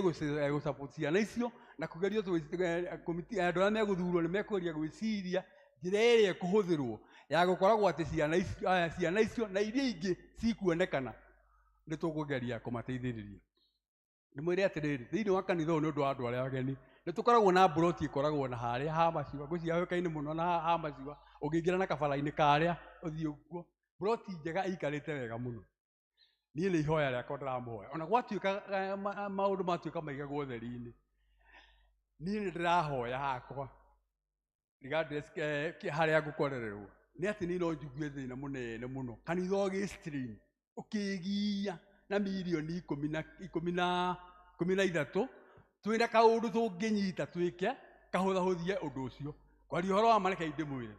gũsupport ciana icio na kũgerio andũ arĩa megũthurwo nĩ mekũgeria gwĩciria njĩra ĩrĩa ĩkũhũthĩrwo ya gũkoragwo atĩ ciana icio na iria ingĩ cikuonekana nĩ tũkũgeria kũmateithĩrĩria ndĩmwĩre atĩrĩrĩ thĩinĩ wa kanitha ũyũ nĩ ũndũ wa andũ arĩa ageni nĩ tũkoragwo na mburoti ĩkoragwo na harĩa ha maciwa ngwĩciria yũĩkaine mũno na ha maciwa ũngĩingĩra na kabara-inĩ karĩa ũthiĩ ũguo mburoti njega ĩikarĩte wega mũno niĩ nĩ ihoya rĩakwa ndĩramũhoya ona gwatuĩka maũndũ matuĩka maigagwo ũtheri-inĩ niĩ nĩ ndĩrahoya hakwa regardless harĩa ngũkorererwo nĩ atĩ niĩ no njigue thĩna mũnene mũno kanitha ũgĩ-strain ũkĩgia na mirioni 13 twĩna kaũndũ tũngĩnyita twĩke kahũthahũthie ũndũ ũcio kwaria ũhoro wa ma reke ndĩmwĩre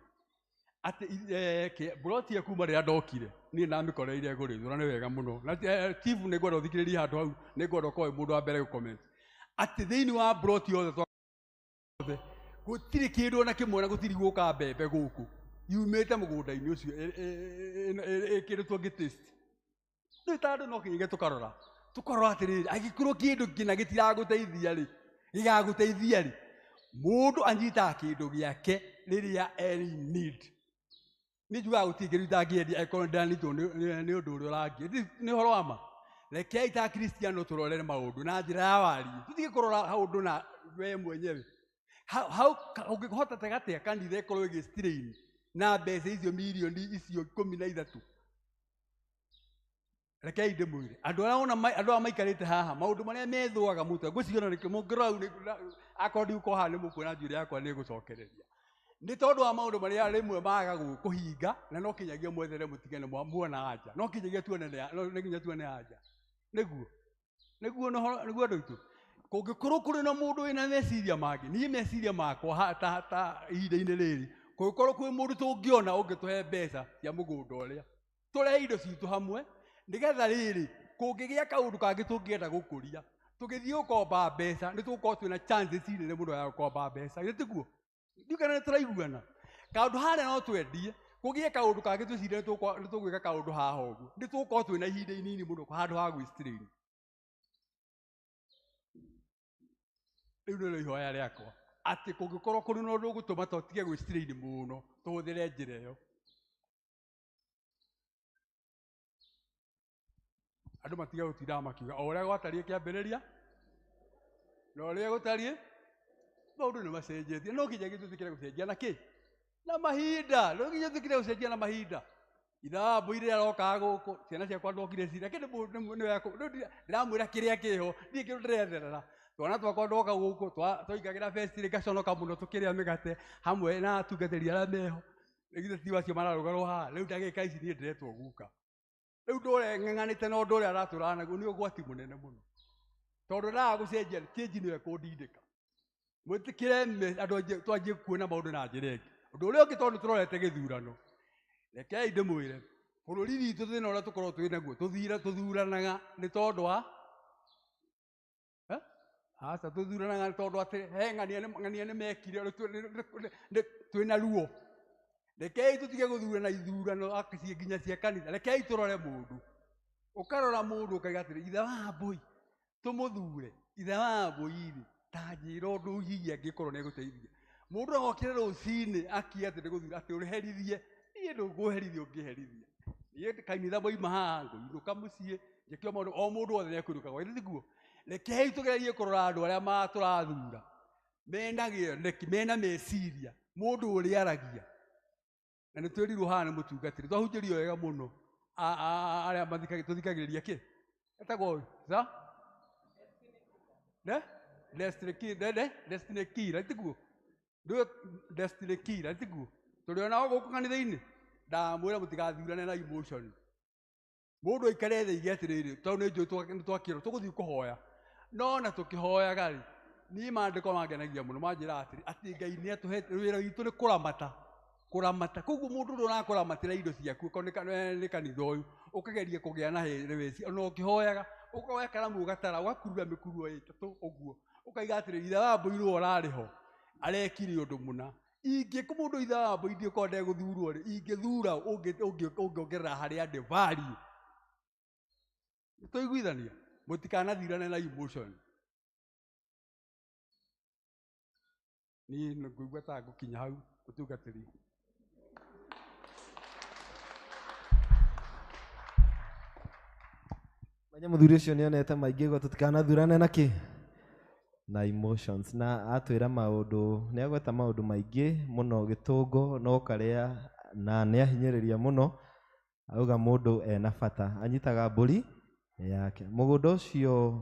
atĩ mburoti ĩyo kuma rĩrĩa ndokire niĩ ndamĩkoreire ĩgũrĩtwo na nĩ wega mũno na chief nĩ ngwenda ũthikĩrĩrie handũ hau nĩ ngwenda ũkorwo wĩ mũndũ wa mbere gũcomment atĩ thĩinĩ wa mburoti yothe gũtirĩ kĩndũ ona kĩmwe na gũtirĩ gũka mbembe gũkũ yumĩte mũgũnda-inĩ ũcio kĩndũ tũngĩ taste nĩ ta andũ no kĩnyige tũkarora tũkarora atĩrĩrĩ angĩkorwo kĩndũ kĩna gĩtiragũteithia rĩ gĩgagũteithia rĩ mũndũ anyitaga kĩndũ gĩake rĩrĩa e in need nĩ njugaga gũtirĩ kĩndũ itangĩendia angĩkorwo nĩndĩranyitwo nĩ ũndũ ũrĩa ũrangia nĩ ũhoro wa ma rekei ta Kristiano tũrorere maũndũ na njĩra ya warie tũtige kũrora ũndũ na we mwenyewe hau ũngĩhota atĩa kanitha ĩkorwo ĩgĩ-strain na mbeca icio mirioni icio 13 rekei ndĩmwĩre andũ arĩa wona andũ aya maikarĩte haha maũndũ marĩa methũaga mũtwe ngwĩciria ona nĩkĩo mũngĩrora hau akorwo ndigũkorwo haha nĩ mũkuona njuĩrĩ yakwa nĩ ĩgũcokereria nĩ tondũ wa maũndũ marĩa rĩmwe magaga kũhinga na no kinyagia mwethere mũtige nĩ muona anja no kinyagia tuone no nginya tuone anja nĩguo nĩguo nĩguo andũ aitũ kũngĩkorwo kũrĩ na mũndũ wĩna meciria mangĩ niĩ meciria makwa ta ihinda-inĩ rĩrĩ kũngĩkorwo kwĩ mũndũ tũngĩona ũngĩtũhe mbeca cia mũgũnda ũrĩa tũrehe indo citũ hamwe nĩgetha rĩrĩ kũngĩgĩa kaũndũ kangĩ tũngĩenda gũkũria tũgĩthiĩ gũkomba mbeca nĩ tũgũkorwo twĩna chances nene mũno ya gũkomba mbeca githĩ tiguo ndiũ kana nĩ tũraiguana kaũndũ harĩa no twendie kũgĩe kaũndũ kangĩ twĩcirie nĩ tũgwĩka kaũndũ haha ũguo nĩ tũgũkorwo twĩna ihinda inini mũno handũ ha gwĩ-strain rĩu nĩrĩo ihoya rĩakwa atĩ kũngĩkorwo kũrĩ na ũndũ ũgũtũma tũtige gwĩ-strain mũno tũhũthĩre njĩra ĩyo andũ matige gũtindaga makiuga o ũrĩa gwatariĩ kĩambĩrĩria na ũrĩa gũtariĩ maũndũ nĩ macenjetie no nginya gĩtwĩtĩkĩre gũcenjia na kĩ na mahinda no nginya twĩtĩkĩre gũcenjia na mahinda ithaa mbũi rĩrĩa arokaga gũkũ ciana ciakwa ndokire cira ndĩramwĩra kĩrĩa kĩho ndiĩ kĩndũ ndĩretherera twana twakwa ndoka gũkũ twaingagĩra festi ngaconoka mũno tũkĩrĩa mĩgate hamwe na atungatĩri arĩa meho githĩ ti acio mararũgarwo haha rĩu ndagĩka ici niĩ ndĩretwo guka rĩu ndũre ng'ang'anĩte na ũndũ ũrĩa aratũraga naguo nĩ ũgwati mũnene mũno tondũ ndaga gũcenjia change nĩyo ĩkũndindĩka mwĩtĩkĩre andũ twanjie kuona maũndũ na njĩra ĩngĩ ũndũ ũrĩa ũngĩ tondũ nĩ tũrorete gĩthurano rekei ndĩmwĩre Bũrũri witũ thĩna ũrĩa tũkoragwo twĩ naguo tũthuranaga nĩ tondũ wa aca tũthuranaga nĩ tondũ atĩ he ng'ania nĩ mekire twĩna ruo. Rekei tũtige gũthurana ithurano nginya cia kanitha. Rekei tũrore mũndũ. Ũkarora mũndũ ũkaiga atĩrĩ, ithe wa mbũi tũmũthure, ithe wa mbũi rĩ ta njĩra ũndũ hihi angĩkorwo nĩ egũteithia. Mũndũ agokĩra rũcinĩ akie atĩ nĩgũthura atĩ ũrĩherithie, niĩ ndũkũherithia ũngĩherithia. Niĩ kanitha mwaima haha ngũinũka mũciĩ njĩke o maũndũ o mũndũ wothe nĩekũinũka gwake, tiguo? Rekei tũgerie kũrora andũ arĩa tũrathura mena gĩoneki, mena meciria, mũndũ ũrĩa aragia. Na nĩ twĩrirwo haha nĩ mũtungatĩri, twahunjĩrio wega mũno arĩa tũthikagĩrĩria kĩ etagwo za ne Destiny Killer, tiguo? Destiny Killer, tiguo? Tũrĩ onao gũkũ kanitha-inĩ ndamwĩra mũtigathurane na emotion. Mũndũ aikare thĩ aige atĩrĩrĩ, tondũ nĩ njũĩ nĩ twakĩrwo tũgũthiĩ kũhoya. No na tũkĩhoyaga rĩ, niĩ maandĩko mangenagia mũno manjĩraga atĩrĩ, atĩ Ngai nĩ atũhete wĩra witũ nĩ kũramata. Kũramata. Koguo mũndũ ũrĩa ũrakũramatĩra indo ciaku okorwo nĩ kanitha ũyũ, ũkageria kũgĩa na rĩwĩci, ona ũkĩhoyaga, ũkoya karamu ũgatara, ũgakurura mĩkururo ĩtatũ ũguo, ũkaiga atĩrĩrĩ, ithe wa mbũi ũrĩa ũrarĩ ho, arekire ũndũ mũna. Ingĩkũ mũndũ ithe wa mbũi ndĩkorwo ndegũthurwo rĩ, ingĩthura ũngĩongerera harĩa ndĩ value. Tũiguithania, mũtikanathurane na emotion. Niĩ ngũigua ta ngũkinya hau mũtungatĩri. Menya mũthuri ũcio nĩonete maingĩ guo tũtikanathurane na kĩ na emotions, na atwĩra maũndũ, nĩ agweta maũndũ maingĩ mũno gĩtũngo no karĩa na nĩ ahinyĩrĩria mũno auga mũndũ ena bata anyitaga mbũri yake. Mũgũnda ũcio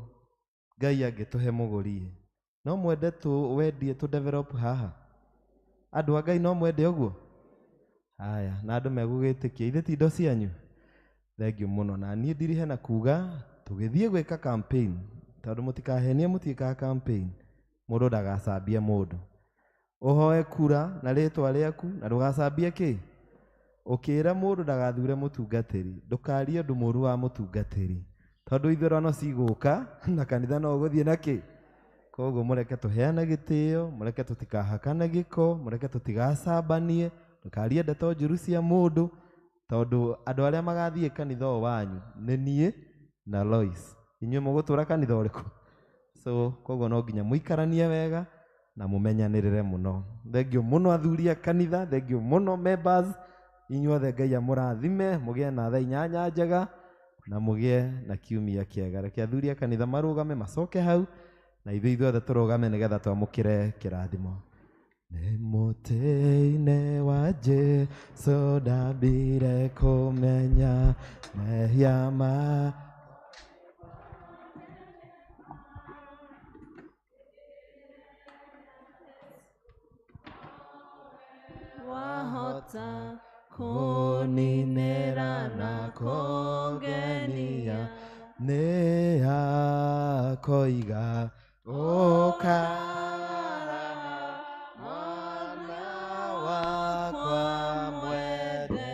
Ngai angĩtũhe mũgũri no mwende tũwendie tũ develop haha. Andũ a Ngai no mwende ũguo? Haya, na andũ megũgĩtĩkia ithe ti indo cianyu. Thank you mũno. Na niĩ ndirihe na kuga tũgĩthiĩ gwĩka campaign, tondũ mũtikahenie mũtiĩkaga campaign, mũndũ ndagacambie mũndũ. Ũhoe kura na rĩtwa rĩaku na ndũgacambie kĩ. Ũkĩra mũndũ ndagathure mũtungatĩri, ndũkarie ũndũ mũũru wa mũtungatĩri, tondũ ithurano cigũka na kanitha no ũgũthiĩ na kĩ. Koguo mũreke tũheane gĩtĩo, mũreke tũtikahakane gĩko, mũreke tũtigacambanie, ndũkarie ndeto njũru cia mũndũ, tondũ andũ arĩa magathiĩ kanitha ũyũ wanyu nĩ niĩ na Lois. Inyuĩ mũgũtũra kanitha ũrĩkũ? So koguo no nginya mũikaranie wega na mũmenyanĩrĩre mũno. Thank you mũno athuri a kanitha, thank you mũno members. Inyuothe Ngai amũrathime, mũgĩe na thaa 8 njega na mũgĩe na kiumia kĩega. Reke athuri a kanitha marũgame macoke hau na ithuĩ ithuothe tũrũgame nĩgetha twamũkĩre kĩrathimo. Nĩ mũtĩ-inĩ wa Jesũ ndambire kũmenya mehia ma wahota kũninĩra na kũngenia nĩ akoiga ũka mwana wakwa mwende.